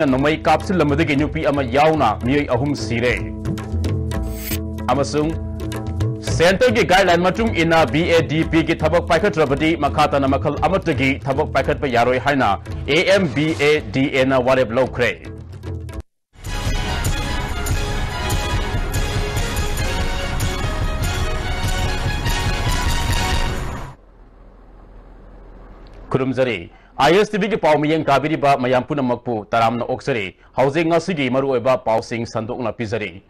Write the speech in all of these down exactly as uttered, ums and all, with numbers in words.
ꯅꯣꯡꯃꯩ ꯀꯥꯞꯁꯤꯜꯂꯝꯕꯗꯒꯤ ꯅꯨꯄꯤ ꯑꯃ ꯌꯥꯎꯅ ꯃꯤꯑꯣꯏ ꯑꯍꯨꯝ ꯁꯤꯔꯦ꯫ ꯑꯃꯁꯨꯡ centreꯒꯤ guideline ꯃꯇꯨꯡ ꯏꯟꯅ BADPꯒꯤ ꯊꯕꯛ ꯄꯥꯏꯈꯠꯇ꯭ꯔꯕꯗꯤ ꯃꯈꯥ ꯇꯥꯅ ꯃꯈꯜ ꯑꯃꯠꯇꯒꯤ ꯊꯕꯛ ꯄꯥꯏꯈꯠꯄ ꯌꯥꯔꯣꯏ ꯍꯥꯏꯅ AMBADAꯅ ꯋꯥꯔꯦꯞ ꯂꯧꯈ꯭ꯔꯦ꯫ ꯈꯨꯔꯨꯝꯖꯔꯤ꯫ ISTVꯒꯤ ꯄꯥꯎ ꯃꯤꯠꯌꯦꯡ ꯇꯥꯕꯤꯔꯤꯕ ꯃꯌꯥꯝ ꯄꯨꯝꯅꯃꯛꯄꯨ ꯇꯔꯥꯝꯅ ꯑꯣꯛꯆꯔꯤ꯫ ꯍꯧꯖꯤꯛ ꯉꯁꯤꯒꯤ ꯃꯔꯨꯑꯣꯏꯕ ꯄꯥꯎꯁꯤꯡ ꯁꯟꯗꯣꯛꯅ ꯄꯤꯖꯔꯤ꯫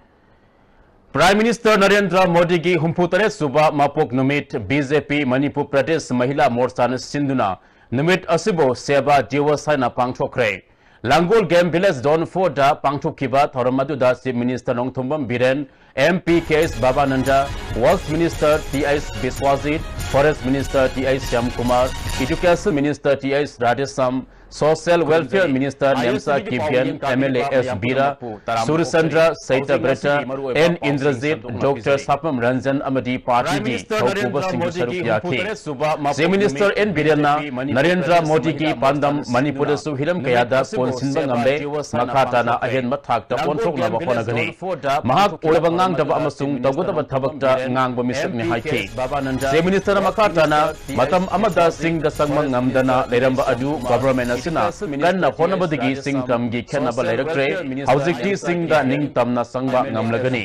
Prime Minister ꯅꯔꯦꯟꯗ꯭ꯔ ꯃꯣꯗꯤꯒꯤ ꯍꯨꯝꯐꯨ ꯇꯔꯦꯠ ꯁꯨꯕ ꯃꯄꯣꯛ ꯅꯨꯃꯤꯠ, BJP ꯃꯅꯤꯄꯨꯔ ꯄ꯭ꯔꯗꯦꯁ ꯃꯍꯤꯂꯥ ꯃꯣꯔꯆꯥꯅ ꯁꯤꯟꯗꯨꯅ ꯅꯨꯃꯤꯠ ꯑꯁꯤꯕꯨ ꯁꯦꯕꯥ ꯗꯤꯋꯁ ꯍꯥꯏꯅ ꯄꯥꯡꯊꯣꯛꯈ꯭ꯔꯦ꯫ ꯂꯥꯡꯒꯣꯜ Game Village Zone fourꯗ ꯄꯥꯡꯊꯣꯛꯈꯤꯕ ꯊꯧꯔꯝ ꯑꯗꯨꯗ Chief Minister Nongthombam Biren, MP K S Babananda, Works Minister T H Biswajit, Forest Minister T H Shyamkumar, Education Minister T H Radheshyam, Social Welfare Minister Nemcha Kipgen, MLA S Bira, Surchandra Satyabrata, N Indrajit, doctor Sapam Ranjan ꯑꯃꯗꯤ ꯄꯥꯔꯇꯤꯒꯤ ꯊꯧꯄꯨꯕꯁꯤꯡꯁꯨ ꯁꯔꯨꯛ ꯌꯥꯈꯤ꯫ Chief Minister ꯑꯦꯟ ꯕꯤꯔꯦꯟꯅ ꯅꯔꯦꯟꯗ꯭ꯔ ꯃꯣꯗꯤꯒꯤ ꯄꯥꯟꯗꯝ ꯃꯅꯤꯄꯨꯔꯗꯁꯨ ꯍꯤꯔꯝ ꯀꯌꯥꯗ ꯀꯣꯟꯁꯤꯟꯕ ꯉꯝꯂꯦ, ꯃꯈꯥ ꯇꯥꯅ ꯑꯍꯦꯟꯕ ꯊꯥꯛꯇ ꯑꯣꯟꯊꯣꯛꯅꯕ ꯍꯣꯠꯅꯒꯅꯤ꯫ ꯃꯍꯥꯛ ꯑꯣꯏꯕ ꯉꯥꯡꯗꯕ ꯑꯃꯁꯨꯡ ꯇꯧꯒꯗꯕ ꯊꯕꯛꯇ ꯉꯥꯡꯕ ꯃꯤꯁꯛꯅꯤ ꯍꯥꯏꯈꯤ꯫ Chief Ministerꯅ ꯃꯈꯥ ꯇꯥꯅ ꯃꯇꯝ ꯑꯃꯗ ꯆꯤꯡꯗ ꯆꯪꯕ ꯉꯝꯗꯅ ꯂꯩꯔꯝꯕ ꯑꯗꯨ government ꯑꯁꯤꯅ ꯀꯟꯅ ꯍꯣꯠꯅꯕꯗꯒꯤ ꯆꯤꯡ ꯇꯝꯒꯤ ꯈꯦꯠꯅꯕ ꯂꯩꯔꯛꯇ꯭ꯔꯦ꯫ ꯍꯧꯖꯤꯛꯇꯤ ꯆꯤꯡꯗ ꯅꯤꯡꯇꯝꯅ ꯆꯪꯕ ꯉꯝꯂꯒꯅꯤ꯫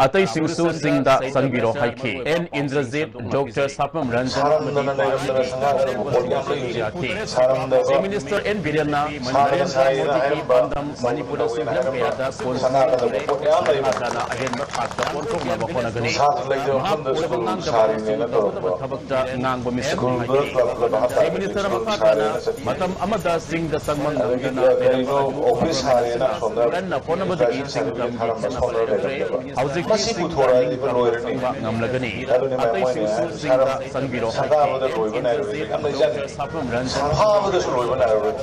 ꯑꯇꯩꯁꯤꯡꯁꯨ ꯆꯤꯡꯗ ꯆꯪꯕꯤꯔꯣ ꯍꯥꯏꯈꯤ꯫ ꯑꯦꯟ ꯏꯟꯗ꯭ꯔꯖꯤꯠ, ꯗꯣꯛꯇꯔ ꯁꯥꯄꯝ ꯔꯟꯖꯟ ꯑꯃꯗꯤ ꯁꯥꯔꯝꯗꯅ ꯂꯩꯔꯝꯗꯅ ꯁꯅꯥꯗꯕ ꯄꯣꯠ ꯌꯥꯝ ꯂꯩꯔꯤꯁꯦ꯫ ꯁꯥꯔꯝꯗꯕ Chief Minister ꯑꯦꯟ ꯕꯤꯔꯦꯟꯅ ꯁꯥꯗꯅ ꯅꯔꯦꯟꯗ꯭ꯔ ꯁꯥꯏꯅ ꯃꯣꯗꯤꯒꯤ ꯍꯥꯏꯔꯝꯕ ꯄꯥꯟꯗꯝ ꯃꯅꯤꯄꯨꯔꯗꯁꯨ ꯍꯤꯔꯝ ꯀꯌꯥꯗ ꯀꯣꯟꯁꯤꯟꯕ ꯁꯅꯥꯗꯕ ꯉꯝꯂꯦ꯫ ꯄꯣꯠ ꯃꯌꯥꯝ ꯂꯩꯕ꯫ ꯃꯈꯥ ꯇꯥꯅ ꯑꯍꯦꯟꯕ ꯊꯥꯛꯇ ꯑꯣꯟꯊꯣꯛꯅꯕ ꯍꯣꯠꯅꯒꯅꯤ꯫ ꯁꯥꯇ꯭ꯔ ꯂꯩꯇꯕ ꯃꯐꯝꯗ ꯃꯍꯥꯛ ꯑꯣꯏꯕ ꯁ꯭ꯀꯨꯜ ꯉꯥꯡꯗꯕ ꯁꯥꯔꯤꯅꯦꯅ ꯑꯃꯁꯨꯡ ꯇꯧꯔꯝꯕ꯫ ꯇꯧꯒꯗꯕ ꯊꯕꯛꯇ ꯉꯥꯡꯕ ꯃꯤꯁꯛꯅꯤ ꯁ꯭ꯀꯨꯜꯗ ꯍꯥꯏꯈꯤ꯫ ꯀ꯭ꯂꯕ ꯀ꯭ꯂꯕ ꯍꯥꯞꯇꯥꯔꯗꯤ Chief Ministerꯅ ꯁ꯭ꯀꯨꯜ ꯃꯈꯥ ꯇꯥꯅ ꯁꯥꯔꯦꯅ ꯆꯠꯈꯤ꯫ ꯃꯇꯝ ꯑꯃꯗ ꯆꯤꯡꯗ ꯆꯪꯕ ꯑꯗꯒꯤ ꯉꯝꯗꯅ ꯀ-, ꯂꯩꯔꯝꯕ ꯀꯔꯤꯅꯣ, ꯑꯗꯨ ꯑꯣꯐꯤꯁ ꯁꯥꯔꯦꯅ ꯑꯁꯣꯝꯗ ꯀꯟꯅ ꯍꯣꯠꯅꯕꯗꯒꯤ education ꯆꯤꯡ certificate ꯇꯝꯒꯤ ꯊꯥꯔꯝꯕ ꯈꯦꯠꯅꯕ ꯁꯣꯝꯗ ꯂꯩꯔꯛꯇ꯭ꯔꯦ꯫ ꯂꯩꯔꯝꯗꯕ꯫ ꯍꯧꯖꯤꯛꯇꯤ ꯃꯁꯤ ꯆꯤꯡꯗ ꯄꯨꯊꯣꯔꯛꯑꯗꯤ ꯅꯤꯡꯇꯝꯅ ꯂꯣꯏꯔꯅꯤ꯫ ꯆꯪꯕ ꯉꯝꯂꯒꯅꯤ꯫ ꯑꯗꯨꯅꯤ ꯃꯌꯥꯝ ꯑꯇꯩꯁꯤꯡꯁꯨ ꯃꯣꯏꯅ ꯆꯤꯡꯗ ꯁꯥꯔꯝ-, ꯆꯪꯕꯤꯔꯣ ꯍꯥꯏꯈꯤ꯫ ꯁꯪꯒꯥꯕꯗ ꯂꯣꯏꯕ ꯅꯥꯏꯔꯣꯏ꯫ ꯌꯥꯝ ꯂꯩꯖꯥꯠꯅꯤ꯫ ꯁꯥꯐꯝ ꯔꯟꯖꯟ ꯁꯪꯒꯥꯕꯗꯁꯨ ꯂꯣꯏꯕ ꯅꯥꯏꯔꯣꯏ꯫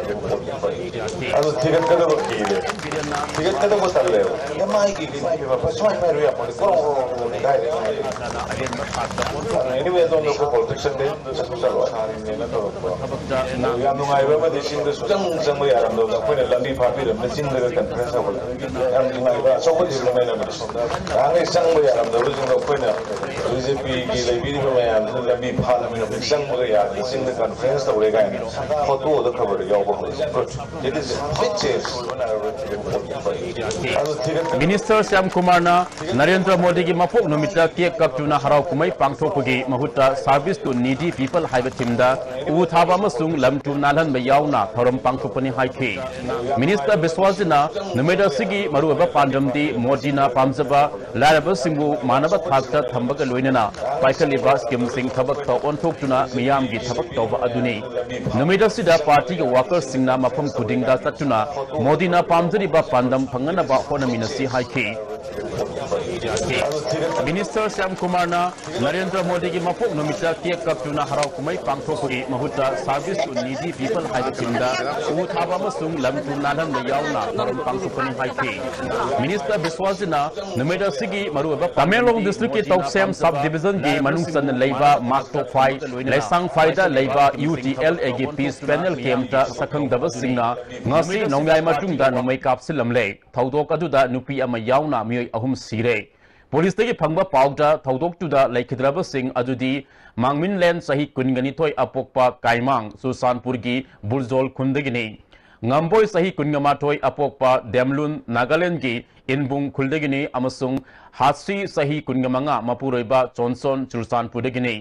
ꯑꯗꯨ ꯊꯤꯒꯠꯀꯗꯕ ꯀꯤꯔꯦ꯫ ꯊꯤꯒꯠꯀꯗꯕ ꯇꯜꯂꯦꯕ꯫ ꯑꯦꯝ ꯑꯥꯏꯒꯤ ꯀꯩꯅꯣ ꯁꯨꯃꯥꯏꯅ ꯄꯥꯏꯔꯨ ꯌꯥꯄꯣꯠꯇꯦ꯫ ꯀ꯭ꯔꯣꯡ ꯀ꯭ꯔꯣꯡ ꯀ꯭ꯔꯣꯡ ꯀꯥꯏꯗꯩ ꯍꯥꯏꯗꯤ꯫ ꯑꯗꯨꯅ anyway ꯑꯗꯣꯝꯗ ꯑꯩꯈꯣꯏ politician ꯗꯩ ꯆꯠꯁꯨ ꯆꯠꯂꯣꯏ꯫ ꯌꯥꯝ ꯅꯨꯡꯉꯥꯏꯕ ꯑꯃꯗꯤ ꯁꯤ ꯁꯨꯛꯆꯪ ꯆꯪꯕ ꯌꯥꯔꯝꯗꯕꯗ ꯑꯩꯈꯣꯏꯅ ꯂꯝꯕꯤ ꯐꯥꯠꯄꯤꯔꯝꯕ ꯆꯤꯡꯗꯒ ꯀꯟꯐ꯭ꯔꯦꯟꯁ ꯇꯧꯕꯗ ꯌꯥꯝ ꯅꯨꯡꯉꯥꯏꯕ ꯑꯆꯧꯕ ꯗꯤꯕ꯭ꯂꯞꯃꯦꯟ ꯑꯃꯅꯤ꯫ ꯅꯍꯥꯟꯈꯩ ꯆꯪꯕ ꯌꯥꯔꯝꯗꯕꯁꯤꯡꯗꯣ ꯑꯩꯈꯣꯏꯅ ꯕꯤ ꯖꯦ ꯄꯤꯒꯤ ꯂꯩꯕꯤꯔꯤꯕ ꯃꯌꯥꯝꯁꯤꯅ ꯂꯝꯕꯤ ꯐꯥꯠꯂꯕꯅꯤꯅ ꯑꯩꯈꯣꯏ ꯆꯪꯕꯒ ꯌꯥꯗꯅ ꯆꯤꯡꯗ ꯀꯟꯐ꯭ꯔꯦꯟꯁ ꯇꯧꯔꯦ ꯀꯥꯏꯅ ꯐꯣꯇꯣꯗ ꯈꯕꯔꯗ ꯌꯥꯎꯕ ꯍꯧꯖꯤꯛ꯫ It is big change. Minister Shyam ꯀꯨꯃꯥꯔꯅ ꯅꯔꯦꯟꯗ꯭ꯔ ꯃꯣꯗꯤꯒꯤ ꯃꯄꯣꯛ ꯅꯨꯃꯤꯠꯇ ꯀꯦꯛ ꯀꯛꯇꯨꯅ ꯍꯔꯥꯎ ꯀꯨꯝꯍꯩ ꯄꯥꯡꯊꯣꯛꯄꯒꯤ ꯃꯍꯨꯠꯇ Service to Needy People ꯍꯥꯏꯕ ꯊꯤꯝꯗ ꯎ ꯊꯥꯕ ꯑꯃꯁꯨꯡ ꯂꯝ ꯇꯨ ꯅꯥꯜꯍꯟꯕ ꯌꯥꯎꯅ ꯊꯧꯔꯝ ꯄꯥꯡꯊꯣꯛꯄꯅꯤ ꯍꯥꯏꯈꯤ꯫ ꯃꯤꯅꯤꯁꯇꯔ ꯕꯤꯁ꯭ꯋꯥꯁꯖꯤꯅ ꯅꯨꯃꯤꯠ ꯑꯁꯤꯒꯤ ꯃꯔꯨꯑꯣꯏꯕ ꯄꯥꯟꯗꯝꯗꯤ ꯃꯣꯗꯤꯅ ꯄꯥꯝꯖꯕ ꯂꯥꯏꯔꯕꯁꯤꯡꯕꯨ ꯃꯥꯟꯅꯕ ꯊꯥꯛꯇ ꯊꯝꯕꯒ ꯂꯣꯏꯅꯅ ꯄꯥꯏꯈꯠꯂꯤꯕ ꯁ꯭ꯀꯤꯝꯁꯤꯡ ꯊꯕꯛꯇ ꯑꯣꯟꯊꯣꯛꯇꯨꯅ ꯃꯤꯌꯥꯝꯒꯤ ꯊꯕꯛ ꯇꯧꯕ ꯑꯗꯨꯅꯤ꯫ ꯅꯨꯃꯤꯠ ꯑꯁꯤꯗ ꯄꯥꯔꯇꯤꯒꯤ ꯋꯥꯀꯔꯁꯤꯡꯅ ꯃꯐꯝ ꯈꯨꯗꯤꯡꯗ ꯆꯠꯇꯨꯅ ꯃꯣꯗꯤꯅ ꯄꯥꯝꯖꯔꯤꯕ ꯄꯥꯟꯗꯝ ꯐꯪꯅꯅꯕ ꯍꯣꯠꯅꯃꯤꯟꯅꯁꯤ ꯍꯥꯏꯈꯤ꯫ ꯃꯤꯅꯤꯁꯇꯔ ꯁ꯭ꯌꯥꯝ ꯀꯨꯃꯥꯔꯅ ꯅꯔꯦꯟꯗ꯭ꯔ ꯃꯣꯗꯤꯒꯤ ꯃꯄꯣꯛ ꯅꯨꯃꯤꯠꯇ ꯀꯦꯛ ꯀꯛꯇꯨꯅ ꯍꯔꯥꯎ ꯀꯨꯝꯍꯩ ꯄꯥꯡꯊꯣꯛꯄꯒꯤ ꯃꯍꯨꯠꯇ Service to Needy People ꯍꯥꯏꯕ ꯊꯤꯝꯗ ꯎ ꯊꯥꯕ ꯑꯃꯁꯨꯡ ꯂꯝ ꯇꯨ ꯅꯥꯜꯍꯟꯕ ꯌꯥꯎꯅ ꯊꯧꯔꯝ ꯄꯥꯡꯊꯣꯛꯄꯅꯤ ꯍꯥꯏꯈꯤ꯫ ꯃꯤꯅꯤꯁꯇꯔ ꯕꯤꯁ꯭ꯋꯥꯁꯖꯤꯅ ꯅꯨꯃꯤꯠ ꯑꯁꯤꯒꯤ ꯃꯔꯨꯑꯣꯏꯕ ꯇꯃꯦꯡꯂꯣꯡ ꯗꯤꯁꯇ꯭ꯔꯤꯛꯀꯤ ꯇꯧꯁꯦꯝ ꯁꯕ ꯗꯤꯕꯤꯖꯟꯒꯤ ꯃꯅꯨꯡ ꯆꯟꯅ ꯂꯩꯕ ꯃꯥꯛꯇꯣꯐꯥꯏ ꯂꯩꯁꯥꯡꯐꯥꯏꯗ ꯂꯩꯕ ꯌꯨ ꯇꯤ ꯑꯦꯜ ꯑꯦꯒꯤ ꯄꯤꯁ ꯄꯦꯅꯦꯜ ꯀꯦꯝꯞꯇ ꯁꯛꯈꯪꯗꯕꯁꯤꯡꯅ ꯉꯁꯤ ꯅꯣꯡꯌꯥꯏ ꯃꯇꯨꯡꯗ ꯅꯣꯡꯃꯩ ꯀꯥꯞꯁꯤꯜꯂꯝꯂꯦ꯫ ꯊꯧꯗꯣꯛ ꯑꯗꯨꯗ ꯅꯨꯄꯤ ꯑꯃ ꯌꯥꯎꯅ ꯃꯤꯑꯣꯏ ꯑꯍꯨꯝ ꯁꯤꯔꯦ꯫ ꯄꯨꯂꯤꯁꯇꯒꯤ ꯐꯪꯕ ꯄꯥꯎꯗ ꯊꯧꯗꯣꯛꯇꯨꯗ ꯂꯩꯈꯤꯗ꯭ꯔꯕꯁꯤꯡ ꯑꯗꯨꯗꯤ ꯃꯥꯡꯃꯤꯟꯂꯦꯟ ꯆꯍꯤ ꯀꯨꯟꯒ ꯅꯤꯊꯣꯏ ꯑꯄꯣꯛꯄ ꯀꯥꯏꯃꯥꯡ ꯆꯨꯔꯆꯥꯟꯄꯨꯔꯒꯤ ꯕꯨꯔꯖꯣꯜ ꯈꯨꯟꯗꯒꯤꯅꯤ꯫ ꯉꯝꯕꯣꯏ ꯆꯍꯤ ꯀꯨꯟꯒ ꯃꯥꯊꯣꯏ ꯑꯄꯣꯛꯄ ꯗꯦꯝꯂꯨꯟ ꯅꯥꯒꯥꯂꯦꯟꯗꯒꯤ ꯏꯟꯕꯨꯡ ꯈꯨꯜꯗꯒꯤꯅꯤ ꯑꯃꯁꯨꯡ ꯍꯥꯠꯁꯤ ꯆꯍꯤ ꯀꯨꯟꯒ ꯃꯉꯥ ꯃꯄꯨꯔꯣꯏꯕ ꯆꯣꯟꯁꯣꯟ ꯆꯨꯔꯆꯥꯟꯄꯨꯔꯗꯒꯤꯅꯤ꯫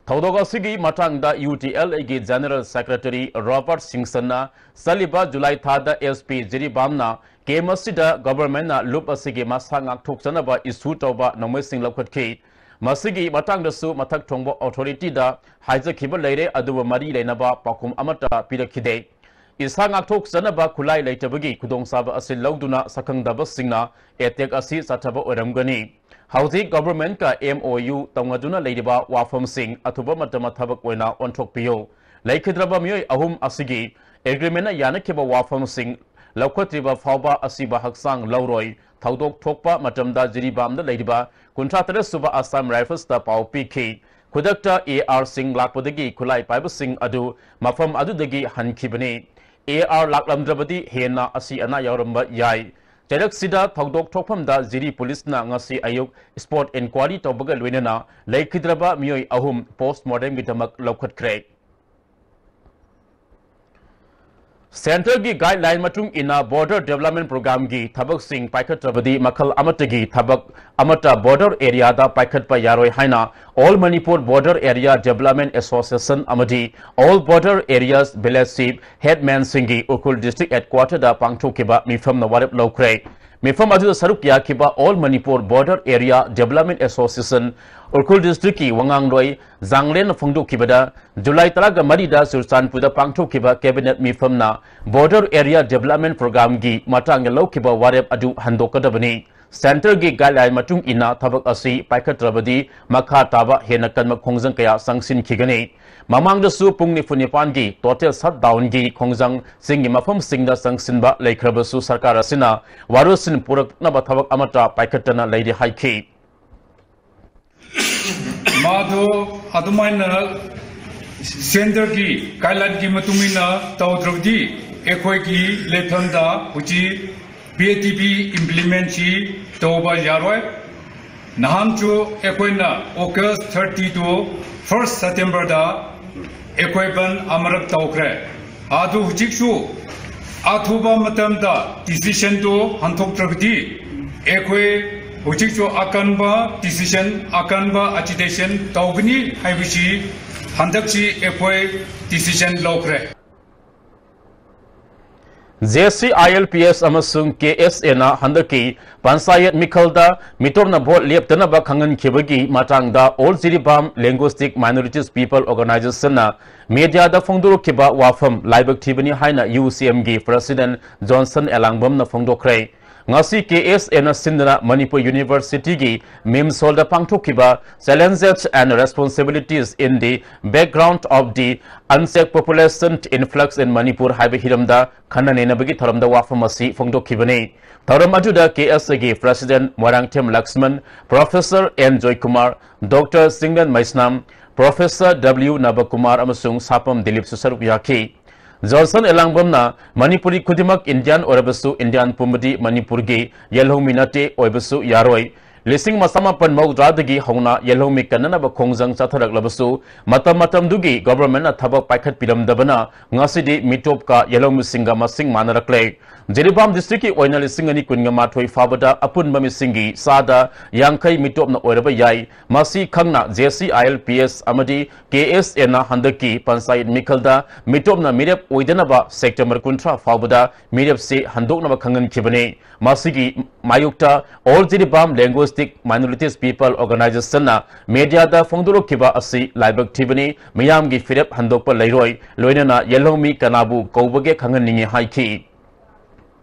ꯊꯧꯗꯣꯛ ꯑꯁꯤꯒꯤ ꯃꯇꯥꯡꯗ ꯌꯨ ꯇꯤ ꯑꯦꯜ ꯑꯦꯒꯤ ꯖꯦꯅꯔꯦꯜ ꯁꯦꯀ꯭ꯔꯦꯇꯔꯤ ꯔꯣꯕꯔꯠ ꯁꯤꯡꯁꯟꯅ ꯆꯠꯂꯤꯕ ꯖꯨꯂꯥꯏ ꯊꯥꯗ ꯑꯦꯁ ꯄꯤ ꯖꯤꯔꯤꯕꯥꯝꯅ ꯀꯦꯝ ꯑꯁꯤꯗ ꯒꯣꯚꯔꯟꯃꯦꯟꯠꯅ ꯂꯨꯞ ꯑꯁꯤꯒꯤ ꯃꯁꯥ ꯉꯥꯛꯊꯣꯛꯆꯅꯕ ꯏꯁꯨ ꯇꯧꯕ ꯅꯣꯡꯃꯩꯁꯤꯡ ꯂꯧꯈꯠꯈꯤ꯫ ꯃꯁꯤꯒꯤ ꯃꯇꯥꯡꯗꯁꯨ ꯃꯊꯛ ꯊꯣꯡꯕ ꯑꯣꯊꯣꯔꯤꯇꯤꯗ ꯍꯥꯏꯖꯈꯤꯕ ꯂꯩꯔꯦ, ꯑꯗꯨꯕꯨ ꯃꯔꯤ ꯂꯩꯅꯕ ꯄꯥꯎꯈꯨꯝ ꯑꯃꯠꯇ ꯄꯤꯔꯛꯈꯤꯗꯦ꯫ ꯏꯁꯥ ꯉꯥꯛꯊꯣꯛꯆꯅꯕ ꯈꯨꯠꯂꯥꯏ ꯂꯩꯇꯕꯒꯤ ꯈꯨꯗꯣꯡꯆꯥꯕ ꯑꯁꯤ ꯂꯧꯗꯨꯅ ꯁꯛꯈꯪꯗꯕꯁꯤꯡꯅ ꯑꯦꯇꯦꯛ ꯑꯁꯤ ꯆꯠꯊꯕ ꯑꯣꯏꯔꯝꯒꯅꯤ꯫ ꯍꯧꯖꯤꯛ ꯒꯣꯚꯔꯟꯃꯦꯟꯠꯀ ꯑꯦꯝ ꯑꯣ ꯌꯨ ꯇꯧꯅꯗꯨꯅ ꯂꯩꯔꯤꯕ ꯋꯥꯐꯝꯁꯤꯡ ꯑꯊꯨꯕ ꯃꯇꯝꯗ ꯊꯕꯛ ꯑꯣꯏꯅ ꯑꯣꯟꯊꯣꯛꯄꯤꯌꯨ꯫ ꯂꯩꯈꯤꯗ꯭ꯔꯕ ꯃꯤꯑꯣꯏ ꯑꯍꯨꯝ ꯑꯁꯤꯒꯤ ꯑꯦꯒ꯭ꯔꯤꯃꯦꯟꯠꯅ ꯌꯥꯅꯈꯤꯕ ꯋꯥꯐꯝꯁꯤꯡ ꯂꯧꯈꯠꯇ꯭ꯔꯤꯕ ꯐꯥꯎꯕ ꯑꯁꯤꯕ ꯍꯛꯆꯥꯡ ꯂꯧꯔꯣꯏ꯫ ꯊꯧꯗꯣꯛ ꯊꯣꯛꯄ ꯃꯇꯝꯗ ꯖꯤꯔꯤꯕꯥꯝꯗ ꯂꯩꯔꯤꯕ ꯀꯨꯟꯊ꯭ꯔꯥ ꯇꯔꯦꯠ ꯁꯨꯕ ꯑꯁꯥꯝ ꯔꯥꯏꯐꯜꯁꯇ ꯄꯥꯎ ꯄꯤꯈꯤ꯫ ꯈꯨꯗꯛꯇ ꯑꯦ ꯑꯥꯔꯁꯤꯡ ꯂꯥꯛꯄꯗꯒꯤ ꯈꯨꯠꯂꯥꯏ ꯄꯥꯏꯕꯁꯤꯡ ꯑꯗꯨ ꯃꯐꯝ ꯑꯗꯨꯗꯒꯤ ꯍꯟꯈꯤꯕꯅꯤ꯫ ꯑꯦ ꯑꯥꯔ ꯂꯥꯛꯂꯝꯗ꯭ꯔꯕꯗꯤ ꯍꯦꯟꯅ ꯑꯁꯤ ꯑꯅꯥ ꯌꯥꯎꯔꯝꯕ ꯌꯥꯏ꯫ ꯆꯩꯔꯛꯁꯤꯗ ꯊꯧꯗꯣꯛ ꯊꯣꯛꯐꯝꯗ ꯖꯤꯔꯤ ꯄꯨꯂꯤꯁꯅ ꯉꯁꯤ ꯑꯌꯨꯛ spot inquiry ꯇꯧꯕꯒ ꯂꯣꯏꯅꯅ ꯂꯩꯈꯤꯗ꯭ꯔꯕ ꯃꯤꯑꯣꯏ ꯑꯍꯨꯝ post mortemꯒꯤꯗꯃꯛ ꯂꯧꯈꯠꯈ꯭ꯔꯦ꯫ Centreꯒꯤ guideline ꯃꯇꯨꯡ ꯏꯟꯅ border development programꯒꯤ ꯊꯕꯛꯁꯤꯡ ꯄꯥꯏꯈꯠꯇ꯭ꯔꯕꯗꯤ ꯃꯈꯜ ꯑꯃꯠꯇꯒꯤ ꯊꯕꯛ ꯑꯃꯠꯇ border areaꯗ ꯄꯥꯏꯈꯠꯄ ꯌꯥꯔꯣꯏ ꯍꯥꯏꯅ All Manipur Border Area Development Association ꯑꯃꯗꯤ All Border Areas Village Chief Headmanꯁꯤꯡꯒꯤ Ukhrul district headquarterꯗ ꯄꯥꯡꯊꯣꯛꯈꯤꯕ ꯃꯤꯐꯝꯅ ꯋꯥꯔꯦꯞ ꯂꯧꯈ꯭ꯔꯦ꯫ ꯃꯤꯐꯝ ꯑꯗꯨꯗ ꯁꯔꯨꯛ ꯌꯥꯈꯤꯕ All Manipur Border Area Development Association Ukhrul districtꯀꯤ ꯋꯥꯉꯥꯡꯂꯣꯏ ꯖꯥꯡꯂꯦꯟꯅ ꯐꯣꯡꯗꯣꯛꯈꯤꯕꯗ, ꯖꯨꯂꯥꯏ ꯇꯔꯥꯃꯔꯤꯗ ꯆꯨꯔꯆꯥꯟꯄꯨꯔꯗ ꯄꯥꯡꯊꯣꯛꯈꯤꯕ cabinet ꯃꯤꯐꯝꯅ border area development programꯒꯤ ꯃꯇꯥꯡꯗ ꯂꯧꯈꯤꯕ ꯋꯥꯔꯦꯞ ꯑꯗꯨ ꯍꯟꯗꯣꯛꯀꯗꯕꯅꯤ꯫ Centreꯒꯤ guideline ꯃꯇꯨꯡ ꯏꯟꯅ ꯊꯕꯛ ꯑꯁꯤ ꯄꯥꯏꯈꯠꯇ꯭ꯔꯕꯗꯤ ꯃꯈꯥ ꯇꯥꯕ ꯍꯦꯟꯅ ꯀꯟꯕ ꯈꯣꯡꯖꯪ ꯀꯌꯥ ꯆꯪꯁꯤꯟꯈꯤꯒꯅꯤ꯫ ꯃꯃꯥꯡꯗꯁꯨ ꯄꯨꯡ ꯅꯤꯐꯨ ꯅꯤꯄꯥꯟꯒꯤ total shutdownꯒꯤ ꯈꯣꯡꯖꯪ ꯆꯤꯡꯒꯤ ꯃꯐꯝꯁꯤꯡꯗ ꯆꯪꯁꯤꯟꯕ ꯂꯩꯈ꯭ꯔꯕꯁꯨ ꯁꯔꯀꯥꯔ ꯑꯁꯤꯅ ꯋꯥꯔꯣꯏꯁꯤꯟ ꯄꯨꯔꯛꯅꯕ ꯊꯕꯛ ꯑꯃꯠꯇ ꯄꯥꯏꯈꯠꯇꯅ ꯂꯩꯔꯤ ꯍꯥꯏꯈꯤ꯫ ꯃꯥꯗꯣ ꯑꯗꯨꯃꯥꯏꯅ centreꯒꯤ guidelineꯒꯤ ꯃꯇꯨꯡ ꯏꯟꯅ ꯇꯧꯗ꯭ꯔꯕꯗꯤ ꯑꯩꯈꯣꯏꯒꯤ ꯂꯩꯐꯝꯗ ꯍꯧꯖꯤꯛ BATP implementꯁꯤ ꯇꯧꯕ ꯌꯥꯔꯣꯏ꯫ ꯅꯍꯥꯟꯁꯨ ꯑꯩꯈꯣꯏꯅ August thirty to first Septemberꯗ ꯑꯩꯈꯣꯏ ꯕꯟ ꯑꯃꯔꯛ ꯇꯧꯈ꯭ꯔꯦ꯫ ꯑꯗꯨ ꯍꯧꯖꯤꯛꯁꯨ ꯑꯊꯨꯕ ꯃꯇꯝꯗ decisionꯗꯨ ꯍꯟꯗꯣꯛꯇ꯭ꯔꯕꯗꯤ ꯑꯩꯈꯣꯏ ꯍꯧꯖꯤꯛꯁꯨ ꯑꯀꯟꯕ decision, ꯑꯀꯟꯕ agitation ꯇꯧꯒꯅꯤ ꯍꯥꯏꯕꯁꯤ ꯍꯟꯗꯛꯁꯤ ꯑꯩꯈꯣꯏ decision ꯂꯧꯈ꯭ꯔꯦ꯫ JCILPS ꯑꯃꯁꯨꯡ KSAꯅ ꯍꯟꯗꯛꯀꯤ ꯄꯟꯆꯥꯌꯠ ꯃꯤꯈꯜꯗ ꯃꯤꯇꯣꯞꯅ vote ꯂꯦꯞꯇꯅꯕ ꯈꯪꯍꯟꯈꯤꯕꯒꯤ ꯃꯇꯥꯡꯗ All Jiribam Linguistic Minorities People Organizationꯅ mediaꯗ ꯐꯣꯡꯗꯣꯔꯛꯈꯤꯕ ꯋꯥꯐꯝ ꯂꯥꯏꯕꯛ ꯊꯤꯕꯅꯤ ꯍꯥꯏꯅ UCMꯒꯤ president Johnson ꯑꯦꯂꯥꯡꯕꯝꯅ ꯐꯣꯡꯗꯣꯛꯈ꯭ꯔꯦ꯫ ꯉꯁꯤ KSAꯅ ꯁꯤꯟꯗꯨꯅ ꯃꯅꯤꯄꯨꯔ Universityꯒꯤ MIMS hallꯗ ꯄꯥꯡꯊꯣꯛꯈꯤꯕ Challenges and Responsibilities in the Background of the Unchecked Population Influx in Manipur ꯍꯥꯏꯕ ꯍꯤꯔꯝꯗ ꯈꯟꯅ ꯅꯩꯅꯕꯒꯤ ꯊꯧꯔꯝꯗ ꯋꯥꯐꯝ ꯑꯁꯤ ꯐꯣꯡꯗꯣꯛꯈꯤꯕꯅꯤ꯫ ꯊꯧꯔꯝ ꯑꯗꯨꯗ KSAꯒꯤ president Moirangthem Lakshman, Professor N Joykumar, Doctor Chinglen ꯃꯩꯁꯅꯥꯝ, Professor W ꯅꯕꯀꯨꯃꯥꯔ ꯑꯃꯁꯨꯡ ꯁꯥꯄꯝ ꯗꯤꯂꯤꯞꯁꯨ ꯁꯔꯨꯛ ꯌꯥꯈꯤ꯫ ꯖꯣꯟꯁꯟ ꯑꯦꯂꯥꯡꯕꯝꯅ ꯃꯅꯤꯄꯨꯔꯤ ꯈꯨꯗꯤꯡꯃꯛ ꯏꯟꯗꯤꯌꯥꯟ ꯑꯣꯏꯔꯕꯁꯨ ꯏꯟꯗꯤꯌꯥꯟ ꯄꯨꯝꯕꯗꯤ ꯃꯅꯤꯄꯨꯔꯒꯤ ꯌꯦꯜꯍꯧꯃꯤ ꯅꯠꯇꯦ, ꯑꯣꯏꯕꯁꯨ ꯌꯥꯔꯣꯏ꯫ ꯂꯤꯁꯤꯡ ꯑꯃ ꯆꯃꯥꯄꯟ ꯃꯧꯗ꯭ꯔꯥꯗꯒꯤ ꯍꯧꯅ ꯌꯦꯜꯍꯧꯃꯤ ꯀꯟꯅꯅꯕ ꯈꯣꯡꯖꯪ ꯆꯠꯊꯔꯛꯂꯕꯁꯨ ꯃꯇꯝ ꯃꯇꯝꯗꯨꯒꯤ ꯒꯣꯚꯔꯟꯃꯦꯟꯠꯅ ꯊꯕꯛ ꯄꯥꯏꯈꯠꯄꯤꯔꯝꯗꯕꯅ ꯉꯁꯤꯗꯤ ꯃꯤꯇꯣꯞꯀ ꯌꯦꯜꯍꯧꯃꯤꯁꯤꯡꯒ ꯃꯁꯤꯡ ꯃꯥꯟꯅꯔꯛꯂꯦ꯫ ꯖꯤꯔꯤꯕꯥꯝ ꯗꯤꯁꯇ꯭ꯔꯤꯛꯀꯤ ꯑꯣꯏꯅ ꯂꯤꯁꯤꯡ ꯑꯅꯤ ꯀꯨꯟꯒ ꯃꯥꯊꯣꯏ ꯐꯥꯎꯕꯗ ꯑꯄꯨꯟꯕ ꯃꯤꯁꯤꯡꯒꯤ ꯆꯥꯗ ꯌꯥꯡꯈꯩ ꯃꯤꯇꯣꯞꯅ ꯑꯣꯏꯔꯕ ꯌꯥꯏ꯫ ꯃꯁꯤ ꯈꯪꯅ J C I L P S ꯑꯃꯗꯤ ꯀꯦ ꯑꯦꯁ ꯑꯦꯅ ꯍꯟꯗꯛꯀꯤ ꯄꯟꯆꯥꯌꯠ ꯃꯤꯈꯜꯗ ꯃꯤꯇꯣꯞꯅ ꯃꯤꯔꯦꯞ ꯑꯣꯏꯗꯅꯕ ꯁꯦꯞꯇꯦꯝꯕꯔ ꯀꯨꯟꯊ꯭ꯔꯥ ꯐꯥꯎꯕꯗ ꯃꯤꯔꯦꯞꯁꯤ ꯍꯟꯗꯣꯛꯅꯕ ꯈꯪꯍꯟꯈꯤꯕꯅꯤ꯫ ꯃꯁꯤꯒꯤ ꯃꯥꯌꯣꯛꯇ All Jiribam Linguistic Minorities People Organization ꯅ ꯃꯦꯗꯤꯌꯥꯗ ꯐꯣꯡꯗꯣꯔꯛꯈꯤꯕ ꯑꯁꯤ ꯂꯥꯏꯕꯛ ꯊꯤꯕꯅꯤ, ꯃꯤꯌꯥꯝꯒꯤ ꯐꯤꯔꯦꯞ ꯍꯟꯗꯣꯛꯄ ꯂꯩꯔꯣꯏ, ꯂꯣꯏꯅꯅ ꯌꯦꯜꯍꯧꯃꯤ ꯀꯅꯥꯕꯨ ꯀꯧꯕꯒꯦ ꯈꯪꯍꯟꯅꯤꯡꯏ ꯍꯥꯏꯈꯤ꯫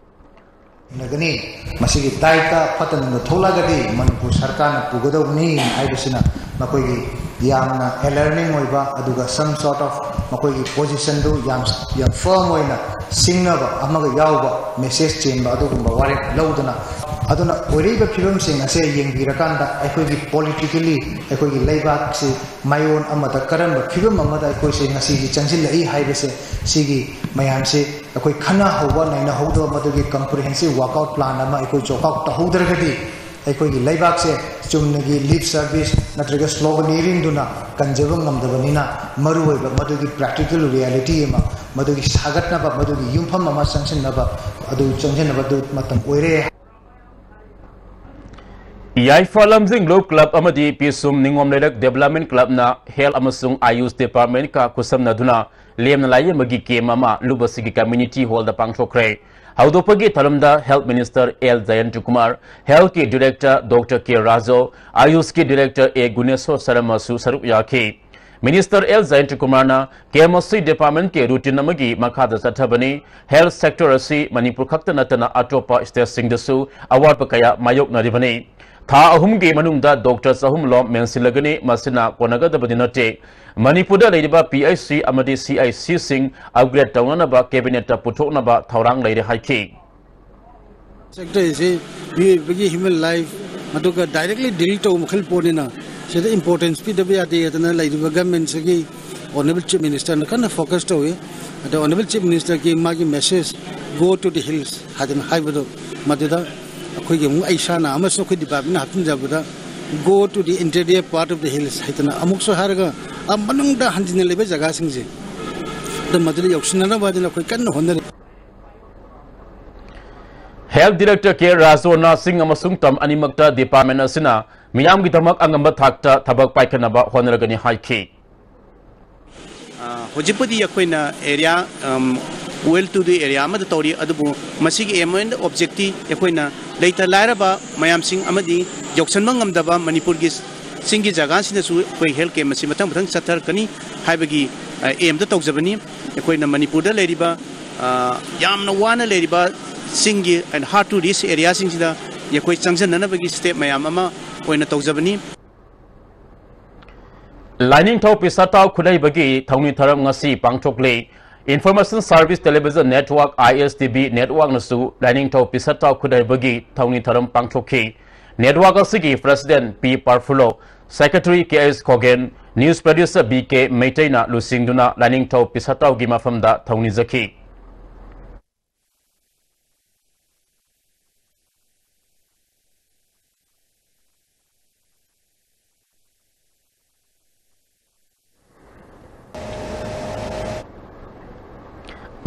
ꯅꯒꯅꯤ꯫ ꯃꯁꯤꯒꯤ ꯗꯥꯏꯇ ꯐꯠꯇ ꯅꯨꯡꯗ ꯊꯣꯛꯂꯛꯑꯒꯗꯤ ꯃꯅꯤꯄꯨꯔ ꯁꯔꯀꯥꯔꯅ ꯄꯨꯒꯗꯧꯕꯅꯤ ꯍꯥꯏꯕꯁꯤꯅ ꯃꯈꯣꯏꯒꯤ ꯌꯥꯝꯅ ꯑꯦꯂꯥꯔꯃꯤꯡ ꯑꯣꯏꯕ, ꯑꯗꯨꯒ some sort of ꯃꯈꯣꯏꯒꯤ ꯄꯣꯖꯤꯁꯟꯗꯨ ꯌꯥꯝ, ꯌꯥꯝ ꯐꯔꯝ ꯑꯣꯏꯅ ꯁꯤꯡꯅꯕ ꯑꯃꯒ ꯌꯥꯎꯕ ꯃꯦꯁꯦꯖ ꯆꯦꯟꯕ ꯑꯗꯨꯒꯨꯝꯕ ꯋꯥꯔꯦꯞ ꯂꯧꯗꯨꯅ, ꯑꯗꯨꯅ ꯑꯣꯏꯔꯛꯏꯕ ꯐꯤꯕꯝꯁꯤꯡ ꯑꯁꯦ ꯌꯦꯡꯕꯤꯔꯀꯥꯟꯗ ꯑꯩꯈꯣꯏꯒꯤ ꯄꯣꯂꯤꯇꯤꯀꯦꯜꯂꯤ ꯑꯩꯈꯣꯏꯒꯤ ꯂꯩꯕꯥꯛꯁꯤ ꯃꯥꯏꯑꯣꯟ ꯑꯃꯗ ꯀꯔꯝꯕ ꯐꯤꯕꯝ ꯑꯃꯗ ꯑꯩꯈꯣꯏꯁꯦ ꯉꯁꯤꯒꯤ ꯆꯪꯁꯤꯜꯂꯛꯏ ꯍꯥꯏꯕꯁꯦ ꯁꯤꯒꯤ ꯃꯌꯥꯝꯁꯦ ꯑꯩꯈꯣꯏ ꯈꯟꯅꯍꯧꯕ ꯅꯩꯅꯍꯧꯗꯕ ꯃꯗꯨꯒꯤ comprehensive workout plan ꯑꯃ ꯑꯩꯈꯣꯏ ꯆꯣꯛ ꯑꯥꯎꯠ ꯇꯧꯍꯧꯗ꯭ꯔꯒꯗꯤ ꯑꯩꯈꯣꯏꯒꯤ ꯂꯩꯕꯥꯛꯁꯦ ꯆꯨꯝꯅꯒꯤ ꯂꯤꯞ ꯁꯔꯚꯤꯁ ꯅꯠꯇ꯭ꯔꯒ ꯁ꯭ꯂꯣꯒꯟ ꯏꯔꯤꯡꯗꯨꯅ ꯀꯟꯖꯕ ꯉꯝꯗꯕꯅꯤꯅ ꯃꯔꯨꯑꯣꯏꯕ ꯃꯗꯨꯒꯤ ꯄ꯭ꯔꯦꯛꯇꯤꯀꯦꯜ ꯔꯤꯌꯦꯂꯤꯇꯤ ꯑꯃ, ꯃꯗꯨꯒꯤ ꯁꯥꯒꯠꯅꯕ, ꯃꯗꯨꯒꯤ ꯌꯨꯝꯐꯝ ꯑꯃ ꯆꯪꯁꯤꯟꯅꯕ, ꯑꯗꯨ ꯆꯪꯁꯤꯟꯅꯕ ꯑꯗꯨ ꯃꯇꯝ ꯑꯣꯏꯔꯦ꯫ ꯌꯥꯏꯐ ꯂꯝꯖꯤꯡꯂꯨ ꯀ꯭ꯂꯕ ꯑꯃꯗꯤ ꯄꯤꯁꯨꯝ ꯅꯤꯉꯣꯝ ꯂꯩꯔꯛ ꯗꯦꯕꯂꯞꯃꯦꯟ ꯀ꯭ꯂꯕꯅ ꯍꯦꯜꯊ ꯑꯃꯁꯨꯡ ꯑꯌꯨꯁ ꯗꯤꯄꯥꯔꯠꯃꯦꯟꯀ ꯈꯨꯠꯁꯝꯅꯗꯨꯅ ꯂꯦꯝꯅ ꯂꯥꯏꯌꯦꯡꯕꯒꯤ ꯀꯦꯝ ꯑꯃ ꯂꯨꯕꯁꯤꯒꯤ ꯀꯝꯃ꯭ꯌꯨꯅꯤꯇꯤ ꯍꯣꯜꯗ ꯄꯥꯡꯊꯣꯛꯈ꯭ꯔꯦ꯫ ꯍꯧꯗꯣꯛꯄꯒꯤ ꯊꯧꯔꯝꯗ health minister L Jayanta Kumar, ꯍꯦꯜꯊꯀꯤ ꯗꯤꯔꯦꯛꯇꯔ ꯗꯣꯛꯇꯔ ꯀꯦ ꯔꯥꯖꯨ, ꯑꯌꯨꯁꯀꯤ ꯗꯤꯔꯦꯛꯇꯔ ꯑꯦ ꯒꯨꯅꯦꯁꯣꯔ ꯁꯔꯃꯁꯨ ꯁꯔꯨꯛ ꯌꯥꯈꯤ꯫ ꯃꯤꯅꯤꯁꯇꯔ ꯑꯦꯜ ꯖꯌꯟꯇ ꯀꯨꯃꯥꯔꯅ ꯀꯦꯝ ꯑꯁꯤ ꯗꯤꯄꯥꯔꯠꯃꯦꯟꯀꯤ ꯔꯨꯇꯤꯟ ꯑꯃꯒꯤ ꯃꯈꯥꯗ ꯆꯠꯊꯕꯅꯤ꯫ ꯍꯦꯜꯊ ꯁꯦꯛꯇꯔ ꯑꯁꯤ ꯃꯅꯤꯄꯨꯔ ꯈꯛꯇ ꯅꯠꯇꯅ ꯑꯇꯣꯞꯄ ꯁ꯭ꯇꯦꯠꯁꯤꯡꯗꯁꯨ ꯑꯋꯥꯠꯄ ꯀꯌꯥ ꯃꯥꯌꯣꯛꯅꯔꯤꯕꯅꯤ꯫ ꯊꯥ ꯑꯍꯨꯝꯒꯤ ꯃꯅꯨꯡꯗ ꯗꯣꯛꯇꯔ ꯆꯍꯨꯝ ꯂꯣꯝ ꯃꯦꯟꯁꯤꯜꯂꯒꯅꯤ, ꯃꯁꯤꯅ ꯀꯣꯟꯅꯒꯗꯕꯗꯤ ꯅꯠꯇꯦ꯫ ꯃꯅꯤꯄꯨꯔꯗ ꯂꯩꯔꯤꯕ ꯄꯤ ꯑꯩꯆ ꯁꯤ ꯑꯃꯗꯤ ꯁꯤ ꯑꯥꯏ ꯁꯤꯁꯤꯡ ꯑꯞꯒ꯭ꯔꯦꯗ ꯇꯧꯅꯅꯕ ꯀꯦꯕꯤꯅꯦꯠꯇ ꯄꯨꯊꯣꯛꯅꯕ ꯊꯧꯔꯥꯡ ꯂꯩꯔꯦ ꯍꯥꯏꯈꯤ꯫ ꯁꯦꯛꯇꯔꯁꯤ ꯃꯤꯑꯣꯏꯕꯒꯤ ꯍ꯭ꯌꯨꯃꯦꯟ ꯂꯥꯏꯐ ꯑꯗꯨꯒ ꯗꯥꯏꯔꯦꯛꯂꯤ ꯗꯤꯜ ꯇꯧꯕ ꯃꯈꯜ ꯄꯣꯠꯅꯤꯅ ꯁꯤꯗ ꯏꯝꯄꯣꯔꯇꯦꯟꯁ ꯄꯤꯗꯕ ꯌꯥꯗꯦ꯫ ꯑꯗꯨꯅ ꯂꯩꯔꯤꯕ ꯒꯃꯦꯟꯁꯤꯒꯤ Honourable Chief Minister ꯅ ꯀꯟꯅ focus ꯇꯧꯏ꯫ ꯑꯗ Honourable Chief Minister ꯒꯤ ꯃꯥꯒꯤ message "Go to the hills" ꯍꯥꯏꯗꯅ ꯍꯥꯏꯕꯗꯣ, ꯃꯗꯨꯗ ꯑꯩꯈꯣꯏꯒꯤ ꯑꯃꯨꯛ ꯑꯩ ꯏꯁꯥꯅ ꯑꯃꯁꯨꯡ ꯑꯩꯈꯣꯏ department ꯅ ꯍꯥꯞꯆꯤꯟꯖꯕꯗ "Go to the interior part of the hills" ꯍꯥꯏꯗꯅ ꯑꯃꯨꯛꯁꯨ ꯍꯥꯏꯔꯒ, ꯑ ꯃꯅꯨꯡꯗ ꯍꯟꯖꯤꯟꯅ ꯂꯩꯕ ꯖꯒꯥꯁꯤꯡꯁꯦ, ꯑꯗ ꯃꯗꯨꯗ ꯌꯧꯁꯤꯟꯅꯅꯕ ꯍꯥꯏꯗꯅ ꯑꯩꯈꯣꯏ ꯀꯟꯅ ꯍꯣꯠꯅꯔꯤ꯫ Health Director ꯀꯦ ꯔꯥꯖꯣꯅ ꯆꯤꯡ ꯑꯃꯁꯨꯡ ꯇꯝ ꯑꯅꯤꯃꯛꯇ department ꯑꯁꯤꯅ ꯃꯤꯌꯥꯝꯒꯤꯗꯃꯛ ꯑꯉꯝꯕ ꯊꯥꯛꯇ ꯊꯕꯛ ꯄꯥꯏꯈꯠꯅꯕ ꯍꯣꯠꯅꯔꯒꯅꯤ ꯍꯥꯏꯈꯤ꯫ ꯑ, ꯍꯧꯖꯤꯛꯄꯨꯗꯤ ꯑꯩꯈꯣꯏꯅ area, um, well to do area ꯑꯃꯗ ꯇꯧꯔꯤ, ꯑꯗꯨꯕꯨ ꯃꯁꯤꯒꯤ aim and object ꯇꯤ ꯑꯩꯈꯣꯏꯅ ꯂꯩꯇ ꯂꯥꯏꯔꯕ ꯃꯌꯥꯝꯁꯤꯡ ꯑꯃꯗꯤ ꯌꯧꯁꯤꯟꯕ ꯉꯝꯗꯕ ꯃꯅꯤꯄꯨꯔꯒꯤ ꯆꯤꯡꯒꯤ ꯖꯒꯥꯁꯤꯡꯗꯁꯨ ꯑꯩꯈꯣꯏ health camp ꯑꯁꯤ ꯃꯊꯪ ꯃꯊꯪ ꯆꯠꯊꯔꯛꯀꯅꯤ ꯍꯥꯏꯕꯒꯤ, ꯑ, aim ꯗ ꯇꯧꯖꯕꯅꯤ꯫ ꯑꯩꯈꯣꯏꯅ ꯃꯅꯤꯄꯨꯔꯗ ꯂꯩꯔꯤꯕ, ꯑ, ꯌꯥꯝꯅ ꯋꯥꯅ ꯂꯩꯔꯤꯕ ꯆꯤꯡꯒꯤ and hard to reach area ꯁꯤꯡꯁꯤꯗ ꯑꯩꯈꯣꯏ ꯆꯪꯁꯤꯟꯅꯅꯕꯒꯤ step ꯃꯌꯥꯝ ꯑꯃ ꯑꯣꯏꯅ ꯇꯧꯖꯕꯅꯤ꯫ ꯂꯥꯏꯅꯤꯡꯊꯧ ꯄꯤꯁꯥꯇꯥꯎ ꯈꯨꯠꯂꯩꯕꯒꯤ ꯊꯧꯅꯤ ꯊꯧꯔꯝ ꯉꯁꯤ ꯄꯥꯡꯊꯣꯛꯂꯤ꯫ Information Service Television Network, I S T V network ꯅꯁꯨ ꯂꯥꯏꯅꯤꯡꯊꯧ ꯄꯤꯁꯥꯇꯥꯎ ꯈꯨꯠꯂꯩꯕꯒꯤ ꯊꯧꯅꯤ ꯊꯧꯔꯝ ꯄꯥꯡꯊꯣꯛꯈꯤ꯫ Network ꯑꯁꯤꯒꯤ President ꯄꯤ ꯄꯥꯔꯐꯨꯂꯣ, Secretary ꯀꯦ ꯑꯦꯁ ꯈꯣꯒꯦꯟ, News Producer ꯕꯤ ꯀꯦ ꯃꯩꯇꯩꯅ ꯂꯨꯆꯤꯡꯗꯨꯅ ꯂꯥꯏꯅꯤꯡꯊꯧ ꯄꯤꯁꯥꯇꯥꯎꯒꯤ ꯃꯐꯝꯗ ꯊꯧꯅꯤꯖꯈꯤ꯫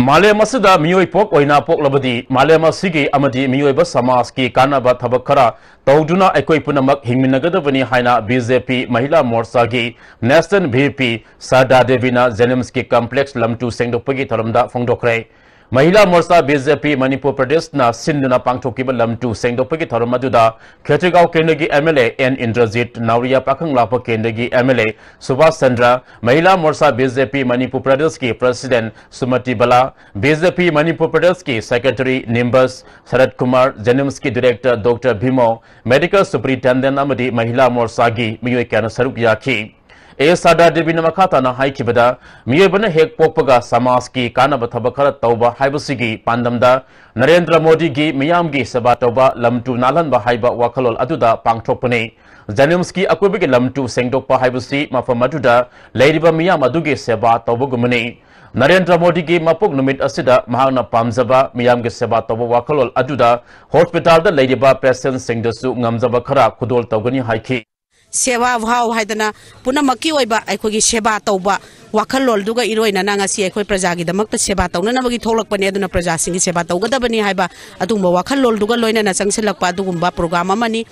ꯃꯥꯂꯦꯝ ꯑꯁꯤꯗ ꯃꯤꯑꯣꯏ ꯄꯣꯛ ꯑꯣꯏꯅ ꯄꯣꯛꯂꯕꯗꯤ ꯃꯥꯂꯦꯝ ꯑꯁꯤꯒꯤ ꯑꯃꯗꯤ ꯃꯤꯑꯣꯏꯕ ꯁꯃꯥꯖꯀꯤ ꯀꯥꯟꯅꯕ ꯊꯕꯛ ꯈꯔ ꯇꯧꯗꯨꯅ ꯑꯩꯈꯣꯏ ꯄꯨꯝꯅꯃꯛ ꯍꯤꯡꯃꯤꯟꯅꯒꯗꯕꯅꯤ ꯍꯥꯏꯅ ꯕꯤ ꯖꯦ ꯄꯤ ꯃꯍꯤꯂꯥ ꯃꯣꯔꯆꯥꯒꯤ National V P ꯁꯔꯗꯥ ꯗꯦꯕꯤꯅ JNIMS ꯀꯤ complex ꯂꯝꯇꯨ ꯁꯦꯡꯗꯣꯛꯄꯒꯤ ꯊꯧꯔꯝꯗ ꯐꯣꯡꯗꯣꯛꯈ꯭ꯔꯦ꯫ ꯃꯍꯤꯂꯥ Morcha B J P Manipur ꯄ꯭ꯔꯗꯦꯁꯅ ꯁꯤꯟꯗꯨꯅ ꯄꯥꯡꯊꯣꯛꯈꯤꯕ ꯂꯝꯇꯨ ꯁꯦꯡꯗꯣꯛꯄꯒꯤ ꯊꯧꯔꯝ ꯑꯗꯨꯗ ꯈꯦꯇ꯭ꯔꯤꯒꯥꯎ ꯀꯦꯟꯗ꯭ꯔꯒꯤ M L A N Indrajit, Naoriya Pakhanglakpa ꯀꯦꯟꯗ꯭ꯔꯒꯤ M L A ꯁꯨꯕꯥꯁ Chandra, Mahila Morcha B J P Manipur ꯄ꯭ꯔꯗꯦꯁꯀꯤ President Sumati Bala, B J P Manipur ꯄ꯭ꯔꯗꯦꯁꯀꯤ Secretary ꯅꯤꯝꯕꯁ ꯁꯔꯠ ꯀꯨꯃꯥꯔ, JNIMS ꯀꯤ Director Doctor ꯚꯤꯃꯣ, Medical Superintendent ꯑꯃꯗꯤ ꯃꯍꯤꯂꯥ ꯃꯣꯔꯆꯥꯒꯤ ꯃꯤꯑꯣꯏ ꯀꯌꯥꯅ ꯁꯔꯨꯛ ꯌꯥꯈꯤ꯫ ꯑꯦ ꯁꯥꯔꯗꯥ ꯗꯦꯕꯤꯅ ꯃꯈꯥ ꯇꯥꯅ ꯍꯥꯏꯈꯤꯕꯗ, ꯃꯤꯑꯣꯏꯕꯅ ꯍꯦꯛ ꯄꯣꯛꯄꯒ ꯁꯃꯥꯖꯀꯤ ꯀꯥꯟꯅꯕ ꯊꯕꯛ ꯈꯔ ꯇꯧꯕ ꯍꯥꯏꯕꯁꯤꯒꯤ ꯄꯥꯟꯗꯝꯗ ꯅꯔꯦꯟꯗ꯭ꯔ ꯃꯣꯗꯤꯒꯤ ꯃꯤꯌꯥꯝꯒꯤ ꯁꯦꯕꯥ ꯇꯧꯕ, ꯂꯝ ꯇꯨ ꯅꯥꯜꯍꯟꯕ ꯍꯥꯏꯕ ꯋꯥꯈꯜꯂꯣꯟ ꯑꯗꯨꯗ ꯄꯥꯡꯊꯣꯛꯄꯅꯤ꯫ ꯖꯦꯅꯤꯝꯁꯀꯤ ꯑꯀꯣꯏꯕꯒꯤ ꯂꯝ ꯇꯨ ꯁꯦꯡꯗꯣꯛꯄ ꯍꯥꯏꯕꯁꯤ ꯃꯐꯝ ꯑꯗꯨꯗ ꯂꯩꯔꯤꯕ ꯃꯤꯌꯥꯝ ꯑꯗꯨꯒꯤ ꯁꯦꯕꯥ ꯇꯧꯕꯒꯨꯝꯕꯅꯤ꯫ ꯅꯔꯦꯟꯗ꯭ꯔ ꯃꯣꯗꯤꯒꯤ ꯃꯄꯣꯛ ꯅꯨꯃꯤꯠ ꯑꯁꯤꯗ ꯃꯍꯥꯛꯅ ꯄꯥꯝꯖꯕ ꯃꯤꯌꯥꯝꯒꯤ ꯁꯦꯕꯥ ꯇꯧꯕ ꯋꯥꯈꯜꯂꯣꯟ ꯑꯗꯨꯗ ꯍꯣꯁꯄꯤꯇꯥꯜꯗ ꯂꯩꯔꯤꯕ ꯄꯦꯁꯦꯟꯁꯤꯡꯗꯁꯨ ꯉꯝꯖꯕ ꯈꯔ ꯈꯨꯗꯣꯜ ꯇꯧꯒꯅꯤ ꯍꯥꯏꯈꯤ꯫ ꯁꯦꯕꯥ ꯚꯥꯕ ꯍꯥꯏꯗꯅ ꯄꯨꯝꯅꯃꯛꯀꯤ ꯑꯣꯏꯕ ꯑꯩꯈꯣꯏꯒꯤ ꯁꯦꯕꯥ ꯇꯧꯕ ꯋꯥꯈꯜꯂꯣꯟꯗꯨꯒ ꯏꯔꯣꯏꯅꯅ ꯉꯁꯤ ꯑꯩꯈꯣꯏ ꯄ꯭ꯔꯖꯥꯒꯤꯗꯃꯛꯇ ꯁꯦꯕꯥ ꯇꯧꯅꯅꯕꯒꯤ ꯊꯣꯛꯂꯛꯄꯅꯦ, ꯑꯗꯨꯅ ꯄ꯭ꯔꯖꯥꯁꯤꯡꯒꯤ ꯁꯦꯕꯥ ꯇꯧꯒꯗꯕꯅꯤ ꯍꯥꯏꯕ ꯑꯗꯨꯒꯨꯝꯕ ꯋꯥꯈꯜꯂꯣꯟꯗꯨꯒ ꯂꯣꯏꯅꯅ ꯆꯪꯁꯤꯜꯂꯛꯄ ꯑꯗꯨꯒꯨꯝꯕ ꯄ꯭ꯔꯣꯒ꯭ꯔꯥꯝ ꯑꯃꯅꯤ꯫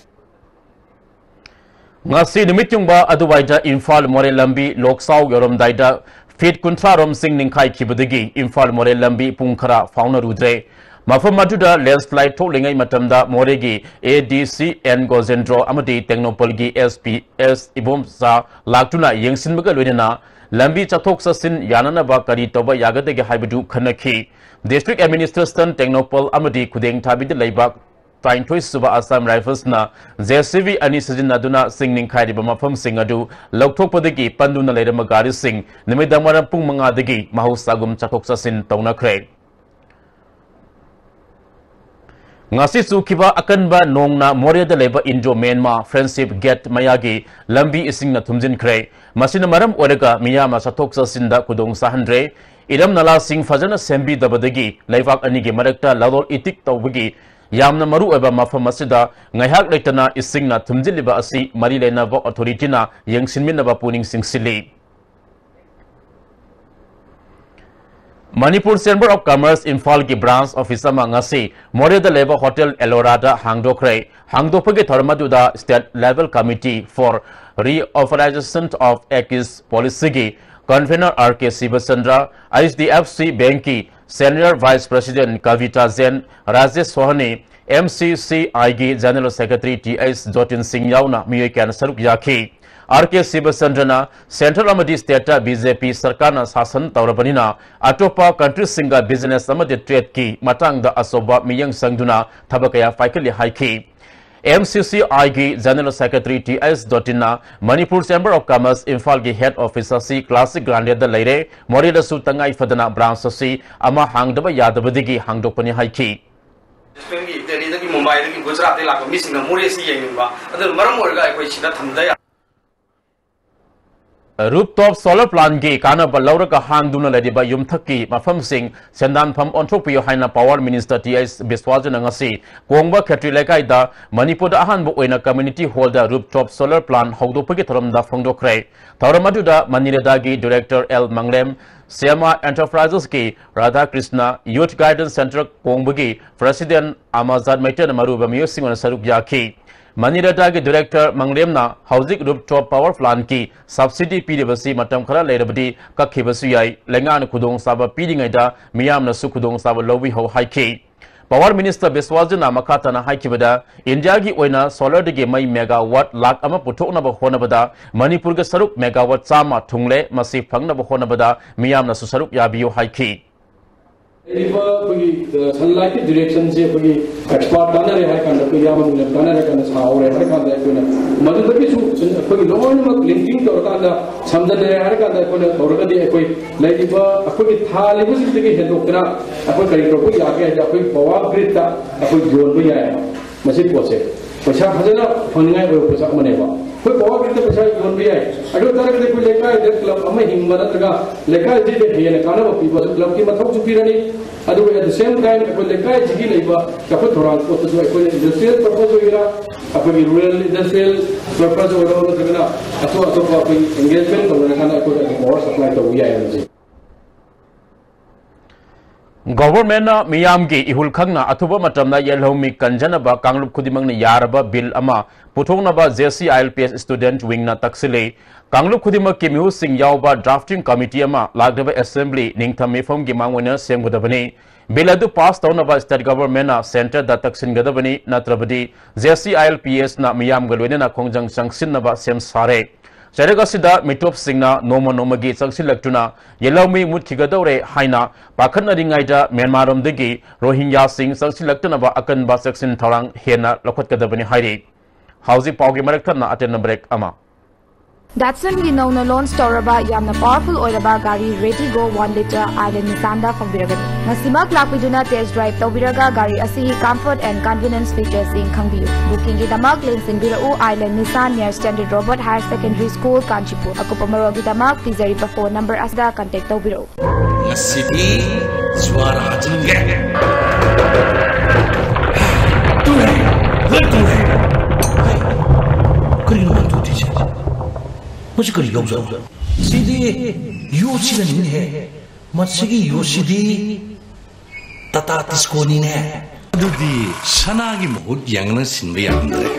ꯉꯁꯤ ꯅꯨꯃꯤꯠ ꯌꯨꯡꯕ ꯑꯗꯨꯋꯥꯏꯗ ꯏꯝꯐꯥꯜ ꯃꯣꯔꯦ ꯂꯝꯕꯤ ꯂꯣꯛꯁꯥꯎ ꯌꯧꯔꯝꯗꯥꯏꯗ ꯐꯤꯠ ꯀꯨꯟꯊ꯭ꯔꯥ ꯔꯣꯝ ꯆꯤꯡ ꯅꯤꯡꯈꯥꯏꯈꯤꯕꯗꯒꯤ ꯏꯝꯐꯥꯜ ꯃꯣꯔꯦ ꯂꯝꯕꯤ ꯄꯨꯡ ꯈꯔ ꯐꯥꯎꯅꯔꯨꯗ꯭ꯔꯦ꯫ ꯃꯐꯝ ꯑꯗꯨꯗ ꯂꯦꯟꯁꯂꯥꯏꯗ ꯊꯣꯛꯂꯤꯉꯩ ꯃꯇꯝꯗ ꯃꯣꯔꯦꯒꯤ ꯑꯦ ꯗꯤ ꯁꯤ ꯑꯦꯟ ꯒꯣꯖꯦꯟꯗ꯭ꯔꯣ ꯑꯃꯗꯤ ꯇꯦꯡꯅꯧꯄꯜꯒꯤ ꯑꯦꯁ ꯄꯤ ꯑꯦꯁ ꯏꯕꯣꯝꯆꯥ ꯂꯥꯛꯇꯨꯅ ꯌꯦꯡꯁꯤꯟꯕꯒ ꯂꯣꯏꯅꯅ ꯂꯝꯕꯤ ꯆꯠꯊꯣꯛ ꯆꯠꯁꯤꯟ ꯌꯥꯅꯅꯕ ꯀꯔꯤ ꯇꯧꯕ ꯌꯥꯒꯗꯒꯦ ꯍꯥꯏꯕꯗꯨ ꯈꯟꯅꯈꯤ꯫ ꯗꯤꯁꯇ꯭ꯔꯤꯛ ꯑꯦꯗꯃꯤꯅꯤꯁꯇ꯭ꯔꯦꯁꯟ ꯇꯦꯡꯅꯧꯄꯜ ꯑꯃꯗꯤ ꯈꯨꯗꯦꯡ ꯊꯥꯕꯤꯗ ꯂꯩꯕ ꯇꯔꯥꯅꯤꯊꯣꯏ ꯁꯨꯕ ꯑꯁꯥꯝ ꯔꯥꯏꯐꯜꯁꯅ ꯖꯦ ꯁꯤ ꯕꯤ ꯑꯅꯤ ꯁꯤꯖꯤꯟꯅꯗꯨꯅ ꯆꯤꯡ ꯅꯤꯡꯈꯥꯏꯔꯤꯕ ꯃꯐꯝꯁꯤꯡ ꯑꯗꯨ ꯂꯧꯊꯣꯛꯄꯗꯒꯤ ꯄꯟꯗꯨꯅ ꯂꯩꯔꯝꯕ ꯒꯥꯔꯤꯁꯤꯡ ꯅꯨꯃꯤꯗꯥꯡ ꯋꯥꯏꯔꯝ ꯄꯨꯡ ꯃꯉꯥꯗꯒꯤ ꯃꯍꯧꯁꯥꯒꯨꯝ ꯆꯠꯊꯣꯛ ꯆꯠꯁꯤꯟ ꯇꯧꯅꯈ꯭ꯔꯦ꯫ ꯉꯁꯤ ꯆꯨꯈꯤꯕ ꯑꯀꯟꯕ ꯅꯣꯡꯅ ꯃꯣꯔꯦꯗ ꯂꯩꯕ ꯏꯟꯗꯣ ꯃ꯭ꯌꯥꯟꯃꯥꯔ ꯐ꯭ꯔꯦꯟꯗꯁꯤꯞ ꯒꯦꯠ ꯃꯌꯥꯒꯤ ꯂꯝꯕꯤ ꯏꯁꯤꯡꯅ ꯊꯨꯝꯖꯤꯟꯈ꯭ꯔꯦ꯫ ꯃꯁꯤꯅ ꯃꯔꯝ ꯑꯣꯏꯔꯒ ꯃꯤꯌꯥꯝꯅ ꯆꯠꯊꯣꯛ ꯆꯠꯁꯤꯟꯗ ꯈꯨꯗꯣꯡ ꯆꯥꯍꯟꯗ꯭ꯔꯦ꯫ ꯏꯔꯝ ꯅꯂꯥꯁꯤꯡ ꯐꯖꯅ ꯁꯦꯝꯕꯤꯗꯕꯗꯒꯤ ꯂꯩꯕꯥꯛ ꯑꯅꯤꯒꯤ ꯃꯔꯛꯇ ꯂꯂꯣꯜ ꯏꯇꯤꯛ ꯇꯧꯕꯒꯤ ꯌꯥꯝꯅ ꯃꯔꯨ ꯑꯣꯏꯕ ꯃꯐꯝ ꯑꯁꯤꯗ ꯉꯥꯏꯍꯥꯛ ꯂꯩꯇꯅ ꯏꯁꯤꯡꯅ ꯊꯨꯝꯖꯤꯜꯂꯤꯕ ꯑꯁꯤ ꯃꯔꯤ ꯂꯩꯅꯕ ꯑꯣꯊꯣꯔꯤꯇꯤꯅ ꯌꯦꯡꯁꯤꯟꯃꯤꯟꯅꯕ ꯄꯨꯛꯅꯤꯡ ꯆꯤꯡꯁꯤꯜꯂꯤ꯫ ꯃꯅꯤꯄꯨꯔ ꯆꯦꯝꯕꯔ ꯑꯣꯐ ꯀꯃꯔꯁ ꯏꯝꯐꯥꯜꯒꯤ ꯕ꯭ꯔꯥꯟꯁ ꯑꯣꯐꯤꯁ ꯑꯃ ꯉꯁꯤ ꯃꯣꯔꯦꯗ ꯂꯩꯕ ꯍꯣꯇꯦꯜ ꯑꯦꯂꯣꯔꯥꯗ ꯍꯥꯡꯗꯣꯛꯈ꯭ꯔꯦ꯫ ꯍꯥꯡꯗꯣꯛꯄꯒꯤ ꯊꯧꯔꯝ ꯑꯗꯨꯗ State Level Committee for Reorganization of Acts Policyꯒꯤ convenor R K Shibachandra, H D F C ꯕꯦꯡꯛꯀꯤ senior vice president Kabita Jain, Rajesh Sohni, M C C ꯑꯥꯏꯒꯤ general secretary T H Jotin Singh ꯌꯥꯎꯅ ꯃꯤꯑꯣꯏ ꯀꯌꯥꯅ ꯁꯔꯨꯛ ꯌꯥꯈꯤ꯫ ꯑꯥꯔ ꯀꯦ ꯁꯤꯕꯆꯟꯗ꯭ꯔꯅ ꯁꯦꯟꯇ꯭ꯔꯦꯜ ꯑꯃꯗꯤ ꯁ꯭ꯇꯦꯠꯇ ꯕꯤ ꯖꯦ ꯄꯤ ꯁꯔꯀꯥꯔꯅ ꯁꯥꯁꯟ ꯇꯧꯔꯕꯅꯤꯅ ꯑꯇꯣꯞꯄ ꯀꯟꯇ꯭ꯔꯤꯁꯤꯡꯒ ꯕꯤꯖꯤꯅꯦꯁ ꯑꯃꯗꯤ ꯇ꯭ꯔꯦꯗꯀꯤ ꯃꯇꯥꯡꯗ ꯑꯆꯧꯕ ꯃꯤꯠꯌꯦꯡ ꯆꯪꯗꯨꯅ ꯊꯕꯛ ꯀꯌꯥ ꯄꯥꯏꯈꯠꯂꯤ ꯍꯥꯏꯈꯤ꯫ ꯑꯦꯝ ꯁꯤ ꯁꯤ ꯑꯥꯏꯒꯤ General Secretary ꯇꯤ ꯑꯦꯁ ꯗꯣꯇꯤꯟꯅ Manipur Chamber of Commerce ꯏꯝꯐꯥꯜꯒꯤ head office ꯑꯁꯤ classic Granadꯗ ꯂꯩꯔꯦ, ꯃꯣꯔꯦꯗꯁꯨ ꯇꯉꯥꯏ ꯐꯗꯅ branch ꯑꯁꯤ ꯑꯃ ꯍꯥꯡꯗꯕ ꯌꯥꯗꯕꯗꯒꯤ ꯍꯥꯡꯗꯣꯛꯄꯅꯤ ꯍꯥꯏꯈꯤ꯫ ꯁ꯭ꯄꯦꯟꯒꯤ ꯗꯦꯜꯂꯤꯗꯒꯤ, ꯃꯨꯝꯕꯥꯏꯗꯒꯤ, ꯒꯨꯖꯔꯥꯠꯇꯒꯤ ꯂꯥꯛꯄ ꯃꯤꯁꯤꯡꯅ ꯃꯣꯔꯦꯁꯤ ꯌꯦꯡꯅꯤꯡꯕ, ꯑꯗꯨꯅ ꯃꯔꯝ ꯑꯣꯏꯔꯒ ꯑꯩꯈꯣꯏ ꯁꯤꯗ ꯊꯝꯗ ꯌꯥ- Rooftop solar plantꯀꯤ ꯀꯥꯟꯅꯕ ꯂꯧꯔꯒ ꯍꯥꯡꯗꯨꯅ ꯂꯩꯔꯤꯕ ꯌꯨꯝꯊꯛꯀꯤ ꯃꯐꯝꯁꯤꯡ ꯁꯦꯟꯗꯥꯟꯐꯝ ꯑꯣꯟꯊꯣꯛꯄꯤꯌꯨ ꯍꯥꯏꯅ Power Minister ꯇꯤ ꯑꯦꯁ ꯕꯤꯁ꯭ꯋꯥꯖꯅ ꯉꯁꯤ ꯀꯣꯡꯕ ꯈꯦꯇ꯭ꯔꯤ ꯂꯩꯀꯥꯏꯗ ꯃꯅꯤꯄꯨꯔꯗ ꯑꯍꯥꯟꯕ ꯑꯣꯏꯅ community hallꯗ rooftop solar plant ꯍꯧꯗꯣꯛꯄꯒꯤ ꯊꯧꯔꯝꯗ ꯐꯣꯡꯗꯣꯛꯈ꯭ꯔꯦ꯫ ꯊꯧꯔꯝ ꯑꯗꯨꯗ ꯃꯅꯤꯔꯦꯗꯥꯒꯤ director ꯑꯦꯜ ꯃꯪꯂꯦꯝ, ꯁ꯭ꯌꯥꯃꯥ Enterprisesꯀꯤ ꯔꯥꯙꯥꯀ꯭ꯔꯤꯁꯅ, Youth Guidance Centre ꯀꯣꯡꯕꯒꯤ president ꯑꯃꯖꯥꯠ ꯃꯩꯇ꯭ꯔꯦꯅ ꯃꯔꯨꯑꯣꯏꯕ ꯃꯤꯑꯣꯏꯁꯤꯡ ꯑꯣꯏꯅ ꯁꯔꯨꯛ ꯌꯥꯈꯤ꯫ ꯃꯅꯤꯔꯦꯗꯥꯒꯤ director ꯃꯪꯂꯦꯝꯅ ꯍꯧꯖꯤꯛ rooftop power plantꯀꯤ subsidy ꯄꯤꯔꯤꯕꯁꯤ ꯃꯇꯝ ꯈꯔ ꯂꯩꯔꯕꯗꯤ ꯀꯛꯈꯤꯕꯁꯨ ꯌꯥꯏ, ꯂꯩꯉꯥꯛꯅ ꯈꯨꯗꯣꯡꯆꯥꯕ ꯄꯤꯔꯤꯉꯩꯗ ꯃꯤꯌꯥꯝꯅꯁꯨ ꯈꯨꯗꯣꯡꯆꯥꯕ ꯂꯧꯕꯤꯍꯧ ꯍꯥꯏꯈꯤ꯫ Power Minister ꯕꯤꯁ꯭ꯋꯥꯖꯅ ꯃꯈꯥ ꯇꯥꯅ ꯍꯥꯏꯈꯤꯕꯗ, ꯏꯟꯗꯤꯌꯥꯒꯤ ꯑꯣꯏꯅ solarꯗꯒꯤ ꯃꯩ megawatt ꯂꯥꯈ ꯑꯃ ꯄꯨꯊꯣꯛꯅꯕ ꯍꯣꯠꯅꯕꯗ ꯃꯅꯤꯄꯨꯔꯒꯤ ꯁꯔꯨꯛ megawatt ꯆꯥꯝꯃ ꯊꯨꯡꯂꯦ, ꯃꯁꯤ ꯐꯪꯅꯕ ꯍꯣꯠꯅꯕꯗ ꯃꯤꯌꯥꯝꯅꯁꯨ ꯁꯔꯨꯛ ꯌꯥꯕꯤꯌꯨ ꯍꯥꯏꯈꯤ꯫ ꯂꯩꯔꯤꯕ ꯑꯩꯈꯣꯏꯒꯤ, ꯑ, sunlightꯀꯤ directionꯁꯦ ꯑꯩꯈꯣꯏꯒꯤ expert ꯇꯥꯟꯅꯔꯦ ꯍꯥꯏ ꯀꯥꯟꯗ, ꯑꯩꯈꯣꯏ ꯏꯌꯥꯝꯕ ꯃꯨꯂꯦꯝ ꯇꯥꯟꯅꯔꯦ ꯀꯥꯟꯗ ꯁꯥꯍꯧꯔꯦ ꯍꯥꯏ ꯀꯥꯟꯗ, ꯑꯩꯈꯣꯏꯅ ꯃꯗꯨꯗꯒꯤꯁꯨ ꯑꯩꯈꯣꯏꯒꯤ ꯂꯣꯏꯅꯃꯛ linking ꯇꯧꯔꯀꯥꯟꯗ ꯁꯝꯖꯟꯅꯔꯦ ꯍꯥꯏꯔ ꯀꯥꯟꯗ ꯑꯩꯈꯣꯏꯅ ꯇꯧꯔꯒꯗꯤ ꯑꯩꯈꯣꯏ ꯂꯩꯔꯤꯕ ꯑꯩꯈꯣꯏꯒꯤ ꯊꯥꯜꯂꯤꯕꯁꯤꯡꯗꯒꯤ ꯍꯦꯟꯗꯣꯛꯇꯅ ꯑꯩꯈꯣꯏ ꯀꯔꯤ ꯇꯧꯕ ꯌꯥꯒꯦ ꯍꯥꯏꯗꯤ ꯑꯩꯈꯣꯏ power gridꯇ ꯑꯩꯈꯣꯏ ꯌꯣꯟꯕ ꯌꯥꯏ ꯍꯥꯏꯕ꯫ ꯃꯁꯤ ꯄꯣꯠꯁꯦ ꯄꯩꯁꯥ ꯐꯖꯅ ꯐꯪꯅꯤꯡꯉꯥꯏ ꯑꯣꯏꯕ ꯄꯣꯠꯁꯛ ꯑꯃꯅꯦꯕ꯫ ꯑꯩꯈꯣꯏ power gridꯇ ꯄꯩꯁꯥ ꯌꯣꯟꯕ ꯌꯥꯏ꯫ ꯑꯗꯨ ꯑꯣꯏ ꯇꯥꯔꯒꯗꯤ ꯑꯩꯈꯣꯏ ꯂꯩꯀꯥꯏꯗ club ꯑꯃ ꯍꯤꯡꯕ ꯅꯠꯇ꯭ꯔꯒ ꯂꯩꯀꯥꯏꯁꯤꯗ ꯍꯦꯟꯅ ꯀꯥꯟꯅꯕ ꯄꯤꯕꯁꯨ clubꯀꯤ ꯃꯊꯧꯁꯨ ꯄꯤꯔꯅꯤ꯫ ꯑꯗꯨꯒ at the same time ꯑꯩꯈꯣꯏ ꯂꯩꯀꯥꯏꯁꯤꯒꯤ ꯂꯩꯕ ꯆꯥꯎꯈꯠ ꯊꯧꯔꯥꯡ ꯄꯣꯠꯇꯁꯨ ꯑꯩꯈꯣꯏꯅ industrial purpose ꯑꯣꯏꯒꯦꯔꯥ, ꯑꯩꯈꯣꯏꯒꯤ rural industrial purpose ꯑꯣꯏꯔꯣ, ꯅꯠꯇ꯭ꯔꯒꯅ ꯑꯇꯣꯞ ꯑꯇꯣꯞꯄ ꯑꯩꯈꯣꯏ engagement ꯇꯧꯅꯔꯀꯥꯟꯗ ꯑꯩꯈꯣꯏ power supply ꯇꯧꯕ ꯌꯥꯏ ꯍꯥꯏꯕꯁꯦ꯫ Governmentꯅ ꯃꯤꯌꯥꯝꯒꯤ ꯏꯍꯨꯜ ꯈꯪꯅ ꯑꯊꯨꯕ ꯃꯇꯝꯗ ꯌꯦꯜꯍꯧꯃꯤ ꯀꯟꯖꯅꯕ ꯀꯥꯡꯂꯨꯞ ꯈꯨꯗꯤꯡꯃꯛꯅ ꯌꯥꯔꯕ bill ꯑꯃ ꯄꯨꯊꯣꯛꯅꯕ J C I L P S student wingꯅ ꯇꯛꯁꯤꯜꯂꯤ꯫ ꯀꯥꯡꯂꯨꯞ ꯈꯨꯗꯤꯡꯃꯛꯀꯤ ꯃꯤꯍꯨꯠꯁꯤꯡ ꯌꯥꯎꯕ drafting committee ꯑꯃ ꯂꯥꯛꯂꯤꯕ assembly ꯅꯤꯡꯊꯝ ꯃꯤꯐꯝꯒꯤ ꯃꯥꯡꯑꯣꯏꯅ ꯁꯦꯝꯒꯗꯕꯅꯤ꯫ Bill ꯑꯗꯨ pass ꯇꯧꯅꯕ state governmentꯅ centreꯗ ꯇꯛꯁꯤꯟꯒꯗꯕꯅꯤ, ꯅꯠꯇ꯭ꯔꯕꯗꯤ J C I L P Sꯅ ꯃꯤꯌꯥꯝꯒ ꯂꯣꯏꯅꯅ ꯈꯣꯡꯖꯪ ꯆꯪꯁꯤꯟꯅꯕ ꯁꯦꯝ ꯁꯥꯔꯦ꯫ ꯆꯩꯔꯛ ꯑꯁꯤꯗ ꯃꯤꯇꯣꯞꯁꯤꯡꯅ ꯅꯣꯡꯃ ꯅꯣꯡꯃꯒꯤ ꯆꯪꯁꯤꯜꯂꯛꯇꯨꯅ ꯌꯦꯜꯍꯧꯃꯤ ꯃꯨꯠꯈꯤꯒꯗꯧꯔꯦ ꯍꯥꯏꯅ ꯄꯥꯈꯠꯅꯔꯤꯉꯩꯗ ꯃ꯭ꯌꯥꯟꯃꯥꯔꯔꯣꯝꯗꯒꯤ ꯔꯣꯍꯤꯡꯒ꯭ꯌꯥꯁꯤꯡ ꯆꯪꯁꯤꯜꯂꯛꯇꯅꯕ ꯑꯀꯟꯕ ꯆꯦꯛꯁꯤꯟ ꯊꯧꯔꯥꯡ ꯍꯦꯟꯅ ꯂꯧꯈꯠꯀꯗꯕꯅꯤ ꯍꯥꯏꯔꯤ꯫ ꯍꯧꯖꯤꯛ ꯄꯥꯎꯒꯤ ꯃꯔꯛ ꯊꯠꯅ ꯑꯇꯦꯟꯕ ꯕ꯭ꯔꯦꯛ ꯑꯃ꯫ ꯗꯥꯠꯁꯟꯒꯤ ꯅꯧꯅ ꯂꯣꯟꯆ ꯇꯧꯔꯕ ꯌꯥꯝꯅ ꯄꯥꯋꯔꯐꯨꯜ ꯑꯣꯏꯔꯕ ꯒꯥꯔꯤ ꯔꯦꯗꯤꯒꯣ ꯋꯥꯟ ꯂꯤꯇꯔ ꯑꯥꯏꯂꯦꯟ ꯅꯤꯁꯥꯟꯗ ꯐꯪꯕꯤꯔꯒꯅꯤ꯫ ꯉꯁꯤꯃꯛ ꯂꯥꯛꯄꯤꯗꯨꯅ ꯇꯦꯁ ꯗ꯭ꯔꯥꯏꯚ ꯇꯧꯕꯤꯔꯒ ꯒꯥꯔꯤ ꯑꯁꯤꯒꯤ ꯀꯝꯐꯔꯠ ꯑꯦꯟ ꯀꯟꯚꯤꯅꯤꯌꯟꯁ ꯐꯤꯆꯔꯁꯤꯡ ꯈꯪꯕꯤꯌꯨ꯫ ꯕꯨꯀꯤꯡꯒꯤꯗꯃꯛ ꯂꯦꯡꯁꯤꯟꯕꯤꯔꯛꯎ ꯑꯥꯏꯂꯦꯟ ꯅꯤꯁꯥꯟ near Standard Robert Higher Secondary School, Kanchipur꯫ ꯑꯀꯨꯞꯄ ꯃꯔꯣꯜꯒꯤꯗꯃꯛ ꯄꯤꯖꯔꯤꯕ ꯐꯣꯟ ꯅꯝꯕꯔ ꯑꯁꯤꯗ ꯀꯟꯇꯦꯛ ꯇꯧꯕꯤꯔꯛꯎ꯫ ꯉꯁꯤꯗꯤ ꯖ꯭ꯋꯥꯔ ꯍꯥꯖꯤꯟꯒꯦ꯫ ꯇꯨꯔꯦ, ꯂꯣꯏ ꯇꯨꯔꯦ꯫ ꯍꯩ, ꯀꯔꯤꯅꯣ ꯃꯥꯅ ꯇꯧꯗꯣꯏꯁꯦ? ꯃꯁꯤ ꯀꯔꯤ ꯌꯥꯎꯖꯥꯠꯅꯣ? ꯁꯤꯗꯤ ꯌꯣꯠꯁꯤꯅꯅꯤꯅꯦꯍꯦ꯫ ꯃꯁꯤꯒꯤ ꯌꯣꯠꯁꯤꯗꯤ ꯇꯥꯇꯥ ꯇꯤꯁꯀꯣꯅꯤꯅꯦ꯫ ꯑꯗꯨꯗꯤ ꯁꯅꯥꯒꯤ ꯃꯍꯨꯠ ꯌꯥꯡꯅ ꯁꯤꯟꯕ ꯌꯥꯔꯝꯗ꯭ꯔꯦ꯫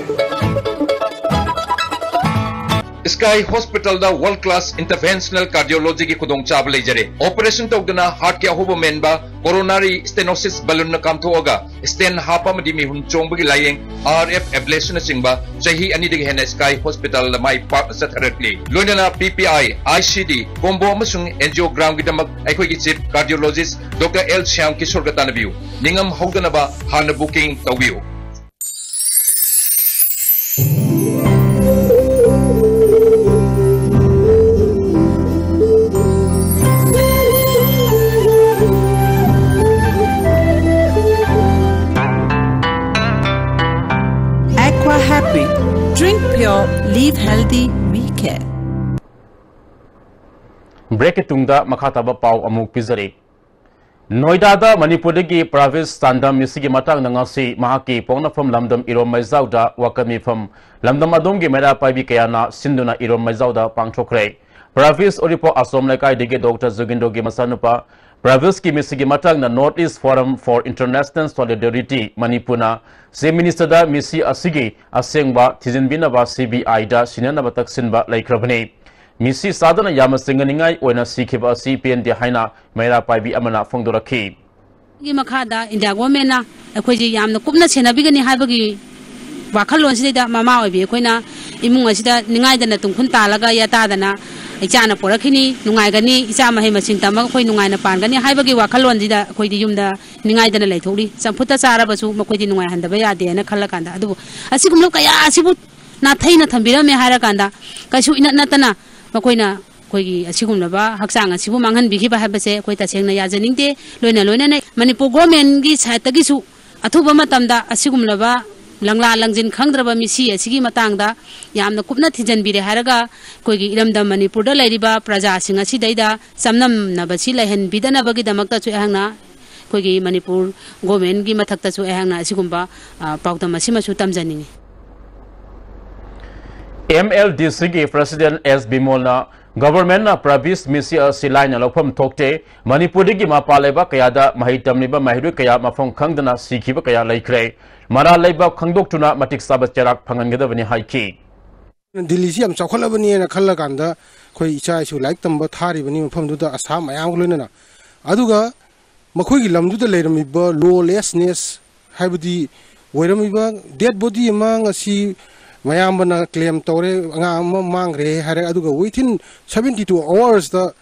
Sky Hospitalꯗ world class interventional cardiologyꯒꯤ ꯈꯨꯗꯣꯡꯆꯥꯕ ꯂꯩꯖꯔꯦ꯫ Operation ꯇꯧꯗꯅ heartꯀꯤ ꯑꯍꯣꯕ ꯃꯦꯟꯕ, coronary stenosis balloonꯅ ꯀꯥꯝꯊꯣꯛꯑꯒ stent ꯍꯥꯞꯄ ꯑꯃꯗꯤ ꯃꯤꯍꯨꯟ ꯆꯣꯡꯕꯒꯤ ꯂꯥꯌꯦꯡ, RF ablationꯅꯆꯤꯡꯕ ꯆꯍꯤ ꯑꯅꯤꯗꯒꯤ ꯍꯦꯟꯅ Sky Hospitalꯗ ꯃꯥꯏ ꯄꯥꯛꯅ ꯆꯠꯊꯔꯛꯂꯤ꯫ ꯂꯣꯏꯅꯅ PPI, ICD, combo ꯑꯃꯁꯨꯡ angiogramꯒꯤꯗꯃꯛ ꯑꯩꯈꯣꯏꯒꯤ chief cardiologist Doctor L Shyam ꯀꯤꯁꯣꯔꯒ ꯇꯥꯟꯅꯕꯤꯌꯨ꯫ ꯅꯤꯡꯉꯝ ꯍꯧꯗꯅꯕ ꯍꯥꯟꯅ booking ꯇꯧꯕꯤꯌꯨ꯫ Aqua Happy, drink pure, live healthy, we care. ꯕ꯭ꯔꯦꯛꯀꯤ ꯇꯨꯡꯗ ꯃꯈꯥ ꯇꯥꯕ ꯄꯥꯎ ꯑꯃꯨꯛ ꯄꯤꯖꯔꯤ꯫ ꯅꯣꯏꯗꯥꯗ ꯃꯅꯤꯄꯨꯔꯗꯒꯤ ꯄ꯭ꯔꯥꯚꯤꯁ ꯆꯥꯟꯗꯝ ꯃꯤꯁꯤꯒꯤ ꯃꯇꯥꯡꯗ ꯉꯁꯤ ꯃꯍꯥꯛꯀꯤ ꯄꯣꯛꯅꯐꯝ ꯂꯝꯗꯝ ꯏꯔꯣꯝ ꯃꯩꯖꯥꯎꯗ ꯋꯥꯀꯠ ꯃꯤꯐꯝ ꯂꯝꯗꯝ ꯑꯗꯣꯝꯒꯤ ꯃꯩꯔꯥ ꯄꯥꯏꯕꯤ ꯀꯌꯥꯅ ꯁꯤꯟꯗꯨꯅ ꯏꯔꯣꯝ ꯃꯩꯖꯥꯎꯗ ꯄꯥꯡꯊꯣꯛꯈ꯭ꯔꯦ꯫ ꯄ꯭ꯔꯥꯚꯤꯁ ꯎꯔꯤꯄꯣꯛ ꯑꯁꯣꯝ ꯂꯩꯀꯥꯏꯗꯒꯤ ꯗꯣꯛꯇꯔ ꯖꯨꯒꯤꯟꯗ꯭ꯔꯣꯒꯤ ꯃꯆꯥꯅꯨꯄꯥ ꯄ꯭ꯔꯥꯚꯤꯁꯀꯤ ꯃꯤꯁꯤꯒꯤ ꯃꯇꯥꯡꯗ North East Forum for International Solidarity ꯃꯅꯤꯄꯨꯔꯅ ꯆꯤꯐ ꯃꯤꯅꯤꯁꯇꯔꯗ ꯃꯤꯁꯤ ꯑꯁꯤꯒꯤ ꯑꯁꯦꯡꯕ ꯊꯤꯖꯤꯟꯕꯤꯅꯕ CBIꯗ ꯁꯤꯟꯅꯅꯕ ꯇꯛꯁꯤꯟꯕ ꯂꯩꯈ꯭ꯔꯕꯅꯤ꯫ ꯃꯤꯁꯤ ꯆꯥꯗꯅ ꯌꯥꯝꯅ ꯆꯤꯡꯅꯅꯤꯡꯉꯥꯏ ꯑꯣꯏꯅ ꯁꯤꯈꯤꯕ ꯑꯁꯤ ꯄꯦꯟꯗꯦ ꯍꯥꯏꯅ ꯃꯩꯔꯥ ꯄꯥꯏꯕꯤ ꯑꯃꯅ ꯐꯣꯡꯗꯣꯔꯛꯈꯤ꯫ ꯒꯤ ꯃꯈꯥꯗ ꯏꯟꯗꯤꯌꯥ ꯒꯣꯔꯃꯦꯟꯅ ꯑꯩꯈꯣꯏꯁꯤ ꯌꯥꯝꯅ ꯀꯨꯞꯅ ꯁꯦꯟꯅꯕꯤꯒꯅꯤ ꯍꯥꯏꯕꯒꯤ ꯋꯥꯈꯜꯂꯣꯟꯁꯤꯗꯩꯗ ꯃꯃꯥ ꯑꯣꯏꯕꯤ ꯑꯩꯈꯣꯏꯅ ꯏꯃꯨꯡ ꯑꯁꯤꯗ ꯅꯤꯡꯉꯥꯏꯗꯅ ꯇꯨꯡꯈꯨꯟ ꯇꯥꯜꯂꯒ ꯌꯥꯇꯥꯗꯅ ꯏꯆꯥꯅ ꯄꯣꯔꯛꯈꯤꯅꯤ, ꯅꯨꯡꯉꯥꯏꯒꯅꯤ, ꯏꯆꯥ ꯃꯍꯩ ꯃꯁꯤꯡ ꯇꯝꯃꯒ ꯑꯩꯈꯣꯏ ꯅꯨꯡꯉꯥꯏꯅ ꯄꯥꯟꯒꯅꯤ ꯍꯥꯏꯕꯒꯤ ꯋꯥꯈꯜꯂꯣꯟꯁꯤꯗ ꯑꯩꯈꯣꯏꯗꯤ ꯌꯨꯝꯗ ꯅꯤꯡꯉꯥꯏꯗꯅ ꯂꯩꯊꯣꯛꯂꯤ꯫ ꯆꯝꯐꯨꯠꯇ ꯆꯥꯔꯕꯁꯨ ꯃꯈꯣꯏꯗꯤ ꯅꯨꯡꯉꯥꯏꯍꯟꯗꯕ ꯌꯥꯗꯦꯅ ꯈꯜꯂꯀꯥꯟꯗ, ꯑꯗꯨꯕꯨ ꯑꯁꯤꯒꯨꯝꯂꯕ ꯀꯌꯥ ꯑꯁꯤꯕꯨ ꯅꯥꯊꯩꯅ ꯊꯝꯕꯤꯔꯝꯃꯦ ꯍꯥꯏꯔꯀꯥꯟꯗ ꯀꯩꯁꯨ ꯏꯅꯠ ꯅꯠꯇꯅ ꯃꯈꯣꯏꯅ ꯑꯩꯈꯣꯏꯒꯤ ꯑꯁꯤꯒꯨꯝꯂꯕ ꯍꯛꯆꯥꯡ ꯑꯁꯤꯕꯨ ꯃꯥꯡꯍꯟꯕꯤꯈꯤꯕ ꯍꯥꯏꯕꯁꯦ ꯑꯩꯈꯣꯏ ꯇꯁꯦꯡꯅ ꯌꯥꯖꯅꯤꯡꯗꯦ꯫ ꯂꯣꯏꯅ ꯂꯣꯏꯅꯅ ꯃꯅꯤꯄꯨꯔ ꯒꯣꯔꯃꯦꯟꯒꯤ ꯁꯥꯏꯠꯇꯒꯤꯁꯨ ꯑꯊꯨꯕ ꯃꯇꯝꯗ ꯑꯁꯤꯒꯨꯝꯂꯕ ꯂꯪꯂꯥ ꯂꯪꯖꯤꯟ ꯈꯪꯗ꯭ꯔꯕ ꯃꯤꯁꯤ ꯑꯁꯤꯒꯤ ꯃꯇꯥꯡꯗ ꯌꯥꯝꯅ ꯀꯨꯞꯅ ꯊꯤꯖꯤꯟꯕꯤꯔꯦ ꯍꯥꯏꯔꯒ ꯑꯩꯈꯣꯏꯒꯤ ꯏꯔꯝꯗꯝ ꯃꯅꯤꯄꯨꯔꯗ ꯂꯩꯔꯤꯕ ꯄ꯭ꯔꯖꯥꯁꯤꯡ ꯑꯁꯤꯗꯩꯗ ꯆꯝꯅꯝꯅꯕꯁꯤ ꯂꯩꯍꯟꯕꯤꯗꯅꯕꯒꯤꯗꯃꯛꯇꯁꯨ ꯑꯩꯍꯥꯛꯅ ꯑꯩꯈꯣꯏꯒꯤ ꯃꯅꯤꯄꯨꯔ ꯒꯣꯔꯃꯦꯟꯒꯤ ꯃꯊꯛꯇꯁꯨ ꯑꯩꯍꯥꯛꯅ ꯑꯁꯤꯒꯨꯝꯕ, ꯑ, ꯄꯥꯎꯗꯝ ꯑꯁꯤꯃꯁꯨ ꯇꯝꯖꯅꯤꯡꯏ꯫ ꯑꯦꯝ ꯑꯦꯜ ꯗꯤ ꯁꯤꯒꯤ ꯄ꯭ꯔꯁꯤꯗꯦꯟ ꯑꯦꯁ ꯕꯤꯃꯣꯜꯅ ꯒꯚꯔꯟꯃꯦꯟꯠꯅ ꯄ꯭ꯔꯕꯤꯁ ꯃꯤꯁꯤ ꯑꯁꯤ ꯂꯥꯏꯅ ꯂꯧꯐꯝ ꯊꯣꯛꯇꯦ, ꯃꯅꯤꯄꯨꯔꯗꯒꯤ ꯃꯄꯥꯟ ꯂꯩꯕꯥꯛ ꯀꯌꯥꯗ ꯃꯍꯩ ꯇꯝꯂꯤꯕ ꯃꯍꯩꯔꯣꯏ ꯀꯌꯥ ꯃꯐꯝ ꯈꯪꯗꯅ ꯁꯤꯈꯤꯕ ꯀꯌꯥ ꯂꯩꯈ꯭ꯔꯦ, ꯃꯔꯥꯜ ꯂꯩꯕꯥꯛ ꯈꯪꯗꯣꯛꯇꯨꯅ ꯃꯇꯤꯛ ꯆꯥꯕ ꯆꯩꯔꯥꯛ ꯐꯪꯍꯟꯒꯗꯕꯅꯤ ꯍꯥꯏꯈꯤ꯫ ꯗꯤꯜꯂꯤꯁꯤ ꯌꯥꯝ ꯆꯥꯎꯈꯠꯂꯕꯅꯦꯅ ꯈꯜꯂꯀꯥꯟꯗ ꯑꯩꯈꯣꯏ ꯏꯆꯥ ꯏꯁꯨ ꯂꯥꯏꯔꯤꯛ ꯇꯝꯕ ꯊꯥꯔꯤꯕꯅꯤ ꯃꯐꯝꯗꯨꯗ ꯑꯁꯥ ꯃꯌꯥꯝꯒ ꯂꯣꯏꯅꯅ꯫ ꯑꯗꯨꯒ ꯃꯈꯣꯏꯒꯤ ꯂꯝꯗꯨꯗ ꯂꯩꯔꯝꯃꯤꯕ lawlessness ꯍꯥꯏꯕꯗꯤ ꯑꯣꯏꯔꯝꯃꯤꯕ dead body ꯑꯃ ꯉꯁꯤ ꯃꯌꯥꯝꯕꯅ claim ꯇꯧꯔꯦ, ꯑꯉꯥꯡ ꯑꯃ ꯃꯥꯡꯈ꯭ꯔꯦ ꯍꯥꯏꯔꯦ, ꯑꯗꯨꯒ within seventy two hoursꯇ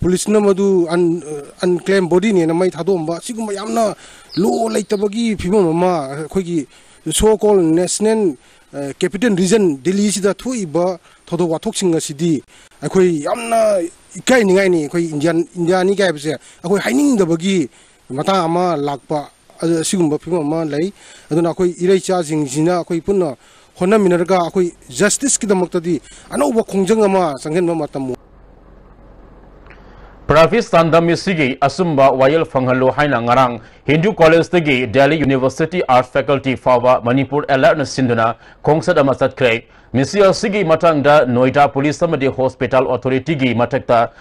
ꯄꯨꯂꯤꯁꯅ ꯃꯗꯨ un-, unclaimed bodyꯅꯦꯅ ꯃꯩ ꯊꯥꯗꯣꯛꯑꯝꯕ, ꯑꯁꯤꯒꯨꯝꯕ ꯌꯥꯝꯅ law ꯂꯩꯇꯕꯒꯤ ꯐꯤꯕꯝ ꯑꯃ ꯑꯩꯈꯣꯏꯒꯤ so called national, ꯑ, capital region ꯗꯤꯜꯂꯤꯁꯤꯗ ꯊꯣꯛꯏꯕ ꯊꯧꯗꯣꯛ ꯋꯥꯊꯣꯛꯁꯤꯡ ꯑꯁꯤꯗꯤ ꯑꯩꯈꯣꯏ ꯌꯥꯝꯅ ꯏꯀꯥꯏꯅꯤꯡꯉꯥꯏꯅꯤ꯫ ꯑꯩꯈꯣꯏ ꯏꯟꯗꯤꯌꯥꯟ, ꯏꯟꯗꯤꯌꯥꯅꯤ ꯀꯥꯏ ꯍꯥꯏꯕꯁꯦ ꯑꯩꯈꯣꯏ ꯍꯥꯏꯅꯤꯡꯗꯕꯒꯤ ꯃꯇꯥꯡ ꯑꯃ ꯂꯥꯛꯄ, ꯑꯗꯨ ꯑꯁꯤꯒꯨꯝꯕ ꯐꯤꯕꯝ ꯑꯃ ꯂꯩ꯫ ꯑꯗꯨꯅ ꯑꯩꯈꯣꯏ ꯏꯔꯩꯆꯥꯁꯤꯡꯁꯤꯅ ꯑꯩꯈꯣꯏ ꯄꯨꯟꯅ ꯍꯣꯠꯅꯃꯤꯟꯅꯔꯒ ꯑꯩꯈꯣꯏ justiceꯀꯤꯗꯃꯛꯇꯗꯤ ꯑꯅꯧꯕ ꯈꯣꯡꯖꯪ ꯑꯃ ꯆꯪꯁꯤꯟꯕ ꯃꯇꯝ ꯑꯣꯏ꯫ ꯄ꯭ꯔꯥꯚꯤꯁ ꯆꯥꯟꯗꯝ ꯃꯤꯁꯤꯒꯤ ꯑꯆꯨꯝꯕ ꯋꯥꯌꯦꯜ ꯐꯪꯍꯜꯂꯨ ꯍꯥꯏꯅ ꯉꯔꯥꯡ ꯍꯤꯟꯗꯨ ꯀꯣꯂꯦꯖꯇꯒꯤ ꯗꯦꯜꯂꯤ ꯌꯨꯅꯤꯚꯔꯁꯤꯇꯤ ꯑꯥꯔꯠꯁ ꯐꯦꯀꯜꯇꯤ ꯐꯥꯎꯕ ꯃꯅꯤꯄꯨꯔ ꯑꯦꯂꯔꯠꯅ ꯁꯤꯟꯗꯨꯅ ꯈꯣꯡꯆꯠ ꯑꯃ ꯆꯠꯈ꯭ꯔꯦ꯫ ꯃꯤꯁꯤ ꯑꯁꯤꯒꯤ ꯃꯇꯥꯡꯗ ꯅꯣꯏꯗꯥ ꯄꯨꯂꯤꯁ ꯑꯃꯗꯤ ꯍꯣꯁꯄꯤꯇꯥꯜ ꯑꯣꯊꯣꯔꯤꯇꯤꯒꯤ ꯃꯊꯛꯇ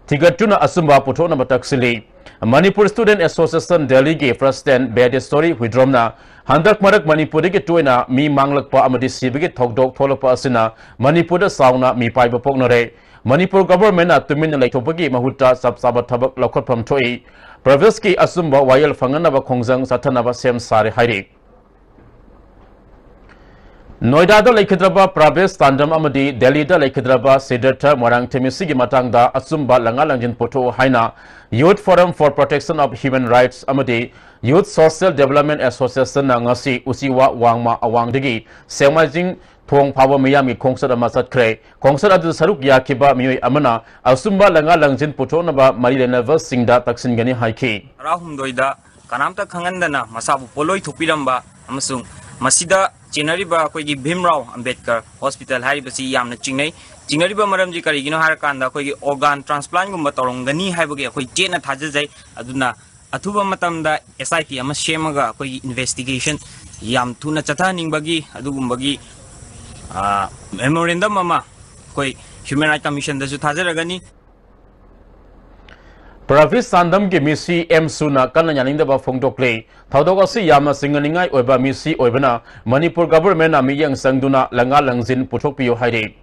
ꯊꯤꯒꯠꯇꯨꯅ ꯑꯆꯨꯝꯕ ꯄꯨꯊꯣꯛꯅꯕ ꯇꯛꯁꯤꯜꯂꯤ꯫ ꯃꯅꯤꯄꯨꯔ ꯁ꯭ꯇꯨꯗꯦꯟꯠ ꯑꯦꯁꯣꯁꯤꯌꯦꯁꯟ ꯗꯦꯜꯂꯤꯒꯤ ꯄ꯭ꯔꯁꯤꯗꯦꯟꯠ ꯕꯦꯗꯦꯁꯣꯔꯤ ꯍꯨꯏꯗ꯭ꯔꯣꯝꯅ ꯍꯟꯗꯛ ꯃꯔꯛ ꯃꯅꯤꯄꯨꯔꯗꯒꯤ ꯇꯣꯏꯅ ꯃꯤ ꯃꯥꯡꯂꯛꯄ ꯑꯃꯗꯤ ꯁꯤꯕꯒꯤ ꯊꯧꯗꯣꯛ ꯊꯣꯛꯂꯛꯄ ꯑꯁꯤꯅ ꯃꯅꯤꯄꯨꯔꯗ ꯆꯥꯎꯅ ꯃꯤꯄꯥꯏꯕ ꯄꯣꯛꯅꯔꯦ꯫ ꯃꯅꯤꯄꯨꯔ ꯒꯚꯔꯟꯃꯦꯟꯠꯅ ꯇꯨꯃꯤꯟꯅ ꯂꯩꯊꯣꯛꯄꯒꯤ ꯃꯍꯨꯠꯇ ꯆꯞ ꯆꯥꯕ ꯊꯕꯛ ꯂꯧꯈꯠꯐꯝ ꯊꯣꯛꯏ꯫ ꯄ꯭ꯔꯥꯚꯤꯁꯀꯤ ꯑꯆꯨꯝꯕ ꯋꯥꯌꯦꯜ ꯐꯪꯅꯅꯕ ꯈꯣꯡꯖꯪ ꯆꯠꯊꯅꯕ ꯁꯦꯝ ꯁꯥꯔꯦ ꯍꯥꯏꯔꯤ꯫ ꯅꯣꯏꯗꯥꯗ ꯂꯩꯈꯤꯗ꯭ꯔꯕ ꯄ꯭ꯔꯥꯚꯦꯁ ꯇꯥꯟꯗꯝ ꯑꯃꯗꯤ ꯗꯦꯜꯂꯤꯗ ꯂꯩꯈꯤꯗ꯭ꯔꯕ ꯁꯤꯗ꯭ꯙꯥꯔꯊ ꯃꯣꯏꯔꯥꯡꯊꯦꯝ ꯑꯁꯤꯒꯤ ꯃꯇꯥꯡꯗ ꯑꯆꯨꯝꯕ ꯂꯪꯉꯥ ꯂꯪꯖꯤꯟ ꯄꯨꯊꯣꯛꯎ ꯍꯥꯏꯅ Youth Forum for Protection of Human Rights ꯑꯃꯗꯤ Youth Social Development Associationꯅ ꯉꯁꯤ ꯎꯆꯤꯋꯥ ꯋꯥꯡꯃ ꯑꯋꯥꯡꯗꯒꯤ ꯁꯦꯛꯃꯥꯏꯖꯤꯡ ꯊꯣꯡ ꯐꯥꯎꯕ ꯃꯤꯌꯥꯝꯒꯤ ꯈꯣꯡꯆꯠ ꯑꯃ ꯆꯠꯈ꯭ꯔꯦ꯫ ꯈꯣꯡꯆꯠ ꯑꯗꯨꯗ ꯁꯔꯨꯛ ꯌꯥꯈꯤꯕ ꯃꯤꯑꯣꯏ ꯑꯃꯅ ꯑꯆꯨꯝꯕ ꯂꯪꯉꯥ ꯂꯪꯖꯤꯟ ꯄꯨꯊꯣꯛꯅꯕ ꯃꯔꯤ ꯂꯩꯅꯕꯁꯤꯡꯗ ꯇꯛꯁꯤꯟꯒꯅꯤ ꯍꯥꯏꯈꯤ꯫ ꯇꯔꯥꯍꯨꯝꯗꯣꯏꯗ ꯀꯅꯥꯝꯇ ꯈꯪꯍꯟꯗꯅ ꯃꯁꯥꯕꯨ ꯄꯣꯠꯂꯣꯏ ꯊꯣꯛꯄꯤꯔꯝꯕ ꯑꯃꯁꯨꯡ ꯃꯁꯤꯗ ꯆꯦꯟꯅꯔꯤꯕ ꯑꯩꯈꯣꯏꯒꯤ ꯚꯤꯝꯔꯥꯎ ꯑꯝꯕꯦꯗꯀꯔ ꯍꯣꯁꯄꯤꯇꯥꯜ ꯍꯥꯏꯔꯤꯕꯁꯤ ꯌꯥꯝꯅ ꯆꯤꯡꯅꯩ꯫ ꯆꯤꯡꯅꯔꯤꯕ ꯃꯔꯝꯁꯤ ꯀꯔꯤꯒꯤꯅꯣ ꯍꯥꯏꯔꯀꯥꯟꯗ ꯑꯩꯈꯣꯏꯒꯤ organ transplant ꯒꯨꯝꯕ ꯇꯧꯔꯝꯒꯅꯤ ꯍꯥꯏꯕꯒꯤ ꯑꯩꯈꯣꯏ ꯆꯦꯠꯅ ꯊꯥꯖꯖꯩ꯫ ꯑꯗꯨꯅ ꯑꯊꯨꯕ ꯃꯇꯝꯗ S I T ꯑꯃ ꯁꯦꯝꯃꯒ ꯑꯩꯈꯣꯏꯒꯤ investigation ꯌꯥꯝ ꯊꯨꯅ ꯆꯠꯊꯍꯟꯅꯤꯡꯕꯒꯤ ꯑꯗꯨꯒꯨꯝꯕꯒꯤ, ꯑ, memorandum ꯑꯃ ꯑꯩꯈꯣꯏ Human Rights Commissionꯗꯁꯨ ꯊꯥꯖꯔꯒꯅꯤ꯫ ꯄ꯭ꯔꯥꯚꯦꯁ ꯇꯥꯟꯗꯝꯒꯤ ꯃꯤꯁꯤ ꯑꯦꯝ ꯁꯨꯅ ꯀꯟꯅ ꯌꯥꯅꯤꯡꯗꯕ ꯐꯣꯡꯗꯣꯛꯂꯤ꯫ ꯊꯧꯗꯣꯛ ꯑꯁꯤ ꯌꯥꯝꯅ ꯆꯤꯡꯅꯅꯤꯡꯉꯥꯏ ꯑꯣꯏꯕ ꯃꯤꯁꯤ ꯑꯣꯏꯕꯅ ꯃꯅꯤꯄꯨꯔ governmentꯅ ꯃꯤꯠꯌꯦꯡ ꯆꯪꯗꯨꯅ ꯂꯪꯉꯥ ꯂꯪꯖꯤꯟ ꯄꯨꯊꯣꯛꯄꯤꯌꯨ ꯍꯥꯏꯔꯤ꯫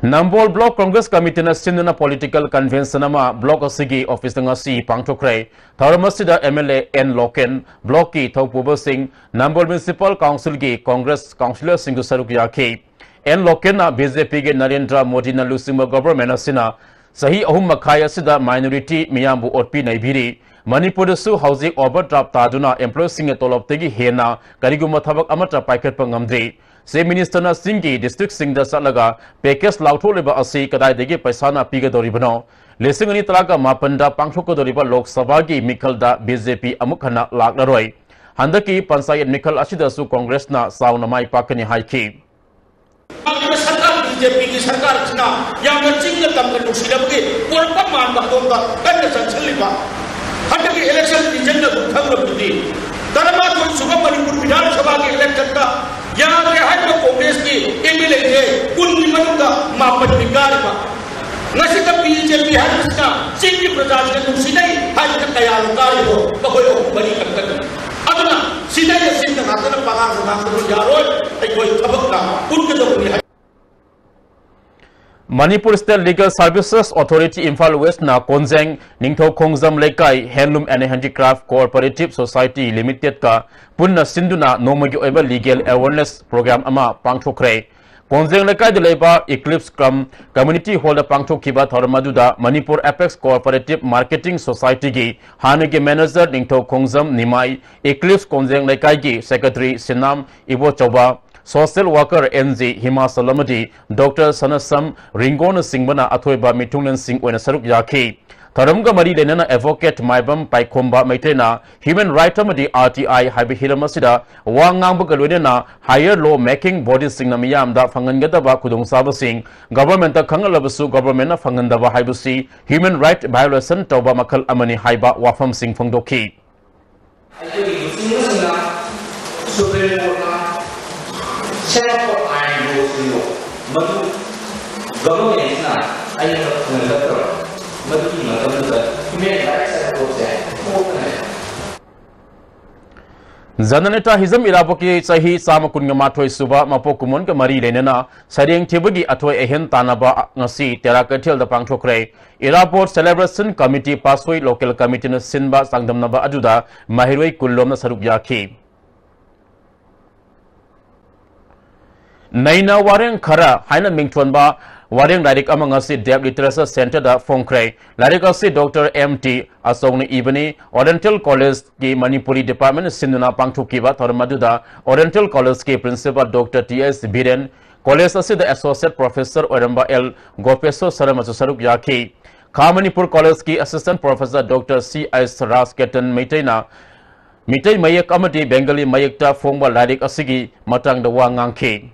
ꯅꯝꯕꯣꯜ Block Congress Committeeꯅ ꯁꯤꯟꯗꯨꯅ political convention ꯑꯃ block ꯑꯁꯤꯒꯤ officeꯇ ꯉꯁꯤ ꯄꯥꯡꯊꯣꯛꯈ꯭ꯔꯦ꯫ ꯊꯧꯔꯝ ꯑꯁꯤꯗ M L A N Loken, blockꯀꯤ ꯊꯧꯄꯨꯕꯁꯤꯡ, ꯅꯝꯕꯣꯜ Municipal Councilꯒꯤ Congress councillorꯁꯤꯡꯁꯨ ꯁꯔꯨꯛ ꯌꯥꯈꯤ꯫ ꯑꯦꯟ ꯂꯣꯀꯦꯟꯅ B J Pꯒꯤ ꯅꯔꯦꯟꯗ꯭ꯔ ꯃꯣꯗꯤꯅ ꯂꯨꯆꯤꯡꯕ government ꯑꯁꯤꯅ ꯆꯍꯤ ꯑꯍꯨꯝ ꯃꯈꯥꯏ ꯑꯁꯤꯗ minority ꯃꯤꯌꯥꯝꯕꯨ ꯑꯣꯠꯄꯤ ꯅꯩꯕꯤꯔꯤ꯫ ꯃꯅꯤꯄꯨꯔꯗꯁꯨ ꯍꯧꯖꯤꯛ overdraft ꯇꯥꯗꯨꯅ employeeꯁꯤꯡꯒꯤ ꯇꯣꯂꯣꯞꯇꯒꯤ ꯍꯦꯟꯅ ꯀꯔꯤꯒꯨꯝꯕ ꯊꯕꯛ ꯑꯃꯠꯇ ꯄꯥꯏꯈꯠꯄ ꯉꯝꯗ꯭ꯔꯤ꯫ Chief Ministerꯅ ꯆꯤꯡꯒꯤ districtꯁꯤꯡꯗ ꯆꯠꯂꯒ package ꯂꯥꯎꯊꯣꯛꯂꯤꯕ ꯑꯁꯤ ꯀꯗꯥꯏꯗꯒꯤ ꯄꯩꯁꯥꯅ ꯄꯤꯒꯗꯧꯔꯤꯕꯅꯣ? ꯂꯤꯁꯤꯡ ꯑꯅꯤ ꯇꯔꯥꯒ ꯃꯥꯄꯟꯗ ꯄꯥꯡꯊꯣꯛꯀꯗꯧꯔꯤꯕ Lok Sabhaꯒꯤ ꯃꯤꯈꯜꯗ B J P ꯑꯃꯨꯛ ꯍꯟꯅ ꯂꯥꯛꯂꯔꯣꯏ꯫ ꯍꯟꯗꯛꯀꯤ ꯄꯟꯆꯥꯌꯠ ꯃꯤꯈꯜ ꯑꯁꯤꯗꯁꯨ Congressꯅ ꯆꯥꯎꯅ ꯃꯥꯏ ꯄꯥꯛꯀꯅꯤ ꯍꯥꯏꯈꯤ꯫ ꯂꯥꯛꯂꯤꯕ ꯁꯔꯀꯥꯔ, B J Pꯒꯤ ꯁꯔꯀꯥꯔ ꯑꯁꯤꯅ ꯌꯥꯝꯅ ꯆꯤꯡꯒ ꯇꯝꯒ ꯅꯨꯡꯁꯤꯅꯕꯒꯤ ꯄꯣꯔꯛꯄ ꯃꯥꯟꯕ ꯑꯗꯣꯝꯗ ꯀꯟꯅ ꯆꯪꯁꯤꯜꯂꯤꯕ꯫ ꯍꯟꯗꯛꯀꯤ election resultꯅ ꯑꯗꯨꯝ ꯈꯪꯂꯕꯗꯨꯗꯤ, ꯇꯔꯥꯃꯥꯊꯣꯏ ꯁꯨꯕ ꯃꯅꯤꯄꯨꯔ ꯕꯤꯙꯥꯟ ꯁꯚꯥꯒꯤ electionꯗ ꯌꯥꯗ꯭ꯔꯦ ꯍꯥꯏꯔꯤꯕ Congressꯀꯤ M L Aꯁꯦ ꯀꯨꯟꯒꯤ ꯃꯅꯨꯡꯗ ꯃꯥꯄꯟꯅꯤ ꯀꯥꯔꯤꯕ꯫ ꯉꯁꯤꯗ B J P ꯍꯥꯏꯕꯁꯤꯅ ꯆꯤꯡꯒꯤ ꯄ꯭ꯔꯖꯥꯁꯤꯡꯅ ꯅꯨꯡꯁꯤꯅꯩ ꯍꯥꯏꯕꯁꯤꯅ ꯀꯌꯥꯅꯣ ꯀꯥꯔꯤꯕꯣ? ꯃꯈꯣꯏ ꯑꯍꯨꯝ ꯃꯔꯤ ꯈꯛꯇꯅꯤ꯫ ꯑꯗꯨꯅ ꯁꯤꯗꯩꯗ ꯆꯤꯡꯗ ꯉꯥꯛꯇꯅ ꯄꯉꯥꯡꯗ ꯉꯥꯡꯕꯗꯣ ꯌꯥꯔꯣꯏ꯫ ꯑꯩꯈꯣꯏ ꯊꯕꯛꯅ ꯄꯨꯟꯒꯗꯧꯕꯅꯤ ꯍꯥꯏ꯫ Manipur State Legal Services Authority Imphal West ꯅ ꯀꯣꯟꯖꯦꯡ ꯅꯤꯡꯊꯧ ꯈꯣꯡꯖꯝ ꯂꯩꯀꯥꯏ Handloom and Handicraft Cooperative Society Limited ꯀ ꯄꯨꯟꯅ ꯁꯤꯟꯗꯨꯅ ꯅꯣꯡꯃꯒꯤ ꯑꯣꯏꯕ legal awareness program ꯑꯃ ꯄꯥꯡꯊꯣꯛꯈ꯭ꯔꯦ꯫ ꯀꯣꯟꯖꯦꯡ ꯂꯩꯀꯥꯏꯗ ꯂꯩꯕ Eclipse cum Community Hall ꯗ ꯄꯥꯡꯊꯣꯛꯈꯤꯕ ꯊꯧꯔꯝ ꯑꯗꯨꯗ Manipur Apex Cooperative Marketing Society ꯒꯤ ꯍꯥꯟꯅꯒꯤ manager ꯅꯤꯡꯊꯧ ꯈꯣꯡꯖꯝ ꯅꯤꯃꯥꯏ, Eclipse ꯀꯣꯟꯖꯦꯡ ꯂꯩꯀꯥꯏꯒꯤ secretary Sinam Ibochouba, social worker N G Himachal ꯑꯃꯗꯤ Doctor ꯁꯅꯥꯁꯝ ꯔꯤꯡꯒꯣꯅꯆꯤꯡꯕꯅ ꯑꯊꯣꯏꯕ ꯃꯤꯊꯨꯡꯂꯦꯟꯁꯤꯡ ꯑꯣꯏꯅ ꯁꯔꯨꯛ ꯌꯥꯈꯤ꯫ ꯊꯧꯔꯝꯒ ꯃꯔꯤ ꯂꯩꯅꯅ Advocate ꯃꯥꯏꯕꯝ ꯄꯥꯏꯈꯣꯝꯕ ꯃꯩꯇ꯭ꯔꯦꯅ Human Right ꯑꯃꯗꯤ R T I ꯍꯥꯏꯕ ꯍꯤꯔꯝ ꯑꯁꯤꯗ ꯋꯥ ꯉꯥꯡꯕꯒ ꯂꯣꯏꯅꯅ higher law making bodies ꯁꯤꯡꯅ ꯃꯤꯌꯥꯝꯗ ꯐꯪꯍꯟꯒꯗꯕ ꯈꯨꯗꯣꯡꯆꯥꯕꯁꯤꯡ government ꯇ ꯈꯪꯍꯜꯂꯕꯁꯨ government ꯅ ꯐꯪꯍꯟꯗꯕ ꯍꯥꯏꯕꯁꯤ human right violation ꯇꯧꯕ ꯃꯈꯜ ꯑꯃꯅꯤ ꯍꯥꯏꯕ ꯋꯥꯐꯝꯁꯤꯡ ꯐꯣꯡꯗꯣꯛꯈꯤ꯫ ꯑꯩꯈꯣꯏꯒꯤ ꯂꯨꯆꯤꯡꯕꯁꯤꯡꯅ ꯁꯨꯄ꯭ꯔꯤꯝ ꯀꯣꯔꯠꯅ ꯁꯦꯝꯃꯛꯄ ꯑꯥꯏꯟ ꯂꯣꯁꯤꯡꯗꯣ ꯃꯗꯨ ꯒꯚꯔꯟꯃꯦꯟꯁꯤꯅ ꯑꯌꯦꯠꯄ ꯐꯪꯍꯜꯂꯛꯇ꯭ꯔꯕ ꯃꯗꯨꯒꯤ ꯃꯇꯝꯗꯨꯗ ꯍ꯭ꯌꯨꯃꯦꯟ ꯔꯥꯏꯠꯁ ꯍꯥꯏꯕ ꯄꯣꯠꯁꯦ ꯊꯣꯛꯂꯛꯀꯅꯦꯕ꯫ ꯖꯅꯅꯦꯇꯥ ꯍꯤꯖꯝ ꯏꯔꯥꯕꯣꯠꯀꯤ ꯆꯍꯤ ꯆꯥꯝꯃ ꯀꯨꯟꯒ ꯃꯥꯊꯣꯏ ꯁꯨꯕ ꯃꯄꯣꯛ ꯀꯨꯝꯑꯣꯟꯒ ꯃꯔꯤ ꯂꯩꯅꯅ ꯁꯩꯔꯦꯡ ꯊꯤꯕꯒꯤ ꯑꯊꯣꯏ ꯑꯍꯦꯟ ꯇꯥꯟꯅꯕ ꯉꯁꯤ ꯇꯦꯔꯥ ꯀꯩꯊꯦꯜꯗ ꯄꯥꯡꯊꯣꯛꯈ꯭ꯔꯦ꯫ ꯏꯔꯥꯕꯣꯠ Celebration Committee ꯄꯥꯠꯁꯣꯏ Local Committee ꯅ ꯁꯤꯟꯕ ꯆꯥꯡꯗꯝꯅꯕ ꯑꯗꯨꯗ ꯃꯍꯩꯔꯣꯏ ꯀꯨꯟ ꯂꯣꯝꯅ ꯁꯔꯨꯛ ꯌꯥꯈꯤ꯫ ꯅꯩꯅ ꯋꯥꯔꯦꯡ ꯈꯔ ꯍꯥꯏꯅ ꯃꯤꯡꯊꯣꯟꯕ ꯋꯥꯔꯦꯡ ꯂꯥꯏꯔꯤꯛ ꯑꯃ ꯉꯁꯤ Deaf Literature Centre ꯗ ꯐꯣꯡꯈ꯭ꯔꯦ꯫ ꯂꯥꯏꯔꯤꯛ ꯑꯁꯤ ꯗꯣꯛꯇꯔ ꯑꯦꯝ ꯇꯤ ꯑꯆꯧꯅ ꯏꯕꯅꯤ꯫ Oriental College ꯀꯤ ꯃꯅꯤꯄꯨꯔꯤ department ꯅ ꯁꯤꯟꯗꯨꯅ ꯄꯥꯡꯊꯣꯛꯈꯤꯕ ꯊꯧꯔꯝ ꯑꯗꯨꯗ Oriental College ꯀꯤ principal ꯗꯣꯛꯇꯔ ꯇꯤ ꯑꯦꯁ ꯕꯤꯔꯦꯟ, college ꯑꯁꯤꯗ associate professor ꯑꯣꯏꯔꯝꯕ ꯑꯦꯜ ꯒꯣꯄꯦꯁꯣꯔ ꯁꯔꯃꯁꯨ ꯁꯔꯨꯛ ꯌꯥꯈꯤ꯫ ꯈꯥ ꯃꯅꯤꯄꯨꯔ College ꯀꯤ assistant professor ꯗꯣꯛꯇꯔ ꯁꯤ ꯑꯩꯆ ꯔꯥꯖꯀꯦꯇꯟ ꯃꯩꯇꯩꯅ ꯃꯤꯇꯩ ꯃꯌꯦꯛ ꯑꯃꯗꯤ ꯕꯦꯡꯒꯂꯤ ꯃꯌꯦꯛꯇ ꯐꯣꯡꯕ ꯂꯥꯏꯔꯤꯛ ꯑꯁꯤꯒꯤ ꯃꯇꯥꯡꯗ ꯋꯥ ꯉꯥꯡꯈꯤ꯫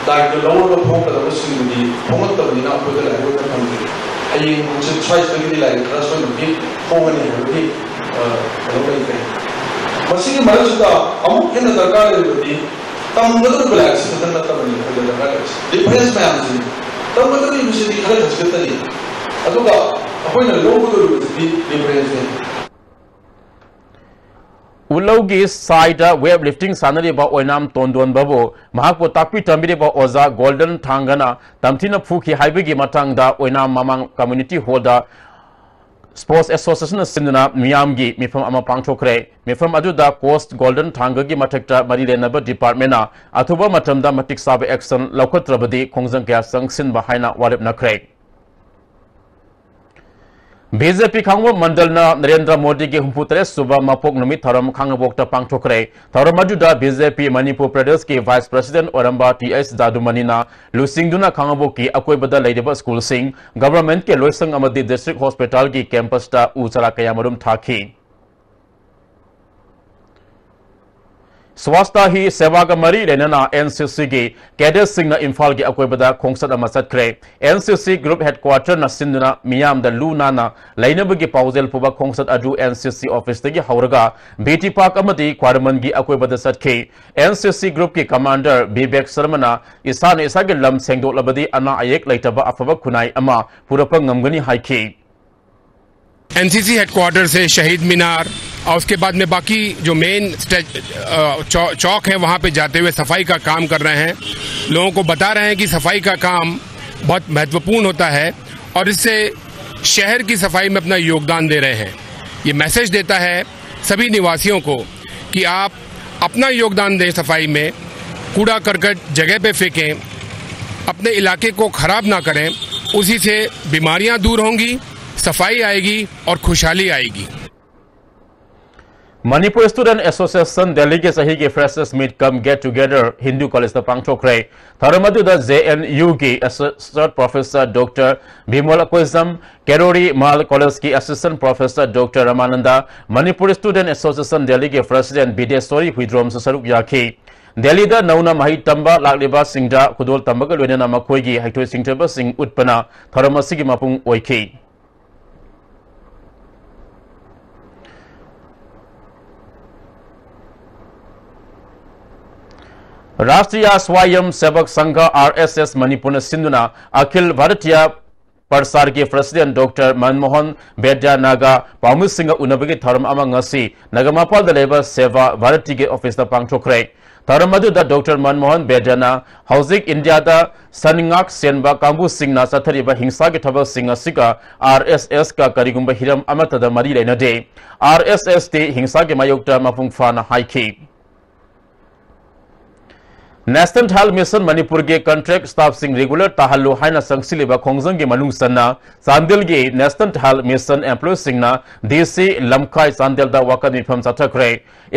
ꯗꯥꯏꯇ ꯂꯧꯔꯒ ꯐꯣꯡꯒꯗꯕꯁꯤꯡꯗꯨꯗꯤ ꯐꯣꯡꯂꯛꯇꯕꯅꯤꯅ ꯑꯩꯈꯣꯏꯗ ꯂꯥꯏꯔꯤꯛ ꯑꯣꯏꯅ ꯐꯪꯗ꯭ꯔꯤ꯫ ꯍꯌꯦꯡ ꯍꯪꯆꯤꯠ ꯁ꯭ꯋꯥꯏꯁꯤꯗꯒꯤꯗꯤ ꯂꯥꯏꯔꯤꯛ ꯈꯔ ꯁꯣꯏꯗꯅ ꯐꯣꯡꯒꯅꯤ ꯍꯥꯏꯕꯒꯤ, ꯑ, ꯀꯩꯅꯣ ꯂꯩꯈ꯭ꯔꯦ꯫ ꯃꯁꯤꯒꯤ ꯃꯔꯛꯁꯤꯗ ꯑꯃꯨꯛ ꯍꯦꯟꯅ ꯗꯔꯀꯥꯔ ꯂꯩꯔꯤꯕꯗꯤ ꯇꯝꯒꯗꯧꯔꯤꯕ ꯂꯥꯏꯔꯤꯛꯁꯤ ꯈꯛꯇꯪ ꯅꯠꯇꯕꯅꯤ ꯑꯩꯈꯣꯏꯗ ꯗꯔꯀꯥꯔ ꯂꯩꯔꯤꯁꯤ꯫ Reference ꯃꯌꯥꯝꯁꯤꯅꯤ꯫ ꯇꯝꯒꯗꯧꯔꯤꯕꯁꯤꯗꯤ ꯈꯔ ꯈꯖꯤꯛ ꯈꯛꯇꯅꯤ꯫ ꯑꯗꯨꯒ ꯑꯩꯈꯣꯏꯅ ꯂꯧꯒꯗꯧꯔꯤꯕꯁꯤꯗꯤ reference ꯅꯤ꯫ ꯎꯠꯂꯧꯒꯤ ꯁꯥꯏꯗ ꯋꯦꯠ ꯂꯤꯐꯇꯤꯡ ꯁꯥꯟꯅꯔꯤꯕ ꯑꯣꯏꯅꯥꯝ ꯇꯣꯟꯗꯣꯟꯕꯕꯨ ꯃꯍꯥꯛꯄꯨ ꯇꯥꯛꯄꯤ ꯇꯝꯕꯤꯔꯤꯕ ꯑꯣꯖꯥ ꯒꯣꯜꯗꯟ ꯊꯥꯡꯒꯅ ꯇꯝꯊꯤꯅ ꯐꯨꯈꯤ ꯍꯥꯏꯕꯒꯤ ꯃꯇꯥꯡꯗ ꯑꯣꯏꯅꯥꯝ ꯃꯃꯥꯡ ꯀꯝꯃ꯭ꯌꯨꯅꯤꯇꯤ ꯍꯣꯜꯗ ꯁ꯭ꯄꯣꯔꯠꯁ ꯑꯦꯁꯣꯁꯤꯌꯦꯁꯟꯅ ꯁꯤꯟꯗꯨꯅ ꯃꯤꯌꯥꯝꯒꯤ ꯃꯤꯐꯝ ꯑꯃ ꯄꯥꯡꯊꯣꯛꯈ꯭ꯔꯦ꯫ ꯃꯤꯐꯝ ꯑꯗꯨꯗ ꯀꯣꯆ ꯒꯣꯜꯗꯟ ꯊꯥꯡꯒꯒꯤ ꯃꯊꯛꯇ ꯃꯔꯤ ꯂꯩꯅꯕ ꯗꯤꯄꯥꯔꯠꯃꯦꯟꯅ ꯑꯊꯨꯕ ꯃꯇꯝꯗ ꯃꯇꯤꯛ ꯆꯥꯕ ꯑꯦꯛꯁꯟ ꯂꯧꯈꯠꯇ꯭ꯔꯕꯗꯤ ꯈꯣꯡꯖꯪ ꯀꯌꯥ ꯆꯪꯁꯤꯟꯕ ꯍꯥꯏꯅ ꯋꯥꯔꯦꯞꯅꯈ꯭ꯔꯦ꯫ ꯕꯤ ꯖꯦ ꯄꯤ ꯈꯥꯡꯉꯕꯣꯛ ꯃꯟꯗꯜꯅ ꯅꯔꯦꯟꯗ꯭ꯔ ꯃꯣꯗꯤꯒꯤ ꯍꯨꯝꯐꯨ ꯇꯔꯦꯠ ꯁꯨꯕ ꯃꯄꯣꯛ ꯅꯨꯃꯤꯠ ꯊꯧꯔꯝ ꯈꯥꯡꯉꯕꯣꯛꯇ ꯄꯥꯡꯊꯣꯛꯈ꯭ꯔꯦ꯫ ꯊꯧꯔꯝ ꯑꯗꯨꯗ ꯕꯤ ꯖꯦ ꯄꯤ ꯃꯅꯤꯄꯨꯔ ꯄ꯭ꯔꯗꯦꯁꯀꯤ ꯚꯥꯏꯁ ꯄ꯭ꯔꯁꯤꯗꯦꯟ ꯑꯣꯏꯔꯝꯕ ꯇꯤ ꯑꯩꯆ ꯖꯥꯗꯨꯃꯅꯤꯅ ꯂꯨꯆꯤꯡꯗꯨꯅ ꯈꯥꯡꯉꯕꯣꯛꯀꯤ ꯑꯀꯣꯏꯕꯗ ꯂꯩꯔꯤꯕ ꯁ꯭ꯀꯨꯜꯁꯤꯡ, ꯒꯚꯔꯟꯃꯦꯟꯠꯀꯤ ꯂꯣꯏꯁꯪ ꯑꯃꯗꯤ ꯗꯤꯁꯇ꯭ꯔꯤꯛ ꯍꯣꯁꯄꯤꯇꯥꯜꯒꯤ ꯀꯦꯝꯄꯁꯇ ꯎ ꯆꯥꯔꯥ ꯀꯌꯥꯃꯔꯨꯝ ꯊꯥꯈꯤ꯫ ꯁ꯭ꯋꯥꯁꯊ ꯍꯤ ꯁꯦꯕꯥꯒ ꯃꯔꯤ ꯂꯩꯅꯅ ꯑꯦꯟ ꯁꯤ ꯁꯤꯒꯤ ꯀꯦꯗꯦꯠꯁꯤꯡꯅ ꯏꯝꯐꯥꯜꯒꯤ ꯑꯀꯣꯏꯕꯗ ꯈꯣꯡꯆꯠ ꯑꯃ ꯆꯠꯈ꯭ꯔꯦ꯫ ꯑꯦꯟ ꯁꯤ ꯁꯤ ꯒ꯭ꯔꯨꯞ ꯍꯦꯗꯀ꯭ꯋꯥꯇꯔꯅ ꯁꯤꯟꯗꯨꯅ ꯃꯤꯌꯥꯝꯗ ꯂꯨ ꯅꯥꯟꯅ ꯂꯩꯅꯕꯒꯤ ꯄꯥꯎꯖꯦꯜ ꯄꯨꯕ ꯈꯣꯡꯆꯠ ꯑꯗꯨ ꯑꯦꯟ ꯁꯤ ꯁꯤ ꯑꯣꯐꯤꯁꯇꯒꯤ ꯍꯧꯔꯒ ꯕꯤ ꯇꯤ ꯄꯥꯔꯛ ꯑꯃꯗꯤ ꯈ꯭ꯋꯥꯏꯔꯝꯕꯟꯒꯤ ꯑꯀꯣꯏꯕꯗ ꯆꯠꯈꯤ꯫ ꯑꯦꯟ ꯁꯤ ꯁꯤ ꯒ꯭ꯔꯨꯞꯀꯤ ꯀꯃꯥꯟꯗꯔ ꯕꯤꯕꯦꯛ ꯁꯔꯃꯅ ꯏꯁꯥꯅ ꯏꯁꯥꯒꯤ ꯂꯝ ꯁꯦꯡꯗꯣꯛꯂꯕꯗꯤ ꯑꯅꯥ ꯑꯌꯦꯛ ꯂꯩꯇꯕ ꯑꯐꯕ ꯈꯨꯟꯅꯥꯏ ꯑꯃ ꯄꯨꯔꯛꯄ ꯉꯝꯒꯅꯤ ꯍꯥꯏꯈꯤ꯫ एनसीसी हेडक्वार्टर से शहीद मीनार और उसके बाद में बाकी जो मेन स्टे- अ, चौ- चौक हैं, वहाँ पे जाते हुए सफाई का काम कर रहे हैं। लोगों को बता रहे हैं कि सफाई का काम बहुत महत्वपूर्ण होता है और इससे शहर की सफाई में अपना योगदान दे रहे हैं। ये मैसेज देता है सभी निवासियों को कि आप अपना योगदान दें सफाई में, कूड़ा करकट जगह पे फेंकें, अपने इलाके को खराब ना करें, उसी से बीमारियां दूर होंगी, सफाई आएगी और खुशहाली आएगी। ꯃꯅꯤꯄꯨꯔ ꯁ꯭ꯇꯨꯗꯦꯟꯠ ꯑꯦꯁꯣꯁꯤꯌꯦꯁꯟ ꯗꯦꯜꯂꯤꯒꯤ ꯆꯍꯤꯒꯤ freshers meet come get together Hindu ꯀꯣꯂꯦꯖꯇ ꯄꯥꯡꯊꯣꯛꯈ꯭ꯔꯦ꯫ ꯊꯧꯔꯝ ꯑꯗꯨꯗ ꯖꯦ ꯑꯦꯟ ꯌꯨꯒꯤ associate professor doctor Bimol Akoijam, Kirori Mal ꯀꯣꯂꯦꯖꯀꯤ assistant professor doctor Ramananda, Manipur student association ꯗꯦꯜꯂꯤꯒꯤ ꯄ꯭ꯔꯦꯁꯤꯗꯦꯟꯠ ꯕꯤꯗꯦꯁꯣꯔꯤ ꯍꯨꯏꯗ꯭ꯔꯣꯝꯁꯨ ꯁꯔꯨꯛ ꯌꯥꯈꯤ꯫ ꯗꯦꯜꯂꯤꯗ ꯅꯧꯅ ꯃꯍꯩ ꯇꯝꯕ ꯂꯥꯛꯂꯤꯕꯁꯤꯡꯗ ꯈꯨꯗꯣꯜ ꯇꯝꯕꯒ ꯂꯣꯏꯅꯅ ꯃꯈꯣꯏꯒꯤ ꯍꯩꯊꯣꯏ ꯁꯤꯡꯊꯣꯏꯕꯁꯤꯡ ꯎꯠꯄꯅ ꯊꯧꯔꯝ ꯑꯁꯤꯒꯤ ꯃꯄꯨꯡ ꯑꯣꯏꯈꯤ꯫ ꯔꯥꯁꯇ꯭ꯔꯤꯌꯥ ꯁ꯭ꯋꯥꯌꯝ ꯁꯦꯕꯛ ꯁꯪꯘ, ꯑꯥꯔ ꯑꯦꯁ ꯑꯦꯁ, ꯃꯅꯤꯄꯨꯔꯅ ꯁꯤꯟꯗꯨꯅ ꯑꯈꯤꯜ ꯚꯥꯔꯇꯤꯌꯥ ꯄꯔꯁꯥꯔꯒꯤ ꯄ꯭ꯔꯁꯤꯗꯦꯟ ꯗꯣꯛꯇꯔ ꯃꯟꯃꯣꯍꯟ ꯕꯦꯗ꯭ꯌꯥꯅꯥꯒ ꯄꯥꯎꯃꯤꯁꯤꯡꯒ ꯎꯅꯕꯒꯤ ꯊꯧꯔꯝ ꯑꯃ ꯉꯁꯤ ꯅꯒꯥꯃꯄꯥꯜꯗ ꯂꯩꯕ ꯁꯦꯕꯥ ꯚꯥꯔꯇꯤꯒꯤ ꯑꯣꯐꯤꯁꯇ ꯄꯥꯡꯊꯣꯛꯈ꯭ꯔꯦ꯫ ꯊꯧꯔꯝ ꯑꯗꯨꯗ ꯗꯣꯛꯇꯔ ꯃꯟꯃꯣꯍꯟ ꯕꯦꯗ꯭ꯌꯥꯅ ꯍꯧꯖꯤꯛ ꯏꯟꯗꯤꯌꯥꯗ ꯁꯟ ꯉꯥꯛ ꯁꯦꯟꯕ ꯀꯥꯡꯕꯨꯁꯤꯡꯅ ꯆꯠꯊꯔꯤꯕ ꯍꯤꯡꯁꯥꯒꯤ ꯊꯕꯛꯁꯤꯡ ꯑꯁꯤꯒ ꯑꯥꯔ ꯑꯦꯁ ꯑꯦꯁꯀ ꯀꯔꯤꯒꯨꯝꯕ ꯍꯤꯔꯝ ꯑꯃꯠꯇꯗ ꯃꯔꯤ ꯂꯩꯅꯗꯦ꯫ ꯑꯥꯔ ꯑꯦꯁ ꯑꯦꯁꯇꯤ ꯍꯤꯡꯁꯥꯒꯤ ꯃꯥꯌꯣꯛꯇ ꯃꯄꯨꯡ ꯐꯥꯅ ꯍꯥꯏꯈꯤ꯫ National Health Mission ꯃꯅꯤꯄꯨꯔꯒꯤ contract staffꯁꯤꯡ regular ꯇꯥꯍꯜꯂꯨ ꯍꯥꯏꯅ ꯆꯪꯁꯤꯜꯂꯤꯕ ꯈꯣꯡꯖꯪꯒꯤ ꯃꯅꯨꯡ ꯆꯟꯅ ꯆꯥꯟꯗꯦꯜꯒꯤ National Health Mission employeeꯁꯤꯡꯅ ꯗꯤ ꯁꯤ ꯂꯝꯈꯥꯏ ꯆꯥꯟꯗꯦꯜꯗ ꯋꯥꯀꯠ ꯃꯤꯐꯝ ꯆꯠꯊꯈ꯭ꯔꯦ꯫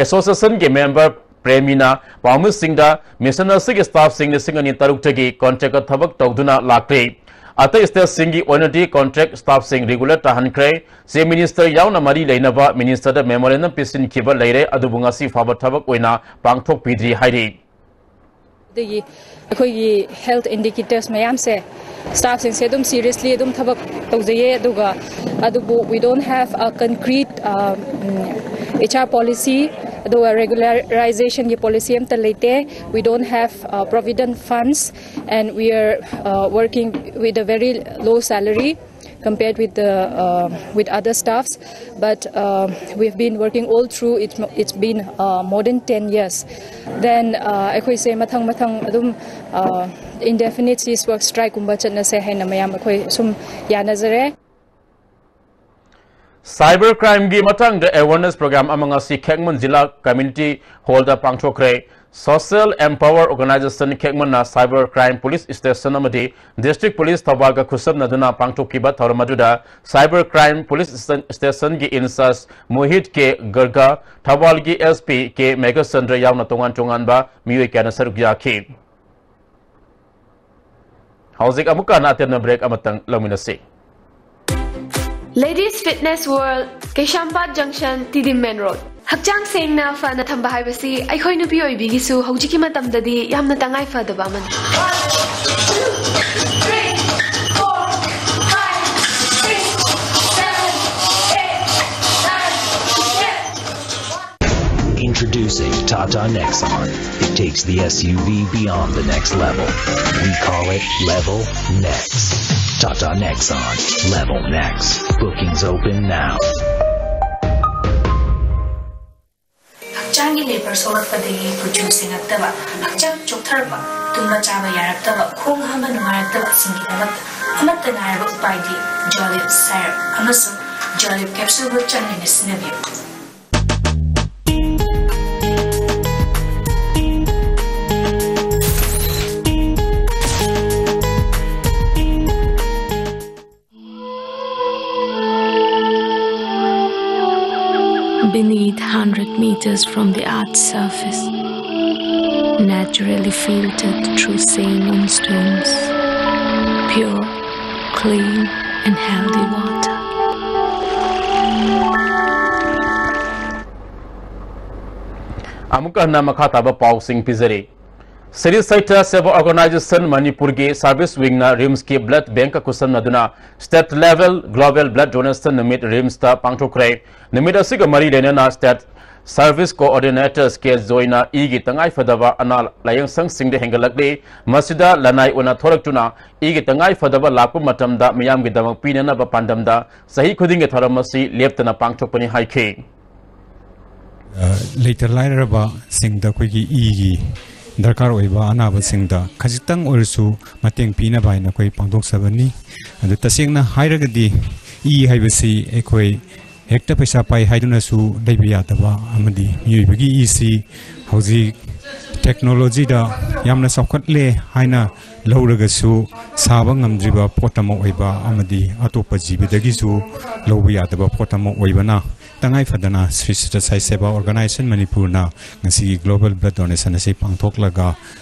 Associationꯒꯤ member ꯄ꯭ꯔꯦꯃꯤꯅ ꯄꯥꯎꯃꯤꯁꯤꯡꯗ mission ꯑꯁꯤꯒꯤ staffꯁꯤꯡ ꯂꯤꯁꯤꯡ ꯑꯅꯤ ꯇꯔꯨꯛꯇꯒꯤ contractꯇ ꯊꯕꯛ ꯇꯧꯗꯨꯅ ꯂꯥꯛꯂꯤ꯫ ꯑꯇꯩ stateꯁꯤꯡꯒꯤ ꯑꯣꯏꯅꯗꯤ contract staffꯁꯤꯡ regular ꯇꯥꯍꯟꯈ꯭ꯔꯦ꯫ Chief Minister ꯌꯥꯎꯅ ꯃꯔꯤ ꯂꯩꯅꯕ ministerꯗ memorandum ꯄꯤꯁꯤꯟꯈꯤꯕ ꯂꯩꯔꯦ, ꯑꯗꯨꯕꯨ ꯉꯁꯤ ꯐꯥꯎꯕ ꯊꯕꯛ ꯑꯣꯏꯅ ꯄꯥꯡꯊꯣꯛꯄꯤꯗ꯭ꯔꯤ ꯍꯥꯏꯔꯤ꯫ ꯑꯗꯒꯤ ꯑꯩꯈꯣꯏꯒꯤ health indicators ꯃꯌꯥꯝꯁꯦ staffꯁꯤꯡꯁꯦ ꯑꯗꯨꯝ seriously ꯑꯗꯨꯝ ꯊꯕꯛ ꯇꯧꯖꯩꯌꯦ, ꯑꯗꯨꯒ ꯑꯗꯨꯕꯨ we don't have a concrete, uh, HR policy, ꯑꯗꯨꯒ regularization ꯒꯤ policy ꯑꯝꯇ ꯂꯩꯇꯦ꯫ We don't have, uh, provident funds, and we are, uh, working with a very low salary compared with the, uh, with other staffs. But, uh, we've been working all through. It's, it's been, uh, more than ten years. Then, uh, ꯑꯩꯈꯣꯏꯁꯦ ꯃꯊꯪ ꯃꯊꯪ ꯑꯗꯨꯝ, uh, indefinite cease work strike ꯀꯨꯝꯕ ꯆꯠꯅꯁꯦ ꯍꯥꯏꯅ ꯃꯌꯥꯝ ꯑꯩꯈꯣꯏ ꯁꯨꯝ ꯌꯥꯅꯖꯔꯦ꯫ Cyber crimeꯒꯤ ꯃꯇꯥꯡꯗ awareness program ꯑꯃ ꯉꯁꯤ ꯈꯦꯛꯃꯟ ꯖꯤꯂꯥ community hallꯗ ꯄꯥꯡꯊꯣꯛꯈ꯭ꯔꯦ꯫ Social Empower Organization ꯈꯦꯛꯃꯟꯅ cyber crime police station ꯑꯃꯗꯤ district police ꯊꯧꯕꯥꯜꯒ ꯈꯨꯠꯁꯝꯅꯗꯨꯅ ꯄꯥꯡꯊꯣꯛꯈꯤꯕ ꯊꯧꯔꯝ ꯑꯗꯨꯗ cyber crime police stationꯒꯤ in-charge ꯃꯣꯍꯤꯠ ꯀꯦ ꯒꯔꯒ, ꯊꯧꯕꯥꯜꯒꯤ SP ꯀꯦ ꯃꯦꯘꯆꯟꯗ꯭ꯔ ꯌꯥꯎꯅ ꯇꯣꯉꯥꯟ ꯇꯣꯉꯥꯟꯕ ꯃꯤꯑꯣꯏ ꯀꯌꯥꯅ ꯁꯔꯨꯛ ꯌꯥꯈꯤ꯫ ꯍꯧꯖꯤꯛ ꯑꯃꯨꯛꯀ ꯍꯟꯅ ꯑꯇꯦꯟꯕ break ꯑꯃꯇꯪ ꯂꯧꯃꯤꯟꯅꯁꯤ꯫ Ladies Fitness World, ꯀꯩꯁꯥꯝꯄꯥꯠ junction, ꯇꯤꯗꯤꯝ main road꯫ ꯍꯛꯆꯥꯡ ꯁꯦꯡꯅ ꯐꯅ ꯊꯝꯕ ꯍꯥꯏꯕꯁꯤ ꯑꯩꯈꯣꯏ ꯅꯨꯄꯤ ꯑꯣꯏꯕꯤꯒꯤꯁꯨ ꯍꯧꯖꯤꯛꯀꯤ ꯃꯇꯝꯗꯗꯤ ꯌꯥꯝꯅ ꯇꯉꯥꯏ ꯐꯗꯕ ꯑꯃꯅꯤ꯫ Introducing Tata Nexon. It takes the SUV beyond the next level. We call it Level Next. Tata Nexon. Level next. Bookings open now. ꯍꯛꯆꯥꯡꯒꯤ ꯂꯦꯕꯔ ꯁꯣꯛꯂꯛꯄꯗꯒꯤ ꯀꯨꯆꯨ ꯁꯦꯡꯉꯛꯇꯕ, ꯍꯛꯆꯥꯡ ꯆꯣꯛꯊꯔꯛꯄ, ꯇꯨꯝꯕ ꯆꯥꯕ ꯌꯥꯔꯛꯇꯕ, ꯈꯣꯡ ꯍꯥꯝꯕ ꯅꯨꯡꯉꯥꯏꯔꯛꯇꯕꯁꯤꯡꯒꯤꯗꯃꯛꯇ ꯑꯃꯠꯇ ꯉꯥꯏꯔꯕ ꯎꯄꯥꯏꯗꯤ ꯖꯣꯂꯤꯞ ꯁꯥꯏꯔꯞ ꯑꯃꯁꯨꯡ ꯖꯣꯂꯤꯞ ꯀꯦꯞꯁꯨꯜꯕꯨ ꯆꯥꯡ ꯅꯥꯏꯅ ꯁꯤꯖꯤꯟꯅꯕꯤꯌꯨ꯫ Beneath, hundred meters from the earth's surface, naturally filtered through saline stones, pure, clean, and healthy water. ꯑꯃꯨꯛꯀ ꯍꯟꯅ ꯃꯈꯥ ꯇꯥꯕ ꯄꯥꯎꯁꯤꯡ ꯄꯤꯖꯔꯤ꯫ ꯁ꯭ꯔꯤ ꯁꯇ꯭ꯌ ꯁꯦꯕꯥ ꯑꯣꯔꯒꯅꯥꯏꯖꯦꯁꯟ ꯃꯅꯤꯄꯨꯔꯒꯤ ꯁꯔꯚꯤꯁ ꯋꯤꯡꯅ ꯔꯤꯝꯁꯀꯤ ꯕ꯭ꯂꯗ ꯕꯦꯡꯀ ꯈꯨꯠꯁꯝꯅꯗꯨꯅ state level global blood donation ꯅꯨꯃꯤꯠ ꯔꯤꯝꯁꯇ ꯄꯥꯡꯊꯣꯛꯈ꯭ꯔꯦ꯫ ꯅꯨꯃꯤꯠ ꯑꯁꯤꯒ ꯃꯔꯤ ꯂꯩꯅꯅ ꯁ꯭ꯇꯦꯠ ꯁꯔꯚꯤꯁ ꯀꯣꯑꯣꯔꯗꯤꯅꯦꯇꯔꯁ ꯀꯦ ꯖꯣꯏꯅ ꯏꯒꯤ ꯇꯉꯥꯏꯐꯗꯕ ꯑꯅꯥ ꯂꯥꯌꯦꯡꯁꯪꯁꯤꯡꯗ ꯍꯦꯟꯒꯠꯂꯛꯂꯤ꯫ ꯃꯁꯤꯗ ꯂꯅꯥꯏ ꯑꯣꯏꯅ ꯊꯣꯔꯛꯇꯨꯅ ꯏꯒꯤ ꯇꯉꯥꯏꯐꯗꯕ ꯂꯥꯛꯄ ꯃꯇꯝꯗ ꯃꯤꯌꯥꯝꯒꯤꯗꯃꯛ ꯄꯤꯅꯅꯕ ꯄꯥꯟꯗꯝꯗ ꯆꯍꯤ ꯈꯨꯗꯤꯡꯒꯤ ꯊꯧꯔꯝ ꯑꯁꯤ ꯂꯦꯞꯇꯅ ꯄꯥꯡꯊꯣꯛꯄꯅꯤ ꯍꯥꯏꯈꯤ꯫ ꯑ, ꯂꯩꯇ ꯂꯥꯏꯔꯔꯕꯁꯤꯡꯗ ꯑꯩꯈꯣꯏꯒꯤ ꯏꯒꯤ ꯗꯔꯀꯥꯔ ꯑꯣꯏꯕ ꯑꯅꯥꯕꯁꯤꯡꯗ ꯈꯖꯤꯛꯇꯪ ꯑꯣꯏꯔꯁꯨ ꯃꯇꯦꯡ ꯄꯤꯅꯕ ꯍꯥꯏꯅ ꯑꯩꯈꯣꯏ ꯄꯥꯡꯊꯣꯛꯆꯕꯅꯤ꯫ ꯑꯗꯨ ꯇꯁꯦꯡꯅ ꯍꯥꯏꯔꯒꯗꯤ ꯏ ꯍꯥꯏꯕꯁꯤ ꯑꯩꯈꯣꯏ ꯍꯦꯛꯇ ꯄꯩꯁꯥ ꯄꯥꯏ ꯍꯥꯏꯗꯨꯅꯁꯨ ꯂꯩꯕ ꯌꯥꯗꯕ ꯑꯃꯗꯤ ꯃꯤꯑꯣꯏꯕꯒꯤ ꯏꯁꯤ ꯍꯧꯖꯤꯛ ꯇꯦꯛꯅꯣꯂꯣꯖꯤꯗ ꯌꯥꯝꯅ ꯆꯥꯎꯈꯠꯂꯦ ꯍꯥꯏꯅ ꯂꯧꯔꯒꯁꯨ ꯁꯥꯕ ꯉꯝꯗ꯭ꯔꯤꯕ ꯄꯣꯠ ꯑꯃ ꯑꯣꯏꯕ ꯑꯃꯗꯤ ꯑꯇꯣꯞꯄ ꯖꯤꯕꯗꯒꯤꯁꯨ ꯂꯧꯕ ꯌꯥꯗꯕ ꯄꯣꯠ ꯑꯃ ꯑꯣꯏꯕꯅ ꯇꯉꯥꯏ ꯐꯗꯅ ꯁ꯭ꯔꯤ ꯁꯇ꯭ꯌ ꯁꯥꯏ ꯁꯦꯕꯥ ꯑꯣꯔꯒꯅꯥꯏꯖꯦꯁꯟ ꯃꯅꯤꯄꯨꯔꯅ ꯉꯁꯤꯒꯤ ꯒ꯭ꯂꯣꯕꯦꯜ ꯕ꯭ꯂꯗ ꯗꯣꯅꯦꯁꯟ ꯑꯁꯤ ꯄꯥꯡꯊꯣꯛꯂꯒ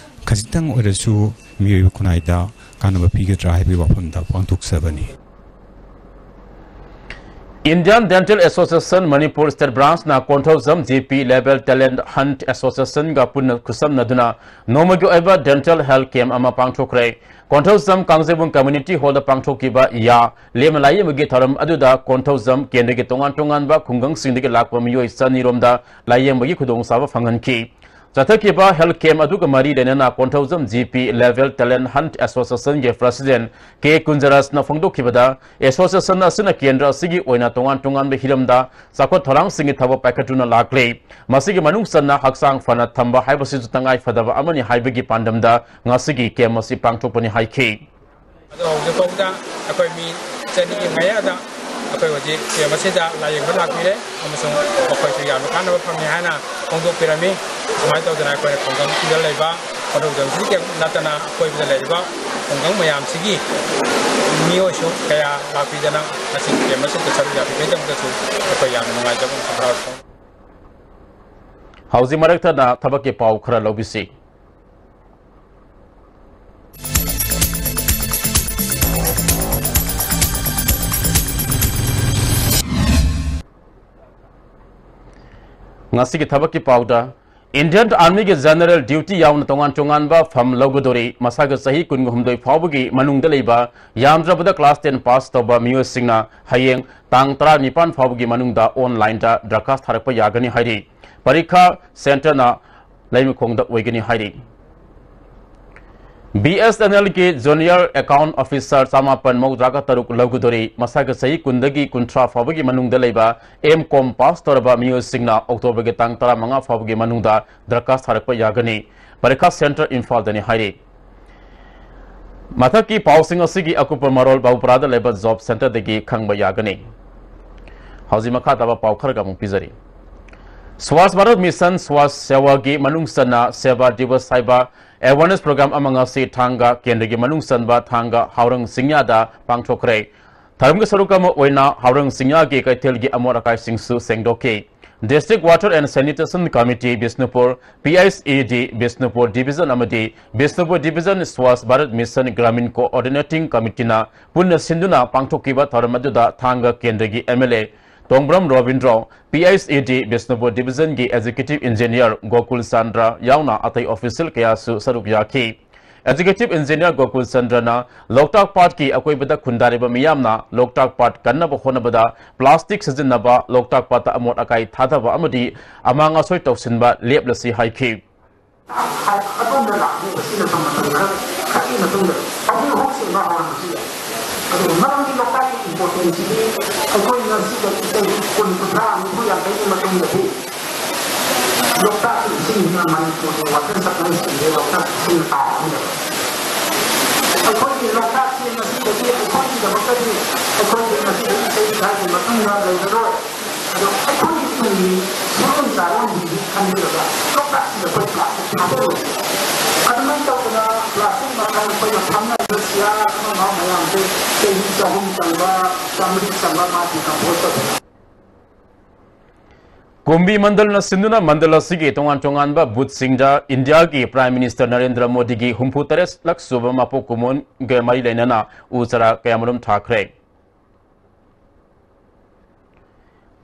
ꯈꯖꯤꯛꯇꯪ ꯑꯣꯏꯔꯁꯨ ꯃꯤꯑꯣꯏꯕ ꯈꯨꯟꯅꯥꯏꯗ ꯀꯥꯟꯅꯕ ꯄꯤꯒꯗ꯭ꯔꯥ ꯍꯥꯏꯕꯒꯤ ꯋꯥꯐꯝꯗ ꯄꯥꯡꯊꯣꯛꯆꯕꯅꯤ꯫ Indian Dental Association Manipur State Branchꯅ Konthoujam J P Level Talent Hunt Associationꯒ ꯄꯨꯟꯅ ꯈꯨꯠꯁꯝꯅꯗꯨꯅ ꯅꯣꯡꯃꯒꯤ ꯑꯣꯏꯕ dental health camp ꯑꯃ ꯄꯥꯡꯊꯣꯛꯈ꯭ꯔꯦ꯫ ꯀꯣꯟꯊꯧꯖꯝ ꯀꯥꯡꯖꯩꯕꯨꯡ community hallꯗ ꯄꯥꯡꯊꯣꯛꯈꯤꯕ ꯌꯥ ꯂꯦꯝꯃ ꯂꯥꯌꯦꯡꯕꯒꯤ ꯊꯧꯔꯝ ꯑꯗꯨꯗ ꯀꯣꯟꯊꯧꯖꯝ ꯀꯦꯟꯗ꯭ꯔꯒꯤ ꯇꯣꯉꯥꯟ ꯇꯣꯉꯥꯟꯕ ꯈꯨꯡꯒꯪꯁꯤꯡꯗꯒꯤ ꯂꯥꯛꯄ ꯃꯤꯑꯣꯏ ꯆꯅꯤꯔꯣꯝꯗ ꯂꯥꯌꯦꯡꯕꯒꯤ ꯈꯨꯗꯣꯡꯆꯥꯕ ꯐꯪꯍꯟꯈꯤ꯫ ꯆꯠꯊꯈꯤꯕ health camp ꯑꯗꯨꯒ ꯃꯔꯤ ꯂꯩꯅꯅ Konthoujam G P Level Talent Hunt Association ꯒꯤ President K ꯀꯨꯟꯖꯔꯥꯖꯅ ꯐꯣꯡꯗꯣꯛꯈꯤꯕꯗ, association ꯑꯁꯤꯅ ꯀꯦꯟꯗ꯭ꯔ ꯑꯁꯤꯒꯤ ꯑꯣꯏꯅ ꯇꯣꯉꯥꯟ ꯇꯣꯉꯥꯟꯕ ꯍꯤꯔꯝꯗ ꯆꯥꯎꯈꯠ ꯊꯧꯔꯥꯡꯁꯤꯡꯒꯤ ꯊꯕꯛ ꯄꯥꯏꯈꯠꯇꯨꯅ ꯂꯥꯛꯂꯤ꯫ ꯃꯁꯤꯒꯤ ꯃꯅꯨꯡ ꯆꯟꯅ ꯍꯛꯆꯥꯡ ꯐꯅ ꯊꯝꯕ ꯍꯥꯏꯕꯁꯤꯁꯨ ꯇꯉꯥꯏ ꯐꯗꯕ ꯑꯃꯅꯤ ꯍꯥꯏꯕꯒꯤ ꯄꯥꯟꯗꯝꯗ ꯉꯁꯤꯒꯤ camp ꯑꯁꯤ ꯄꯥꯡꯊꯣꯛꯄꯅꯤ ꯍꯥꯏꯈꯤ꯫ ꯑꯗꯣ ꯍꯧꯖꯤꯛ ꯐꯥꯎꯕꯗ ꯑꯩꯈꯣꯏ ꯃꯤ ꯆꯅꯤꯒꯤ ꯃꯌꯥꯗ ꯑꯩꯈꯣꯏ ꯍꯧꯖꯤꯛ camp ꯑꯁꯤꯗ ꯂꯥꯌꯦꯡꯕ ꯂꯥꯛꯄꯤꯔꯦ ꯑꯃꯁꯨꯡ ꯃꯈꯣꯏꯁꯨ ꯌꯥꯝꯅ ꯀꯥꯟꯅꯕ ꯐꯪꯉꯦ ꯍꯥꯏꯅ ꯐꯣꯡꯗꯣꯛꯄꯤꯔꯝꯃꯤ꯫ ꯑꯗꯨꯃꯥꯏꯅ ꯇꯧꯗꯅ ꯑꯩꯈꯣꯏꯅ ꯈꯨꯡꯒꯪꯁꯤꯗ ꯂꯩꯕ ꯀꯣꯟꯊꯧꯖꯝꯁꯤꯗ ꯅꯠꯇꯅ ꯑꯀꯣꯏꯕꯗ ꯂꯩꯔꯤꯕ ꯈꯨꯡꯒꯪ ꯃꯌꯥꯝꯁꯤꯒꯤ ꯃꯤꯑꯣꯏꯁꯨ ꯀꯌꯥ ꯂꯥꯛꯄꯤꯗꯅ ꯉꯁꯤ camp ꯑꯁꯤꯗ ꯁꯔꯨꯛ ꯌꯥꯕꯤꯕꯒꯤꯗꯃꯛꯇꯁꯨ ꯑꯩꯈꯣꯏ ꯌꯥꯝꯅ ꯅꯨꯡꯉꯥꯏꯖꯕ ꯑꯃꯁꯨꯡ ꯍꯔꯥꯎꯖꯕ ꯐꯣꯡꯗꯣꯛꯏ꯫ ꯍꯧꯖꯤꯛ ꯃꯔꯛ ꯊꯠꯅ ꯊꯕꯛꯀꯤ ꯄꯥꯎ ꯈꯔ ꯂꯧꯕꯤꯁꯤ꯫ ꯉꯁꯤꯒꯤ ꯊꯕꯛꯀꯤ ꯄꯥꯎꯗ, Indian Army ꯒꯤ general duty ꯌꯥꯎꯅ ꯇꯣꯉꯥꯟ ꯇꯣꯉꯥꯟꯕ ꯐꯝ ꯂꯧꯒꯗꯧꯔꯤ꯫ ꯃꯁꯥꯒꯤ ꯆꯍꯤ ꯀꯨꯟꯍꯨꯝꯗꯣꯏ ꯐꯥꯎꯕꯒꯤ ꯃꯅꯨꯡꯗ ꯂꯩꯕ, ꯌꯥꯝꯗ꯭ꯔꯕꯗ class ten pass ꯇꯧꯕ ꯃꯤꯑꯣꯏꯁꯤꯡꯅ ꯍꯌꯦꯡ ꯇꯥꯡ ꯇꯔꯥꯅꯤꯄꯥꯟ ꯐꯥꯎꯕꯒꯤ ꯃꯅꯨꯡꯗ online ꯗ ꯗꯔꯈꯥꯁ ꯊꯥꯔꯛꯄ ꯌꯥꯒꯅꯤ ꯍꯥꯏꯔꯤ꯫ ꯄꯔꯤꯈꯥ centre ꯅ ꯂꯩꯃꯈꯣꯡꯗ ꯑꯣꯏꯒꯅꯤ ꯍꯥꯏꯔꯤ꯫ B S N L ꯒꯤ junior account officer ꯆꯃꯥꯄꯟ ꯃꯧꯗ꯭ꯔꯥꯒ ꯇꯔꯨꯛ ꯂꯧꯒꯗꯧꯔꯤ꯫ ꯃꯁꯥꯒꯤ ꯆꯍꯤ ꯀꯨꯟꯗꯒꯤ ꯀꯨꯟꯊ꯭ꯔꯥ ꯐꯥꯎꯕꯒꯤ ꯃꯅꯨꯡꯗ ꯂꯩꯕ M Com pass ꯇꯧꯔꯕ ꯃꯤꯑꯣꯏꯁꯤꯡꯅ October ꯒꯤ ꯇꯥꯡ ꯇꯔꯥꯃꯉꯥ ꯐꯥꯎꯕꯒꯤ ꯃꯅꯨꯡꯗ ꯗꯔꯈꯥꯁ ꯊꯥꯔꯛꯄ ꯌꯥꯒꯅꯤ꯫ ꯄꯔꯤꯈꯥ centre ꯏꯝꯐꯥꯜꯗꯅꯤ ꯍꯥꯏꯔꯤ꯫ ꯃꯊꯛꯀꯤ ꯄꯥꯎꯁꯤꯡ ꯑꯁꯤꯒꯤ ꯑꯀꯨꯞꯄ ꯃꯔꯣꯜ ꯕꯥꯕꯨꯄꯨꯔꯥꯗ ꯂꯩꯕ job centre ꯗꯒꯤ ꯈꯪꯕ ꯌꯥꯒꯅꯤ꯫ ꯍꯧꯖꯤꯛ ꯃꯈꯥ ꯇꯥꯕ ꯄꯥꯎ ꯈꯔꯒ ꯑꯃꯨꯛ ꯄꯤꯖꯔꯤ꯫ Swachh Bharat Mission Swachh Seva ꯒꯤ ꯃꯅꯨꯡ ꯆꯟꯅ Seva Divas ꯍꯥꯏꯕ awareness program ꯑꯃ ꯉꯁꯤ ꯊꯥꯡꯒ ꯀꯦꯟꯗ꯭ꯔꯒꯤ ꯃꯅꯨꯡ ꯆꯟꯕ ꯊꯥꯡꯒ ꯍꯥꯎꯔꯪ ꯆꯤꯡꯌꯥꯗ ꯄꯥꯡꯊꯣꯛꯈ꯭ꯔꯦ꯫ ꯊꯧꯔꯝꯒꯤ ꯁꯔꯨꯛ ꯑꯃ ꯑꯣꯏꯅ ꯍꯥꯎꯔꯪ ꯆꯤꯡꯌꯥꯒꯤ ꯀꯩꯊꯦꯜꯒꯤ ꯑꯃꯣꯠ ꯑꯀꯥꯏꯁꯤꯡꯁꯨ ꯁꯦꯡꯗꯣꯛꯈꯤ꯫ District Water and Sanitation Committee, Bishnupur, P I C E D, Bishnupur Division ꯑꯃꯗꯤ Bishnupur Division Swachh Bharat Mission Gramin Coordinating Committee ꯅ ꯄꯨꯟꯅ ꯁꯤꯟꯗꯨꯅ ꯄꯥꯡꯊꯣꯛꯈꯤꯕ ꯊꯧꯔꯝ ꯑꯗꯨꯗ ꯊꯥꯡꯒ ꯀꯦꯟꯗ꯭ꯔꯒꯤ M L A Tongbram Robindro, P I C E D Bishnupur Division ꯒꯤ Executive Engineer ꯒꯣꯀꯨꯜ ꯆꯟꯗ꯭ꯔ ꯌꯥꯎꯅ ꯑꯇꯩ official ꯀꯌꯥꯁꯨ ꯁꯔꯨꯛ ꯌꯥꯈꯤ꯫ Executive Engineer ꯒꯣꯀꯨꯜ ꯆꯟꯗ꯭ꯔꯅ ꯂꯣꯛꯇꯥꯛ ꯄꯥꯠꯀꯤ ꯑꯀꯣꯏꯕꯗ ꯈꯨꯟꯗꯥꯔꯤꯕ ꯃꯤꯌꯥꯝꯅ ꯂꯣꯛꯇꯥꯛ ꯄꯥꯠ ꯀꯟꯅꯕ ꯍꯣꯠꯅꯕꯗ plastic ꯁꯤꯖꯤꯟꯅꯕ, ꯂꯣꯛꯇꯥꯛ ꯄꯥꯠꯇ ꯑꯃꯣꯠ ꯑꯀꯥꯏ ꯊꯥꯗꯕ ꯑꯃꯗꯤ ꯑꯃꯥꯡ ꯑꯁꯣꯏ ꯇꯧꯁꯤꯟꯕ ꯂꯦꯞꯂꯁꯤ ꯍꯥꯏꯈꯤ꯫ ꯑꯗꯣꯝꯗ ꯂꯥꯛꯂꯤꯕ ꯁꯤꯅ ꯃꯇꯝ ꯈꯔ ꯈꯔꯒꯤ ꯃꯇꯨꯡꯗ ꯍꯧꯖꯤꯛ ꯍꯧꯖꯤꯛ ꯁꯦꯡꯕ ꯍꯧꯔꯝꯕꯁꯨ ꯌꯥꯏ꯫ ꯑꯗꯨꯒ ꯃꯔꯝꯗꯤ ꯂꯣꯛꯇꯥꯛꯀꯤ importanceꯁꯤꯗꯤ ꯑꯩꯈꯣꯏ ꯉꯁꯤꯗꯒꯤ ꯆꯍꯤ ꯀꯨꯟ, ꯀꯨꯟꯊ꯭ꯔꯥ, ꯅꯤꯐꯨ, ꯌꯥꯡꯈꯩꯒꯤ ꯃꯇꯨꯡꯗꯗꯤ ꯂꯣꯛꯇꯥꯛꯀꯤ ꯏꯁꯤꯡꯁꯤꯅ ꯃꯅꯤꯄꯨꯔꯒꯤ water supplyꯁꯤꯡꯁꯦ ꯂꯣꯛꯇꯥꯛꯀꯤ ꯏꯁꯤꯡꯅ ꯇꯥꯔꯛꯑꯅꯦꯕ꯫ ꯑꯩꯈꯣꯏꯒꯤ ꯂꯣꯛꯇꯥꯛꯁꯦ ꯉꯁꯤꯗꯒꯤ ꯑꯩꯈꯣꯏꯒꯤꯗꯃꯛꯇꯗꯤ ꯑꯩꯈꯣꯏꯒꯤ ꯉꯁꯤꯗꯒꯤ ꯆꯍꯤ ꯈꯔꯒꯤ ꯃꯇꯨꯡꯗ ꯂꯩꯔꯔꯣꯏ꯫ ꯑꯗꯣ ꯑꯩꯈꯣꯏꯒꯤ ꯇꯨꯡꯒꯤ ꯁꯨꯔꯣꯟ ꯆꯥꯔꯣꯟꯁꯤꯡꯁꯤ ꯈꯟꯕꯤꯔꯒ ꯂꯣꯛꯇꯥꯛꯁꯤꯗ ꯑꯩꯈꯣꯏ plastic ꯊꯥꯗꯔꯣꯏ꯫ ꯑꯗꯨꯃꯥꯏꯅ ꯇꯧꯗꯅ plastic ꯃꯈꯜ ꯑꯩꯈꯣꯏꯅ ꯐꯝꯅꯔꯤꯕ chair ꯑꯃ ꯑꯃ ꯃꯌꯥꯝꯁꯦ ꯆꯍꯤ ꯆꯍꯨꯝ ꯆꯪꯕ, ꯆꯥꯃꯔꯤ ꯆꯪꯕ ꯃꯥ decompose ꯇꯧꯗꯅ꯫ ꯀꯨꯝꯕꯤ ꯃꯟꯗꯜꯅ ꯁꯤꯟꯗꯨꯅ ꯃꯟꯗꯜ ꯑꯁꯤꯒꯤ ꯇꯣꯉꯥꯟ ꯇꯣꯉꯥꯟꯕ ꯕꯨꯊꯁꯤꯡꯗ ꯏꯟꯗꯤꯌꯥꯒꯤ Prime Minister ꯅꯔꯦꯟꯗ꯭ꯔ ꯃꯣꯗꯤꯒꯤ ꯍꯨꯝꯐꯨ ꯇꯔꯦꯠ ꯂꯛ ꯁꯨꯕ ꯃꯄꯣꯛ ꯀꯨꯝꯑꯣꯟꯒ ꯃꯔꯤ ꯂꯩꯅꯅ ꯎ ꯆꯥꯔꯥ ꯀꯌꯥꯃꯔꯨꯝ ꯊꯥꯈ꯭ꯔꯦ꯫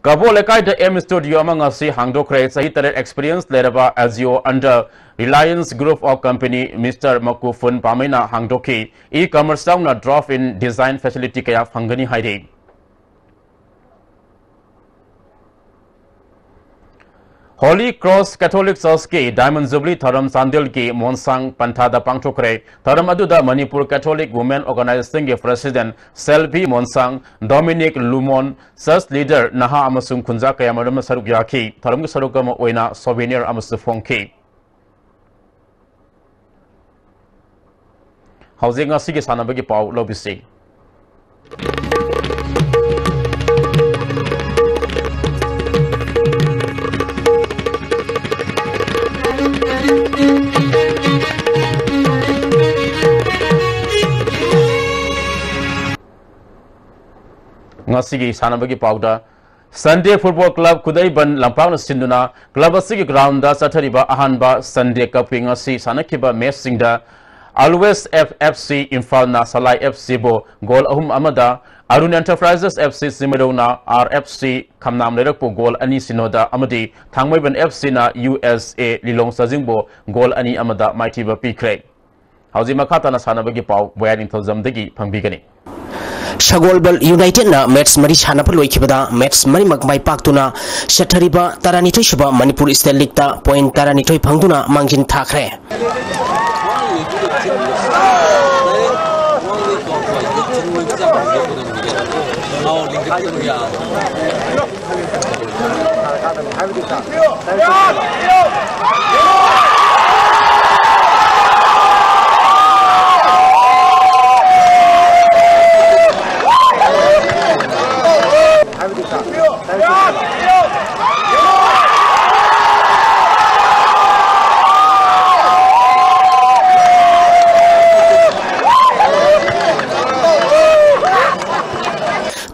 ꯀꯕꯣ ꯂꯩꯀꯥꯏꯗ M Studio ꯑꯃ ꯉꯁꯤ ꯍꯥꯡꯗꯣꯛꯈ꯭ꯔꯦ꯫ ꯆꯍꯤ ꯇꯔꯦꯠ experience ꯂꯩꯔꯕ Ajio under Reliance Group of Company Mister ꯃꯀꯨꯐꯨꯟ ꯄꯥꯃꯩꯅ ꯍꯥꯡꯗꯣꯛꯈꯤ꯫ E-commerce ꯌꯥꯎꯅ drop-in design facility ꯀꯌꯥ ꯐꯪꯒꯅꯤ ꯍꯥꯏꯔꯤ꯫ Holy Cross Catholic Churchꯀꯤ Diamond Jubilee ꯊꯧꯔꯝ ꯆꯥꯟꯗꯦꯜꯒꯤ ꯃꯣꯟꯁꯥꯡ ꯄꯟꯊꯥꯗ ꯄꯥꯡꯊꯣꯛꯈ꯭ꯔꯦ꯫ ꯊꯧꯔꯝ ꯑꯗꯨꯗ Manipur Catholic Women Organizationꯒꯤ President ꯁꯦꯜꯚꯤ ꯃꯣꯟꯁꯥꯡ, Dominic ꯂꯨꯃꯣꯟ, church leader, ꯅꯍꯥ ꯑꯃꯁꯨꯡ ꯈꯨꯟꯖꯥ ꯀꯌꯥꯃꯔꯨꯝ ꯁꯔꯨꯛ ꯌꯥꯈꯤ꯫ ꯊꯧꯔꯝꯒꯤ ꯁꯔꯨꯛ ꯑꯃ ꯑꯣꯏꯅ souvenir ꯑꯃꯁꯨ ꯐꯣꯡꯈꯤ꯫ ꯍꯧꯖꯤꯛ ꯉꯁꯤꯒꯤ ꯁꯥꯟꯅꯕꯒꯤ ꯄꯥꯎ ꯂꯧꯕꯤꯁꯤ꯫ ꯉꯁꯤꯒꯤ ꯁꯥꯟꯅꯕꯒꯤ ꯄꯥꯎꯗ, Sunday Football Club ꯈꯨꯗꯩꯕꯟ ꯂꯝꯄꯥꯛꯅ ꯁꯤꯟꯗꯨꯅ club ꯑꯁꯤꯒꯤ groundꯗ ꯆꯠꯊꯔꯤꯕ ꯑꯍꯥꯟꯕ Sunday Cupꯀꯤ ꯉꯁꯤ ꯁꯥꯟꯅꯈꯤꯕ matchꯁꯤꯡꯗ Always F F C ꯏꯝꯐꯥꯜꯅ ꯁꯂꯥꯏ F Cꯕꯨ goal ꯑꯍꯨꯝ ꯑꯃꯗ, Arun Enterprises F C ꯆꯤꯡꯃꯩꯔꯣꯡꯅ R F C ꯈꯝꯅꯥꯝ ꯂꯩꯔꯛꯄꯨ goal ꯑꯅꯤ ꯁꯤꯅꯣꯗ ꯑꯃꯗꯤ ꯊꯥꯡꯃꯩꯕꯟ F Cꯅ U S A Lilong ꯆꯥꯖꯤꯡꯕꯨ goal ꯑꯅꯤ ꯑꯃꯗ ꯃꯥꯏꯊꯤꯕ ꯄꯤꯈ꯭ꯔꯦ꯫ ꯍꯧꯖꯤꯛ ꯃꯈꯥ ꯇꯥꯅ ꯁꯥꯟꯅꯕꯒꯤ ꯄꯥꯎ ꯕꯣꯌꯥ ꯅꯤꯡꯊꯧꯖꯝꯗꯒꯤ ꯐꯪꯕꯤꯒꯅꯤ꯫ ꯁꯒꯣꯜꯕꯜ ꯌꯨꯅꯥꯏꯇꯦꯗꯅ ꯃꯦꯠꯁ ꯃꯔꯤ ꯁꯥꯟꯅꯕ ꯂꯣꯏꯈꯤꯕꯗ ꯃꯦꯠꯁ ꯃꯔꯤꯃꯛ ꯃꯥꯏ ꯄꯥꯛꯇꯨꯅ ꯆꯠꯊꯔꯤꯕ ꯇꯔꯥꯅꯤꯊꯣꯏ ꯁꯨꯕ ꯃꯅꯤꯄꯨꯔ ꯏꯁꯇꯦꯠ ꯂꯤꯛꯇ ꯄꯣꯏꯟꯠ ꯇꯔꯥꯅꯤꯊꯣꯏ ꯐꯪꯗꯨꯅ ꯃꯥꯡꯖꯤꯟ ꯊꯥꯈ꯭ꯔꯦ꯫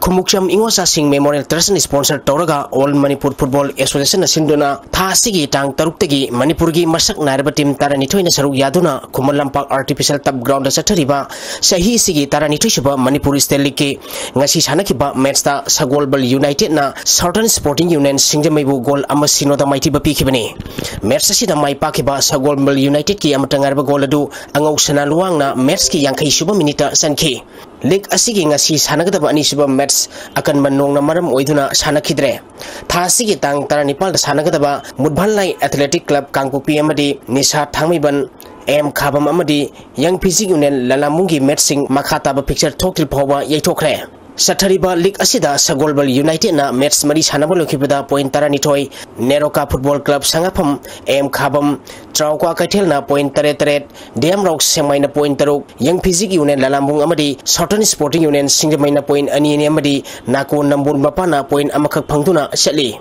ꯈꯨꯃꯨꯛꯆꯝ ꯏꯉꯣꯆꯥꯁꯤꯡ ꯃꯦꯃꯣꯔꯤꯌꯦꯜ ꯇ꯭ꯔꯁꯅ ꯁ꯭ꯄꯣꯟꯁꯔ ꯇꯧꯔꯒ ꯑꯣꯜ ꯃꯅꯤꯄꯨꯔ ꯐꯨꯠꯕꯣꯜ ꯑꯦꯁꯣꯁꯤꯌꯦꯁꯟꯅ ꯁꯤꯟꯗꯨꯅ ꯊꯥ ꯑꯁꯤꯒꯤ ꯇꯥꯡ ꯇꯔꯨꯛꯇꯒꯤ ꯃꯅꯤꯄꯨꯔꯒꯤ ꯃꯁꯛ ꯅꯥꯏꯔꯕ ꯇꯤꯝ ꯇꯔꯥꯅꯤꯊꯣꯏꯅ ꯁꯔꯨꯛ ꯌꯥꯗꯨꯅ ꯈꯨꯃꯟ ꯂꯝꯄꯥꯛ ꯑꯥꯔꯇꯤꯐꯤꯁꯤꯌꯦꯜ ꯇꯞ ꯒ꯭ꯔꯥꯎꯟꯗ ꯆꯠꯊꯔꯤꯕ ꯆꯍꯤ ꯑꯁꯤꯒꯤ ꯇꯔꯥꯅꯤꯊꯣꯏ ꯁꯨꯕ ꯃꯅꯤꯄꯨꯔ ꯏꯁꯇꯦꯠ ꯂꯤꯒꯀꯤ ꯉꯁꯤ ꯁꯥꯟꯅꯈꯤꯕ ꯃꯦꯠꯁꯇ ꯁꯒꯣꯜꯕꯜ ꯌꯨꯅꯥꯏꯇꯦꯗꯅ ꯁꯥꯎꯊꯔꯟ ꯁ꯭ꯄꯣꯔꯇꯤꯡ ꯌꯨꯅꯤꯌꯟ ꯁꯤꯡꯖꯃꯩꯕꯨ ꯒꯣꯜ ꯑꯃ ꯁꯤꯅꯣꯗ ꯃꯥꯏꯊꯤꯕ ꯄꯤꯈꯤꯕꯅꯤ꯫ ꯃꯦꯠꯁ ꯑꯁꯤꯗ ꯃꯥꯏ ꯄꯥꯛꯈꯤꯕ ꯁꯒꯣꯜꯕꯜ ꯌꯨꯅꯥꯏꯇꯦꯗꯀꯤ ꯑꯃꯠꯇ ꯉꯥꯏꯔꯕ ꯒꯣꯜ ꯑꯗꯨ ꯑꯉꯧꯁꯅꯥ ꯂꯨꯋꯥꯡꯅ ꯃꯦꯠꯁꯀꯤ ꯌꯥꯡꯈꯩ ꯁꯨꯕ ꯃꯤꯅꯤꯠꯇ ꯆꯟꯈꯤ꯫ ꯂꯤꯒ ꯑꯁꯤꯒꯤ ꯉꯁꯤ ꯁꯥꯟꯅꯒꯗꯕ ꯑꯅꯤꯁꯨꯕ ꯃꯦꯠꯁ ꯑꯀꯟꯕ ꯅꯣꯡꯅ ꯃꯔꯝ ꯑꯣꯏꯗꯨꯅ ꯁꯥꯟꯅꯈꯤꯗ꯭ꯔꯦ꯫ ꯊꯥ ꯑꯁꯤꯒꯤ ꯇꯥꯡ ꯇꯔꯥꯅꯤꯄꯥꯜꯗ ꯁꯥꯟꯅꯒꯗꯕ ꯃꯨꯠꯚꯥꯟꯂꯥꯏ ꯑꯦꯊꯂꯦꯇꯤꯛ ꯀ꯭ꯂꯕ ꯀꯥꯡꯄꯣꯛꯄꯤ ꯑꯃꯗꯤ ꯅꯤꯁꯥ ꯊꯥꯡꯃꯩꯕꯟ, ꯑꯦꯝ ꯈꯥꯕꯝ ꯑꯃꯗꯤ ꯌꯪ ꯐꯤꯖꯤꯛ ꯌꯨꯅꯤꯌꯟ ꯂꯂꯥꯝꯕꯨꯡꯒꯤ ꯃꯦꯠꯁꯁꯤꯡ ꯃꯈꯥ ꯇꯥꯕ ꯐꯤꯛꯆꯔ ꯊꯣꯛꯇ꯭ꯔꯤ ꯐꯥꯎꯕ ꯌꯩꯊꯣꯛꯈ꯭ꯔꯦ꯫ ꯆꯠꯊꯔꯤꯕ ꯂꯤꯒ ꯑꯁꯤꯗ ꯁꯒꯣꯜꯕꯜ ꯌꯨꯅꯥꯏꯇꯦꯗꯅ ꯃꯦꯠꯁ ꯃꯔꯤ ꯁꯥꯟꯅꯕ ꯂꯣꯏꯈꯤꯕꯗ ꯄꯣꯏꯟꯠ ꯇꯔꯥꯅꯤꯊꯣꯏ, Neroka football club Sangapham, M Khabam, ꯇ꯭ꯔꯥꯎꯀ꯭ꯋꯥ ꯀꯩꯊꯦꯜꯅ ꯄꯣꯏꯟꯠ ꯇꯔꯦꯠ ꯇꯔꯦꯠ, ꯗꯤ ꯑꯦꯝ ꯔꯣꯛ ꯁꯦꯡꯃꯥꯏꯅ ꯄꯣꯏꯟꯠ ꯇꯔꯨꯛ, ꯌꯪ ꯐꯤꯖꯤꯛ ꯌꯨꯅꯤꯌꯟ ꯂꯂꯥꯝꯕꯨꯡ ꯑꯃꯗꯤ ꯁꯥꯎꯊꯔꯟ ꯁ꯭ꯄꯣꯔꯇꯤꯡ ꯌꯨꯅꯤꯌꯟ ꯁꯤꯡꯖꯃꯩꯅ ꯄꯣꯏꯟꯠ ꯑꯅꯤ ꯑꯅꯤ ꯑꯃꯗꯤ ꯅꯥꯀꯣ ꯅꯝꯕꯣꯜ ꯃꯄꯥꯟꯅ ꯄꯣꯏꯟꯠ ꯑꯃꯈꯛ ꯐꯪꯗꯨꯅ ꯆꯠꯂꯤ꯫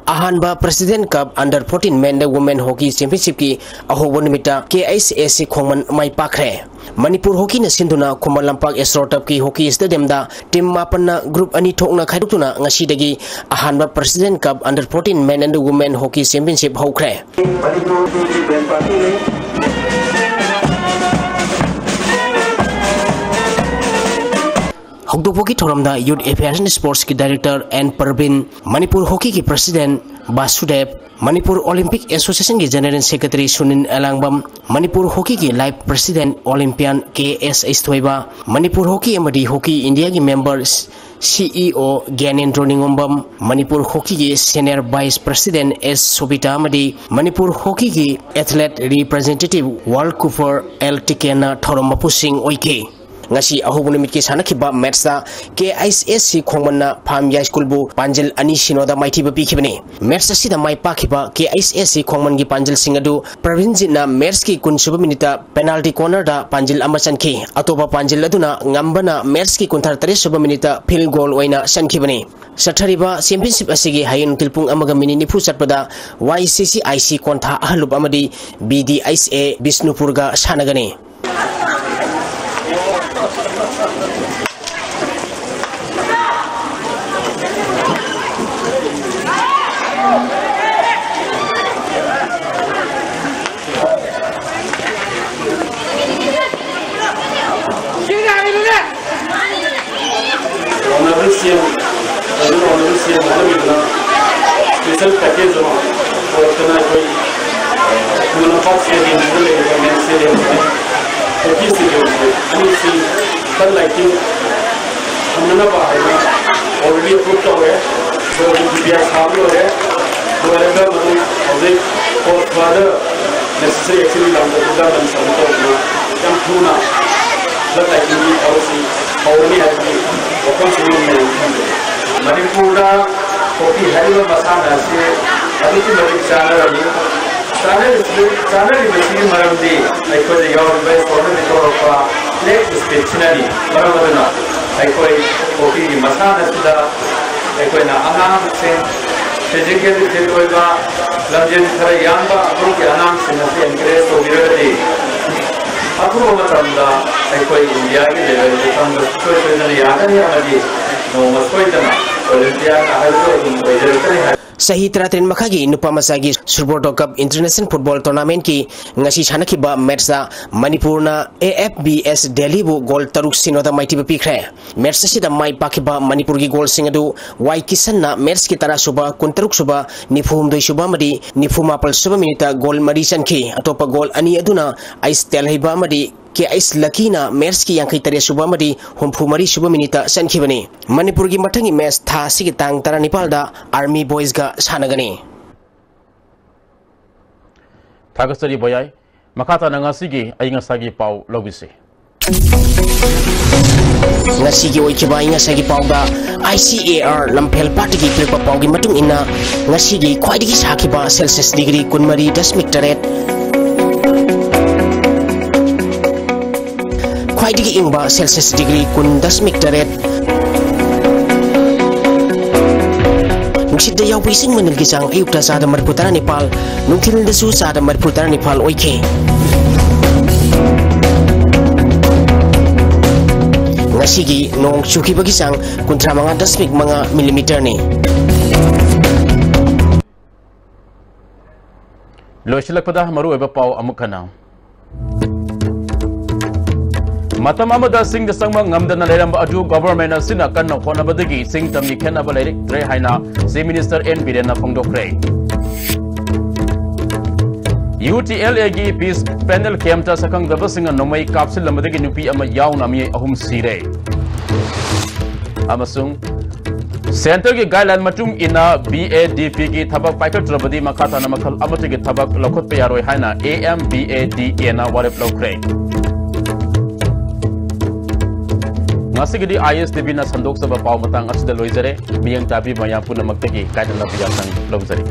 ꯑꯍꯥꯟꯕ President Cup Under fourteen Men and Women Hockey Championshipꯀꯤ ꯑꯍꯧꯕ ꯅꯨꯃꯤꯠꯇ K H S C ꯈꯣꯡꯃꯟ ꯃꯥꯏ ꯄꯥꯛꯈ꯭ꯔꯦ꯫ ꯃꯅꯤꯄꯨꯔ ꯍꯣꯀꯤꯅ ꯁꯤꯟꯗꯨꯅ Khuman Lampak Astro Turfꯀꯤ hockey stadiumꯗ team ꯃꯥꯄꯟꯅ group ꯑꯅꯤ ꯊꯣꯛꯅ ꯈꯥꯏꯗꯣꯛꯇꯨꯅ ꯉꯁꯤꯗꯒꯤ ꯑꯍꯥꯟꯕ President Cup Under fourteen Men and Women Hockey Championship ꯍꯧꯈ꯭ꯔꯦ꯫ ꯍꯧꯗꯣꯛꯄꯒꯤ ꯊꯧꯔꯝꯗ Youth Affairs and Sportsꯀꯤ Director N ꯄ꯭ꯔꯕꯤꯟ, ꯃꯅꯤꯄꯨꯔ ꯍꯣꯀꯤꯒꯤ President ꯕꯥꯁꯨꯗꯦꯕ, ꯃꯅꯤꯄꯨꯔ Olympic Associationꯒꯤ General Secretary ꯁꯨꯅꯤꯜ ꯑꯦꯂꯥꯡꯕꯝ, ꯃꯅꯤꯄꯨꯔ ꯍꯣꯀꯤꯒꯤ Life President Olympian K S Ishthoiba, Manipur hockey ꯑꯃꯗꯤ ꯍꯣꯀꯤ ꯏꯟꯗꯤꯌꯥꯒꯤ member C E O Gyanendro Ningombam, Manipur ꯍꯣꯀꯤꯒꯤ Senior Vice President S Sobita ꯑꯃꯗꯤ Manipur ꯍꯣꯀꯤꯒꯤ Athlete Representative World Cooper L ꯇꯤꯀꯦꯟꯅ ꯊꯧꯔꯝ ꯃꯄꯨꯁꯤꯡ ꯑꯣꯏꯈꯤ꯫ ꯉꯁꯤ ꯑꯍꯧꯕ ꯅꯨꯃꯤꯠꯀꯤ ꯁꯥꯟꯅꯈꯤꯕ matchꯇ K H S C ꯈꯣꯡꯃꯟꯅ ꯐꯥꯝ ꯌꯥꯏꯁ꯭ꯀꯨꯜꯕꯨ ꯄꯥꯟꯖꯤꯜ ꯑꯅꯤ ꯁꯤꯅꯣꯗ ꯃꯥꯏꯊꯤꯕ ꯄꯤꯈꯤꯕꯅꯤ꯫ Match ꯑꯁꯤꯗ ꯃꯥꯏ ꯄꯥꯛꯈꯤꯕ K H S C ꯈꯣꯡꯃꯟꯒꯤ ꯄꯥꯟꯖꯤꯜꯁꯤꯡ ꯑꯗꯨ ꯄ꯭ꯔꯕꯤꯟꯖꯤꯠꯅ matchꯀꯤ ꯀꯨꯟꯁꯨꯕ minuteꯇ penalty cornerꯗ ꯄꯥꯟꯖꯤꯜ ꯑꯃ ꯆꯟꯈꯤ꯫ ꯑꯇꯣꯞꯄ ꯄꯥꯟꯖꯤꯜ ꯑꯗꯨꯅ ꯉꯝꯕꯅ matchꯀꯤ ꯀꯨꯟꯊ꯭ꯔꯥ ꯇꯔꯦꯠ ꯁꯨꯕ minuteꯇ field goal ꯑꯣꯏꯅ ꯆꯟꯈꯤꯕꯅꯤ꯫ ꯆꯠꯊꯔꯤꯕ championship ꯑꯁꯤꯒꯤ ꯍꯌꯦꯡ ꯅꯨꯡꯊꯤꯜ ꯄꯨꯡ ꯑꯃꯒ minute ꯅꯤꯐꯨ ꯆꯠꯄꯗ Y C C I C ꯀꯣꯟꯊꯥ ꯑꯍꯜꯂꯨꯞ ꯑꯃꯗꯤ B D H A ꯕꯤꯁꯅꯨꯄꯨꯔꯒ ꯁꯥꯟꯅꯒꯅꯤ꯫ Honourable C M, Honourable C M ꯍꯥꯏꯔꯝꯃꯤꯗꯨꯅ special package ꯑꯃ ꯄꯨꯔꯛꯇꯅ ꯑꯩꯈꯣꯏ ꯈꯨꯃꯟ ꯂꯝꯄꯥꯛ stadiumꯁꯤꯗ ꯂꯩꯔꯤꯕ main stadiumꯁꯤꯅꯤ꯫ Hockey stadiumꯁꯤꯅꯤ꯫ ꯑꯅꯤꯁꯤ ꯈꯔ lighting ꯊꯝꯅꯅꯕ ꯍꯥꯏꯅ already approve ꯇꯧꯔꯦ꯫ ꯍꯧꯖꯤꯛ ꯄꯤ ꯄꯤ ꯑꯥꯔ ꯁꯥꯕ ꯂꯣꯏꯔꯦ꯫ ꯂꯣꯏꯔꯒ ꯃꯗꯨ ꯍꯧꯖꯤꯛ ꯄꯣꯁ ꯐꯥꯗꯔ ꯅꯦꯁꯦꯁꯔꯤ ꯑꯦꯛꯁꯟ ꯂꯥꯡꯗꯕꯤꯗ ꯃꯗꯨ ꯁꯕꯃꯤꯠ ꯇꯧꯗꯨꯅ ꯌꯥꯝ ꯊꯨꯅ ꯐ꯭ꯂꯠ ꯂꯥꯏꯇꯤꯡꯒꯤ ꯊꯕꯛꯁꯤ ꯍꯧꯔꯅꯤ ꯍꯥꯏꯕꯒꯤ ꯋꯥꯐꯝꯁꯤ ꯃꯌꯥꯝ ꯊꯝꯖꯔꯤ꯫ ꯃꯅꯤꯄꯨꯔꯗ ꯍꯣꯀꯤ ꯍꯥꯏꯔꯤꯕ ꯃꯁꯥꯟꯅ ꯑꯁꯤ ꯑꯗꯨꯛꯀꯤ ꯃꯇꯤꯛ ꯆꯥꯅꯔꯝꯃꯤ꯫ ꯆꯥꯅꯔꯤꯁꯤ-, ꯆꯥꯅꯔꯤꯕꯁꯤꯒꯤ ꯃꯔꯝꯗꯤ ꯑꯩꯈꯣꯏꯗ ꯌꯥꯎꯔꯤꯕ ꯏꯁꯣꯔꯅ ꯄꯤꯊꯣꯔꯛꯄ ꯂꯦꯛ ꯏꯁꯄꯤꯔꯤꯠꯁꯤꯅꯅꯤ꯫ ꯃꯔꯝ ꯑꯗꯨꯅ ꯑꯩꯈꯣꯏ ꯍꯣꯀꯤꯒꯤ ꯃꯁꯥꯟꯅꯁꯤꯗ ꯑꯩꯈꯣꯏꯅ ꯑꯉꯥꯡꯁꯤꯡ ꯐꯤꯖꯤꯀꯦꯜꯂꯤ ꯐꯤꯠ ꯑꯣꯏꯕ, ꯂꯝꯖꯦꯟ ꯈꯔ ꯌꯥꯡꯕ ꯒ꯭ꯔꯨꯞꯀꯤ ꯑꯉꯥꯡꯁꯤꯡ ꯑꯁꯤ ꯑꯦꯟꯀꯔꯦꯖ ꯇꯧꯕꯤꯔꯒꯗꯤ ꯑꯊꯨꯕ ꯃꯇꯝꯗ ꯑꯩꯈꯣꯏ ꯏꯟꯗꯤꯌꯥꯒꯤ ꯂꯦꯚꯦꯜꯗ ꯆꯪꯕ ꯁꯨꯡꯁꯣꯏ ꯁꯣꯏꯗꯅ ꯌꯥꯒꯅꯤ ꯑꯃꯗꯤ ꯅꯣꯡꯃ ꯁꯣꯏꯗꯅ ꯑꯣꯂꯤꯝꯄꯤꯌꯥꯗ ꯍꯥꯏꯕꯗꯨ ꯑꯗꯨꯝ ꯑꯣꯏꯖꯔꯛꯀꯅꯤ ꯍꯥꯏꯕ ꯆꯍꯤ ꯇꯔꯥꯇꯔꯦꯠ ꯃꯈꯥꯒꯤ ꯅꯨꯄꯥ ꯃꯆꯥꯒꯤ ꯁꯨꯔꯕꯣꯔ ꯀꯞ ꯏꯟꯇꯔꯅꯦꯁꯅꯦꯜ ꯐꯨꯠꯕꯣꯜ ꯇꯣꯔꯅꯥꯃꯦꯟꯠꯀꯤ ꯉꯁꯤ ꯁꯥꯟꯅꯈꯤꯕ ꯃꯦꯠꯁꯇ ꯃꯅꯤꯄꯨꯔꯅ A F B S ꯗꯦꯜꯂꯤꯕꯨ goal ꯇꯔꯨꯛ ꯁꯤꯅꯣꯗ ꯃꯥꯏꯊꯤꯕ ꯄꯤꯈ꯭ꯔꯦ꯫ ꯃꯦꯠꯁ ꯑꯁꯤꯗ ꯃꯥꯏ ꯄꯥꯛꯈꯤꯕ ꯃꯅꯤꯄꯨꯔꯒꯤ ꯒꯣꯜꯁꯤꯡ ꯑꯗꯨ ꯋꯥꯏ ꯀꯤꯁꯟꯅ ꯃꯦꯠꯁꯀꯤ ꯇꯔꯥꯁꯨꯕ, ꯀꯨꯟꯇꯔꯨꯛꯁꯨꯕ, ꯅꯤꯐꯨꯍꯨꯝꯗꯣꯏꯁꯨꯕ ꯑꯃꯗꯤ ꯅꯤꯐꯨꯃꯥꯄꯜꯁꯨꯕ ꯃꯤꯅꯤꯠꯇ ꯒꯣꯜ ꯃꯔꯤ ꯆꯟꯈꯤ꯫ ꯑꯇꯣꯞꯄ ꯒꯣꯜ ꯑꯅꯤ ꯑꯗꯨꯅ ꯑꯩꯁ ꯇꯦꯜꯍꯩꯕ ꯑꯃꯗꯤ ꯀꯦ ꯑꯩꯁ ꯂꯀꯤꯅ ꯃꯦꯠꯁꯀꯤ ꯌꯥꯡꯈꯩ ꯇꯔꯦꯠꯁꯨꯕ ꯑꯃꯗꯤ ꯍꯨꯝꯐꯨ ꯃꯔꯤꯁꯨꯕ ꯃꯤꯅꯤꯠꯇ ꯆꯟꯈꯤꯕꯅꯤ꯫ ꯃꯅꯤꯄꯨꯔꯒꯤ ꯃꯊꯪꯒꯤ ꯃꯦꯠꯁ ꯊꯥ ꯑꯁꯤꯒꯤ ꯇꯥꯡ ꯇꯔꯥꯅꯤꯄꯥꯜꯗ ꯑꯥꯔꯃꯤ ꯕꯣꯏꯁꯒ ꯁꯥꯟꯅꯒꯅꯤ꯫ ꯊꯥꯒꯠꯆꯔꯤ ꯕꯣꯌꯥꯏ꯫ ꯃꯈꯥ ꯇꯥꯅ ꯉꯁꯤꯒꯤ ꯑꯏꯪ ꯑꯁꯥꯒꯤ ꯄꯥꯎ ꯂꯧꯕꯤꯁꯤ꯫ ꯉꯁꯤꯒꯤ ꯑꯣꯏꯈꯤꯕ ꯑꯏꯪ ꯑꯁꯥꯒꯤ ꯄꯥꯎꯗ ꯑꯥꯏ ꯁꯤ ꯑꯦ ꯑꯥꯔ ꯂꯝꯐꯦꯜ ꯄꯥꯠꯇꯒꯤ ꯄꯤꯔꯛꯄ ꯄꯥꯎꯒꯤ ꯃꯇꯨꯡ ꯏꯟꯅ, ꯉꯁꯤꯒꯤ ꯈ꯭ꯋꯥꯏꯗꯒꯤ ꯁꯥꯈꯤꯕ ꯁꯦꯜꯁꯤꯌꯁ ꯗꯤꯒ꯭ꯔꯤ ꯀꯨꯟꯃꯔꯤ ꯗꯁꯃꯤꯛ ꯇꯔꯦꯠ, ꯈ꯭ꯋꯥꯏꯗꯒꯤ ꯏꯪꯕ ꯁꯦꯜꯁꯤꯌꯁ ꯗꯤꯒ꯭ꯔꯤ ꯀꯨꯟ ꯗꯁꯃꯤꯛ ꯇꯔꯦꯠ꯫ ꯅꯨꯡꯁꯤꯠꯇ ꯌꯥꯎꯕ ꯏꯁꯤꯡ ꯃꯅꯤꯜꯒꯤ ꯆꯥꯡ ꯑꯌꯨꯛꯇ ꯆꯥꯗ ꯃꯔꯤꯐꯨ ꯇꯔꯥꯅꯤꯄꯥꯜ, ꯅꯨꯡꯊꯤꯜꯗꯁꯨ ꯆꯥꯗ ꯃꯔꯤꯐꯨ ꯇꯔꯥꯅꯤꯄꯥꯜ ꯑꯣꯏꯈꯤ꯫ ꯉꯁꯤꯒꯤ ꯅꯣꯡ ꯆꯨꯈꯤꯕꯒꯤ ꯆꯥꯡ ꯀꯨꯟꯊ꯭ꯔꯥ ꯃꯉꯥ ꯗꯁꯃꯤꯛ ꯃꯉꯥ ꯃꯤꯂꯤꯃꯤꯇꯔꯅꯤ꯫ ꯂꯣꯏꯁꯤꯜꯂꯛꯄꯗ ꯃꯔꯨꯑꯣꯏꯕ ꯄꯥꯎ ꯑꯃꯨꯛ ꯍꯟꯅ꯫ ꯃꯇꯝ ꯑꯃꯗ ꯆꯤꯡꯗ ꯆꯪꯕ ꯉꯝꯗꯅ ꯂꯩꯔꯝꯕ ꯑꯗꯨ ꯒꯣꯚꯔꯟꯃꯦꯟꯠ ꯑꯁꯤꯅ ꯀꯟꯅ ꯍꯣꯠꯅꯕꯗꯒꯤ ꯆꯤꯡ ꯇꯝꯒꯤ ꯈꯦꯠꯅꯕ ꯂꯩꯔꯛꯇ꯭ꯔꯦ ꯍꯥꯏꯅ ꯆꯤꯐ ꯃꯤꯅꯤꯁꯇꯔ ꯑꯦꯟ ꯕꯤꯔꯦꯟꯅ ꯐꯣꯡꯗꯣꯛꯈ꯭ꯔꯦ꯫ ꯌꯨ ꯇꯤ ꯑꯦꯜ ꯑꯦꯒꯤ ꯄꯤꯁ ꯄꯦꯅꯦꯜ ꯀꯦꯝꯞꯇ ꯁꯛꯈꯪꯗꯕꯁꯤꯡꯅ ꯅꯣꯡꯃꯩ ꯀꯥꯞꯁꯤꯜꯂꯝꯕꯗꯒꯤ ꯅꯨꯄꯤ ꯑꯃ ꯌꯥꯎꯅ ꯃꯤꯑꯣꯏ ꯑꯍꯨꯝ ꯁꯤꯔꯦ꯫ ꯑꯃꯁꯨꯡ ꯁꯦꯟꯇꯔꯒꯤ ꯒꯥꯏꯗꯂꯥꯏꯟ ꯃꯇꯨꯡ ꯏꯟꯅ ꯕꯤ ꯑꯦ ꯗꯤ ꯄꯤꯒꯤ ꯊꯕꯛ ꯄꯥꯏꯈꯠꯇ꯭ꯔꯕꯗꯤ ꯃꯈꯥ ꯇꯥꯅ ꯃꯈꯜ ꯑꯃꯠꯇꯒꯤ ꯊꯕꯛ ꯂꯧꯈꯠꯄ ꯌꯥꯔꯣꯏ ꯍꯥꯏꯅ ꯑꯦ ꯑꯦꯝ ꯕꯤ ꯑꯦ ꯗꯤ ꯑꯦꯅ ꯋꯥꯔꯦꯞ ꯂꯧꯈ꯭ꯔꯦ꯫ ꯉꯁꯤꯒꯤꯗꯤ ꯑꯥꯏ ꯑꯦꯁ ꯇꯤ ꯚꯤꯅ ꯁꯟꯗꯣꯛꯆꯕ ꯄꯥꯎ ꯃꯇꯥꯡ ꯑꯁꯤꯗ ꯂꯣꯏꯖꯔꯦ꯫ ꯃꯤꯠꯌꯦꯡ ꯇꯥꯕꯤꯕ ꯃꯌꯥꯝ ꯄꯨꯝꯅꯃꯛꯇꯒꯤ ꯀꯥꯏꯅꯅꯕ ꯌꯥꯊꯪ ꯂꯧꯖꯔꯤ꯫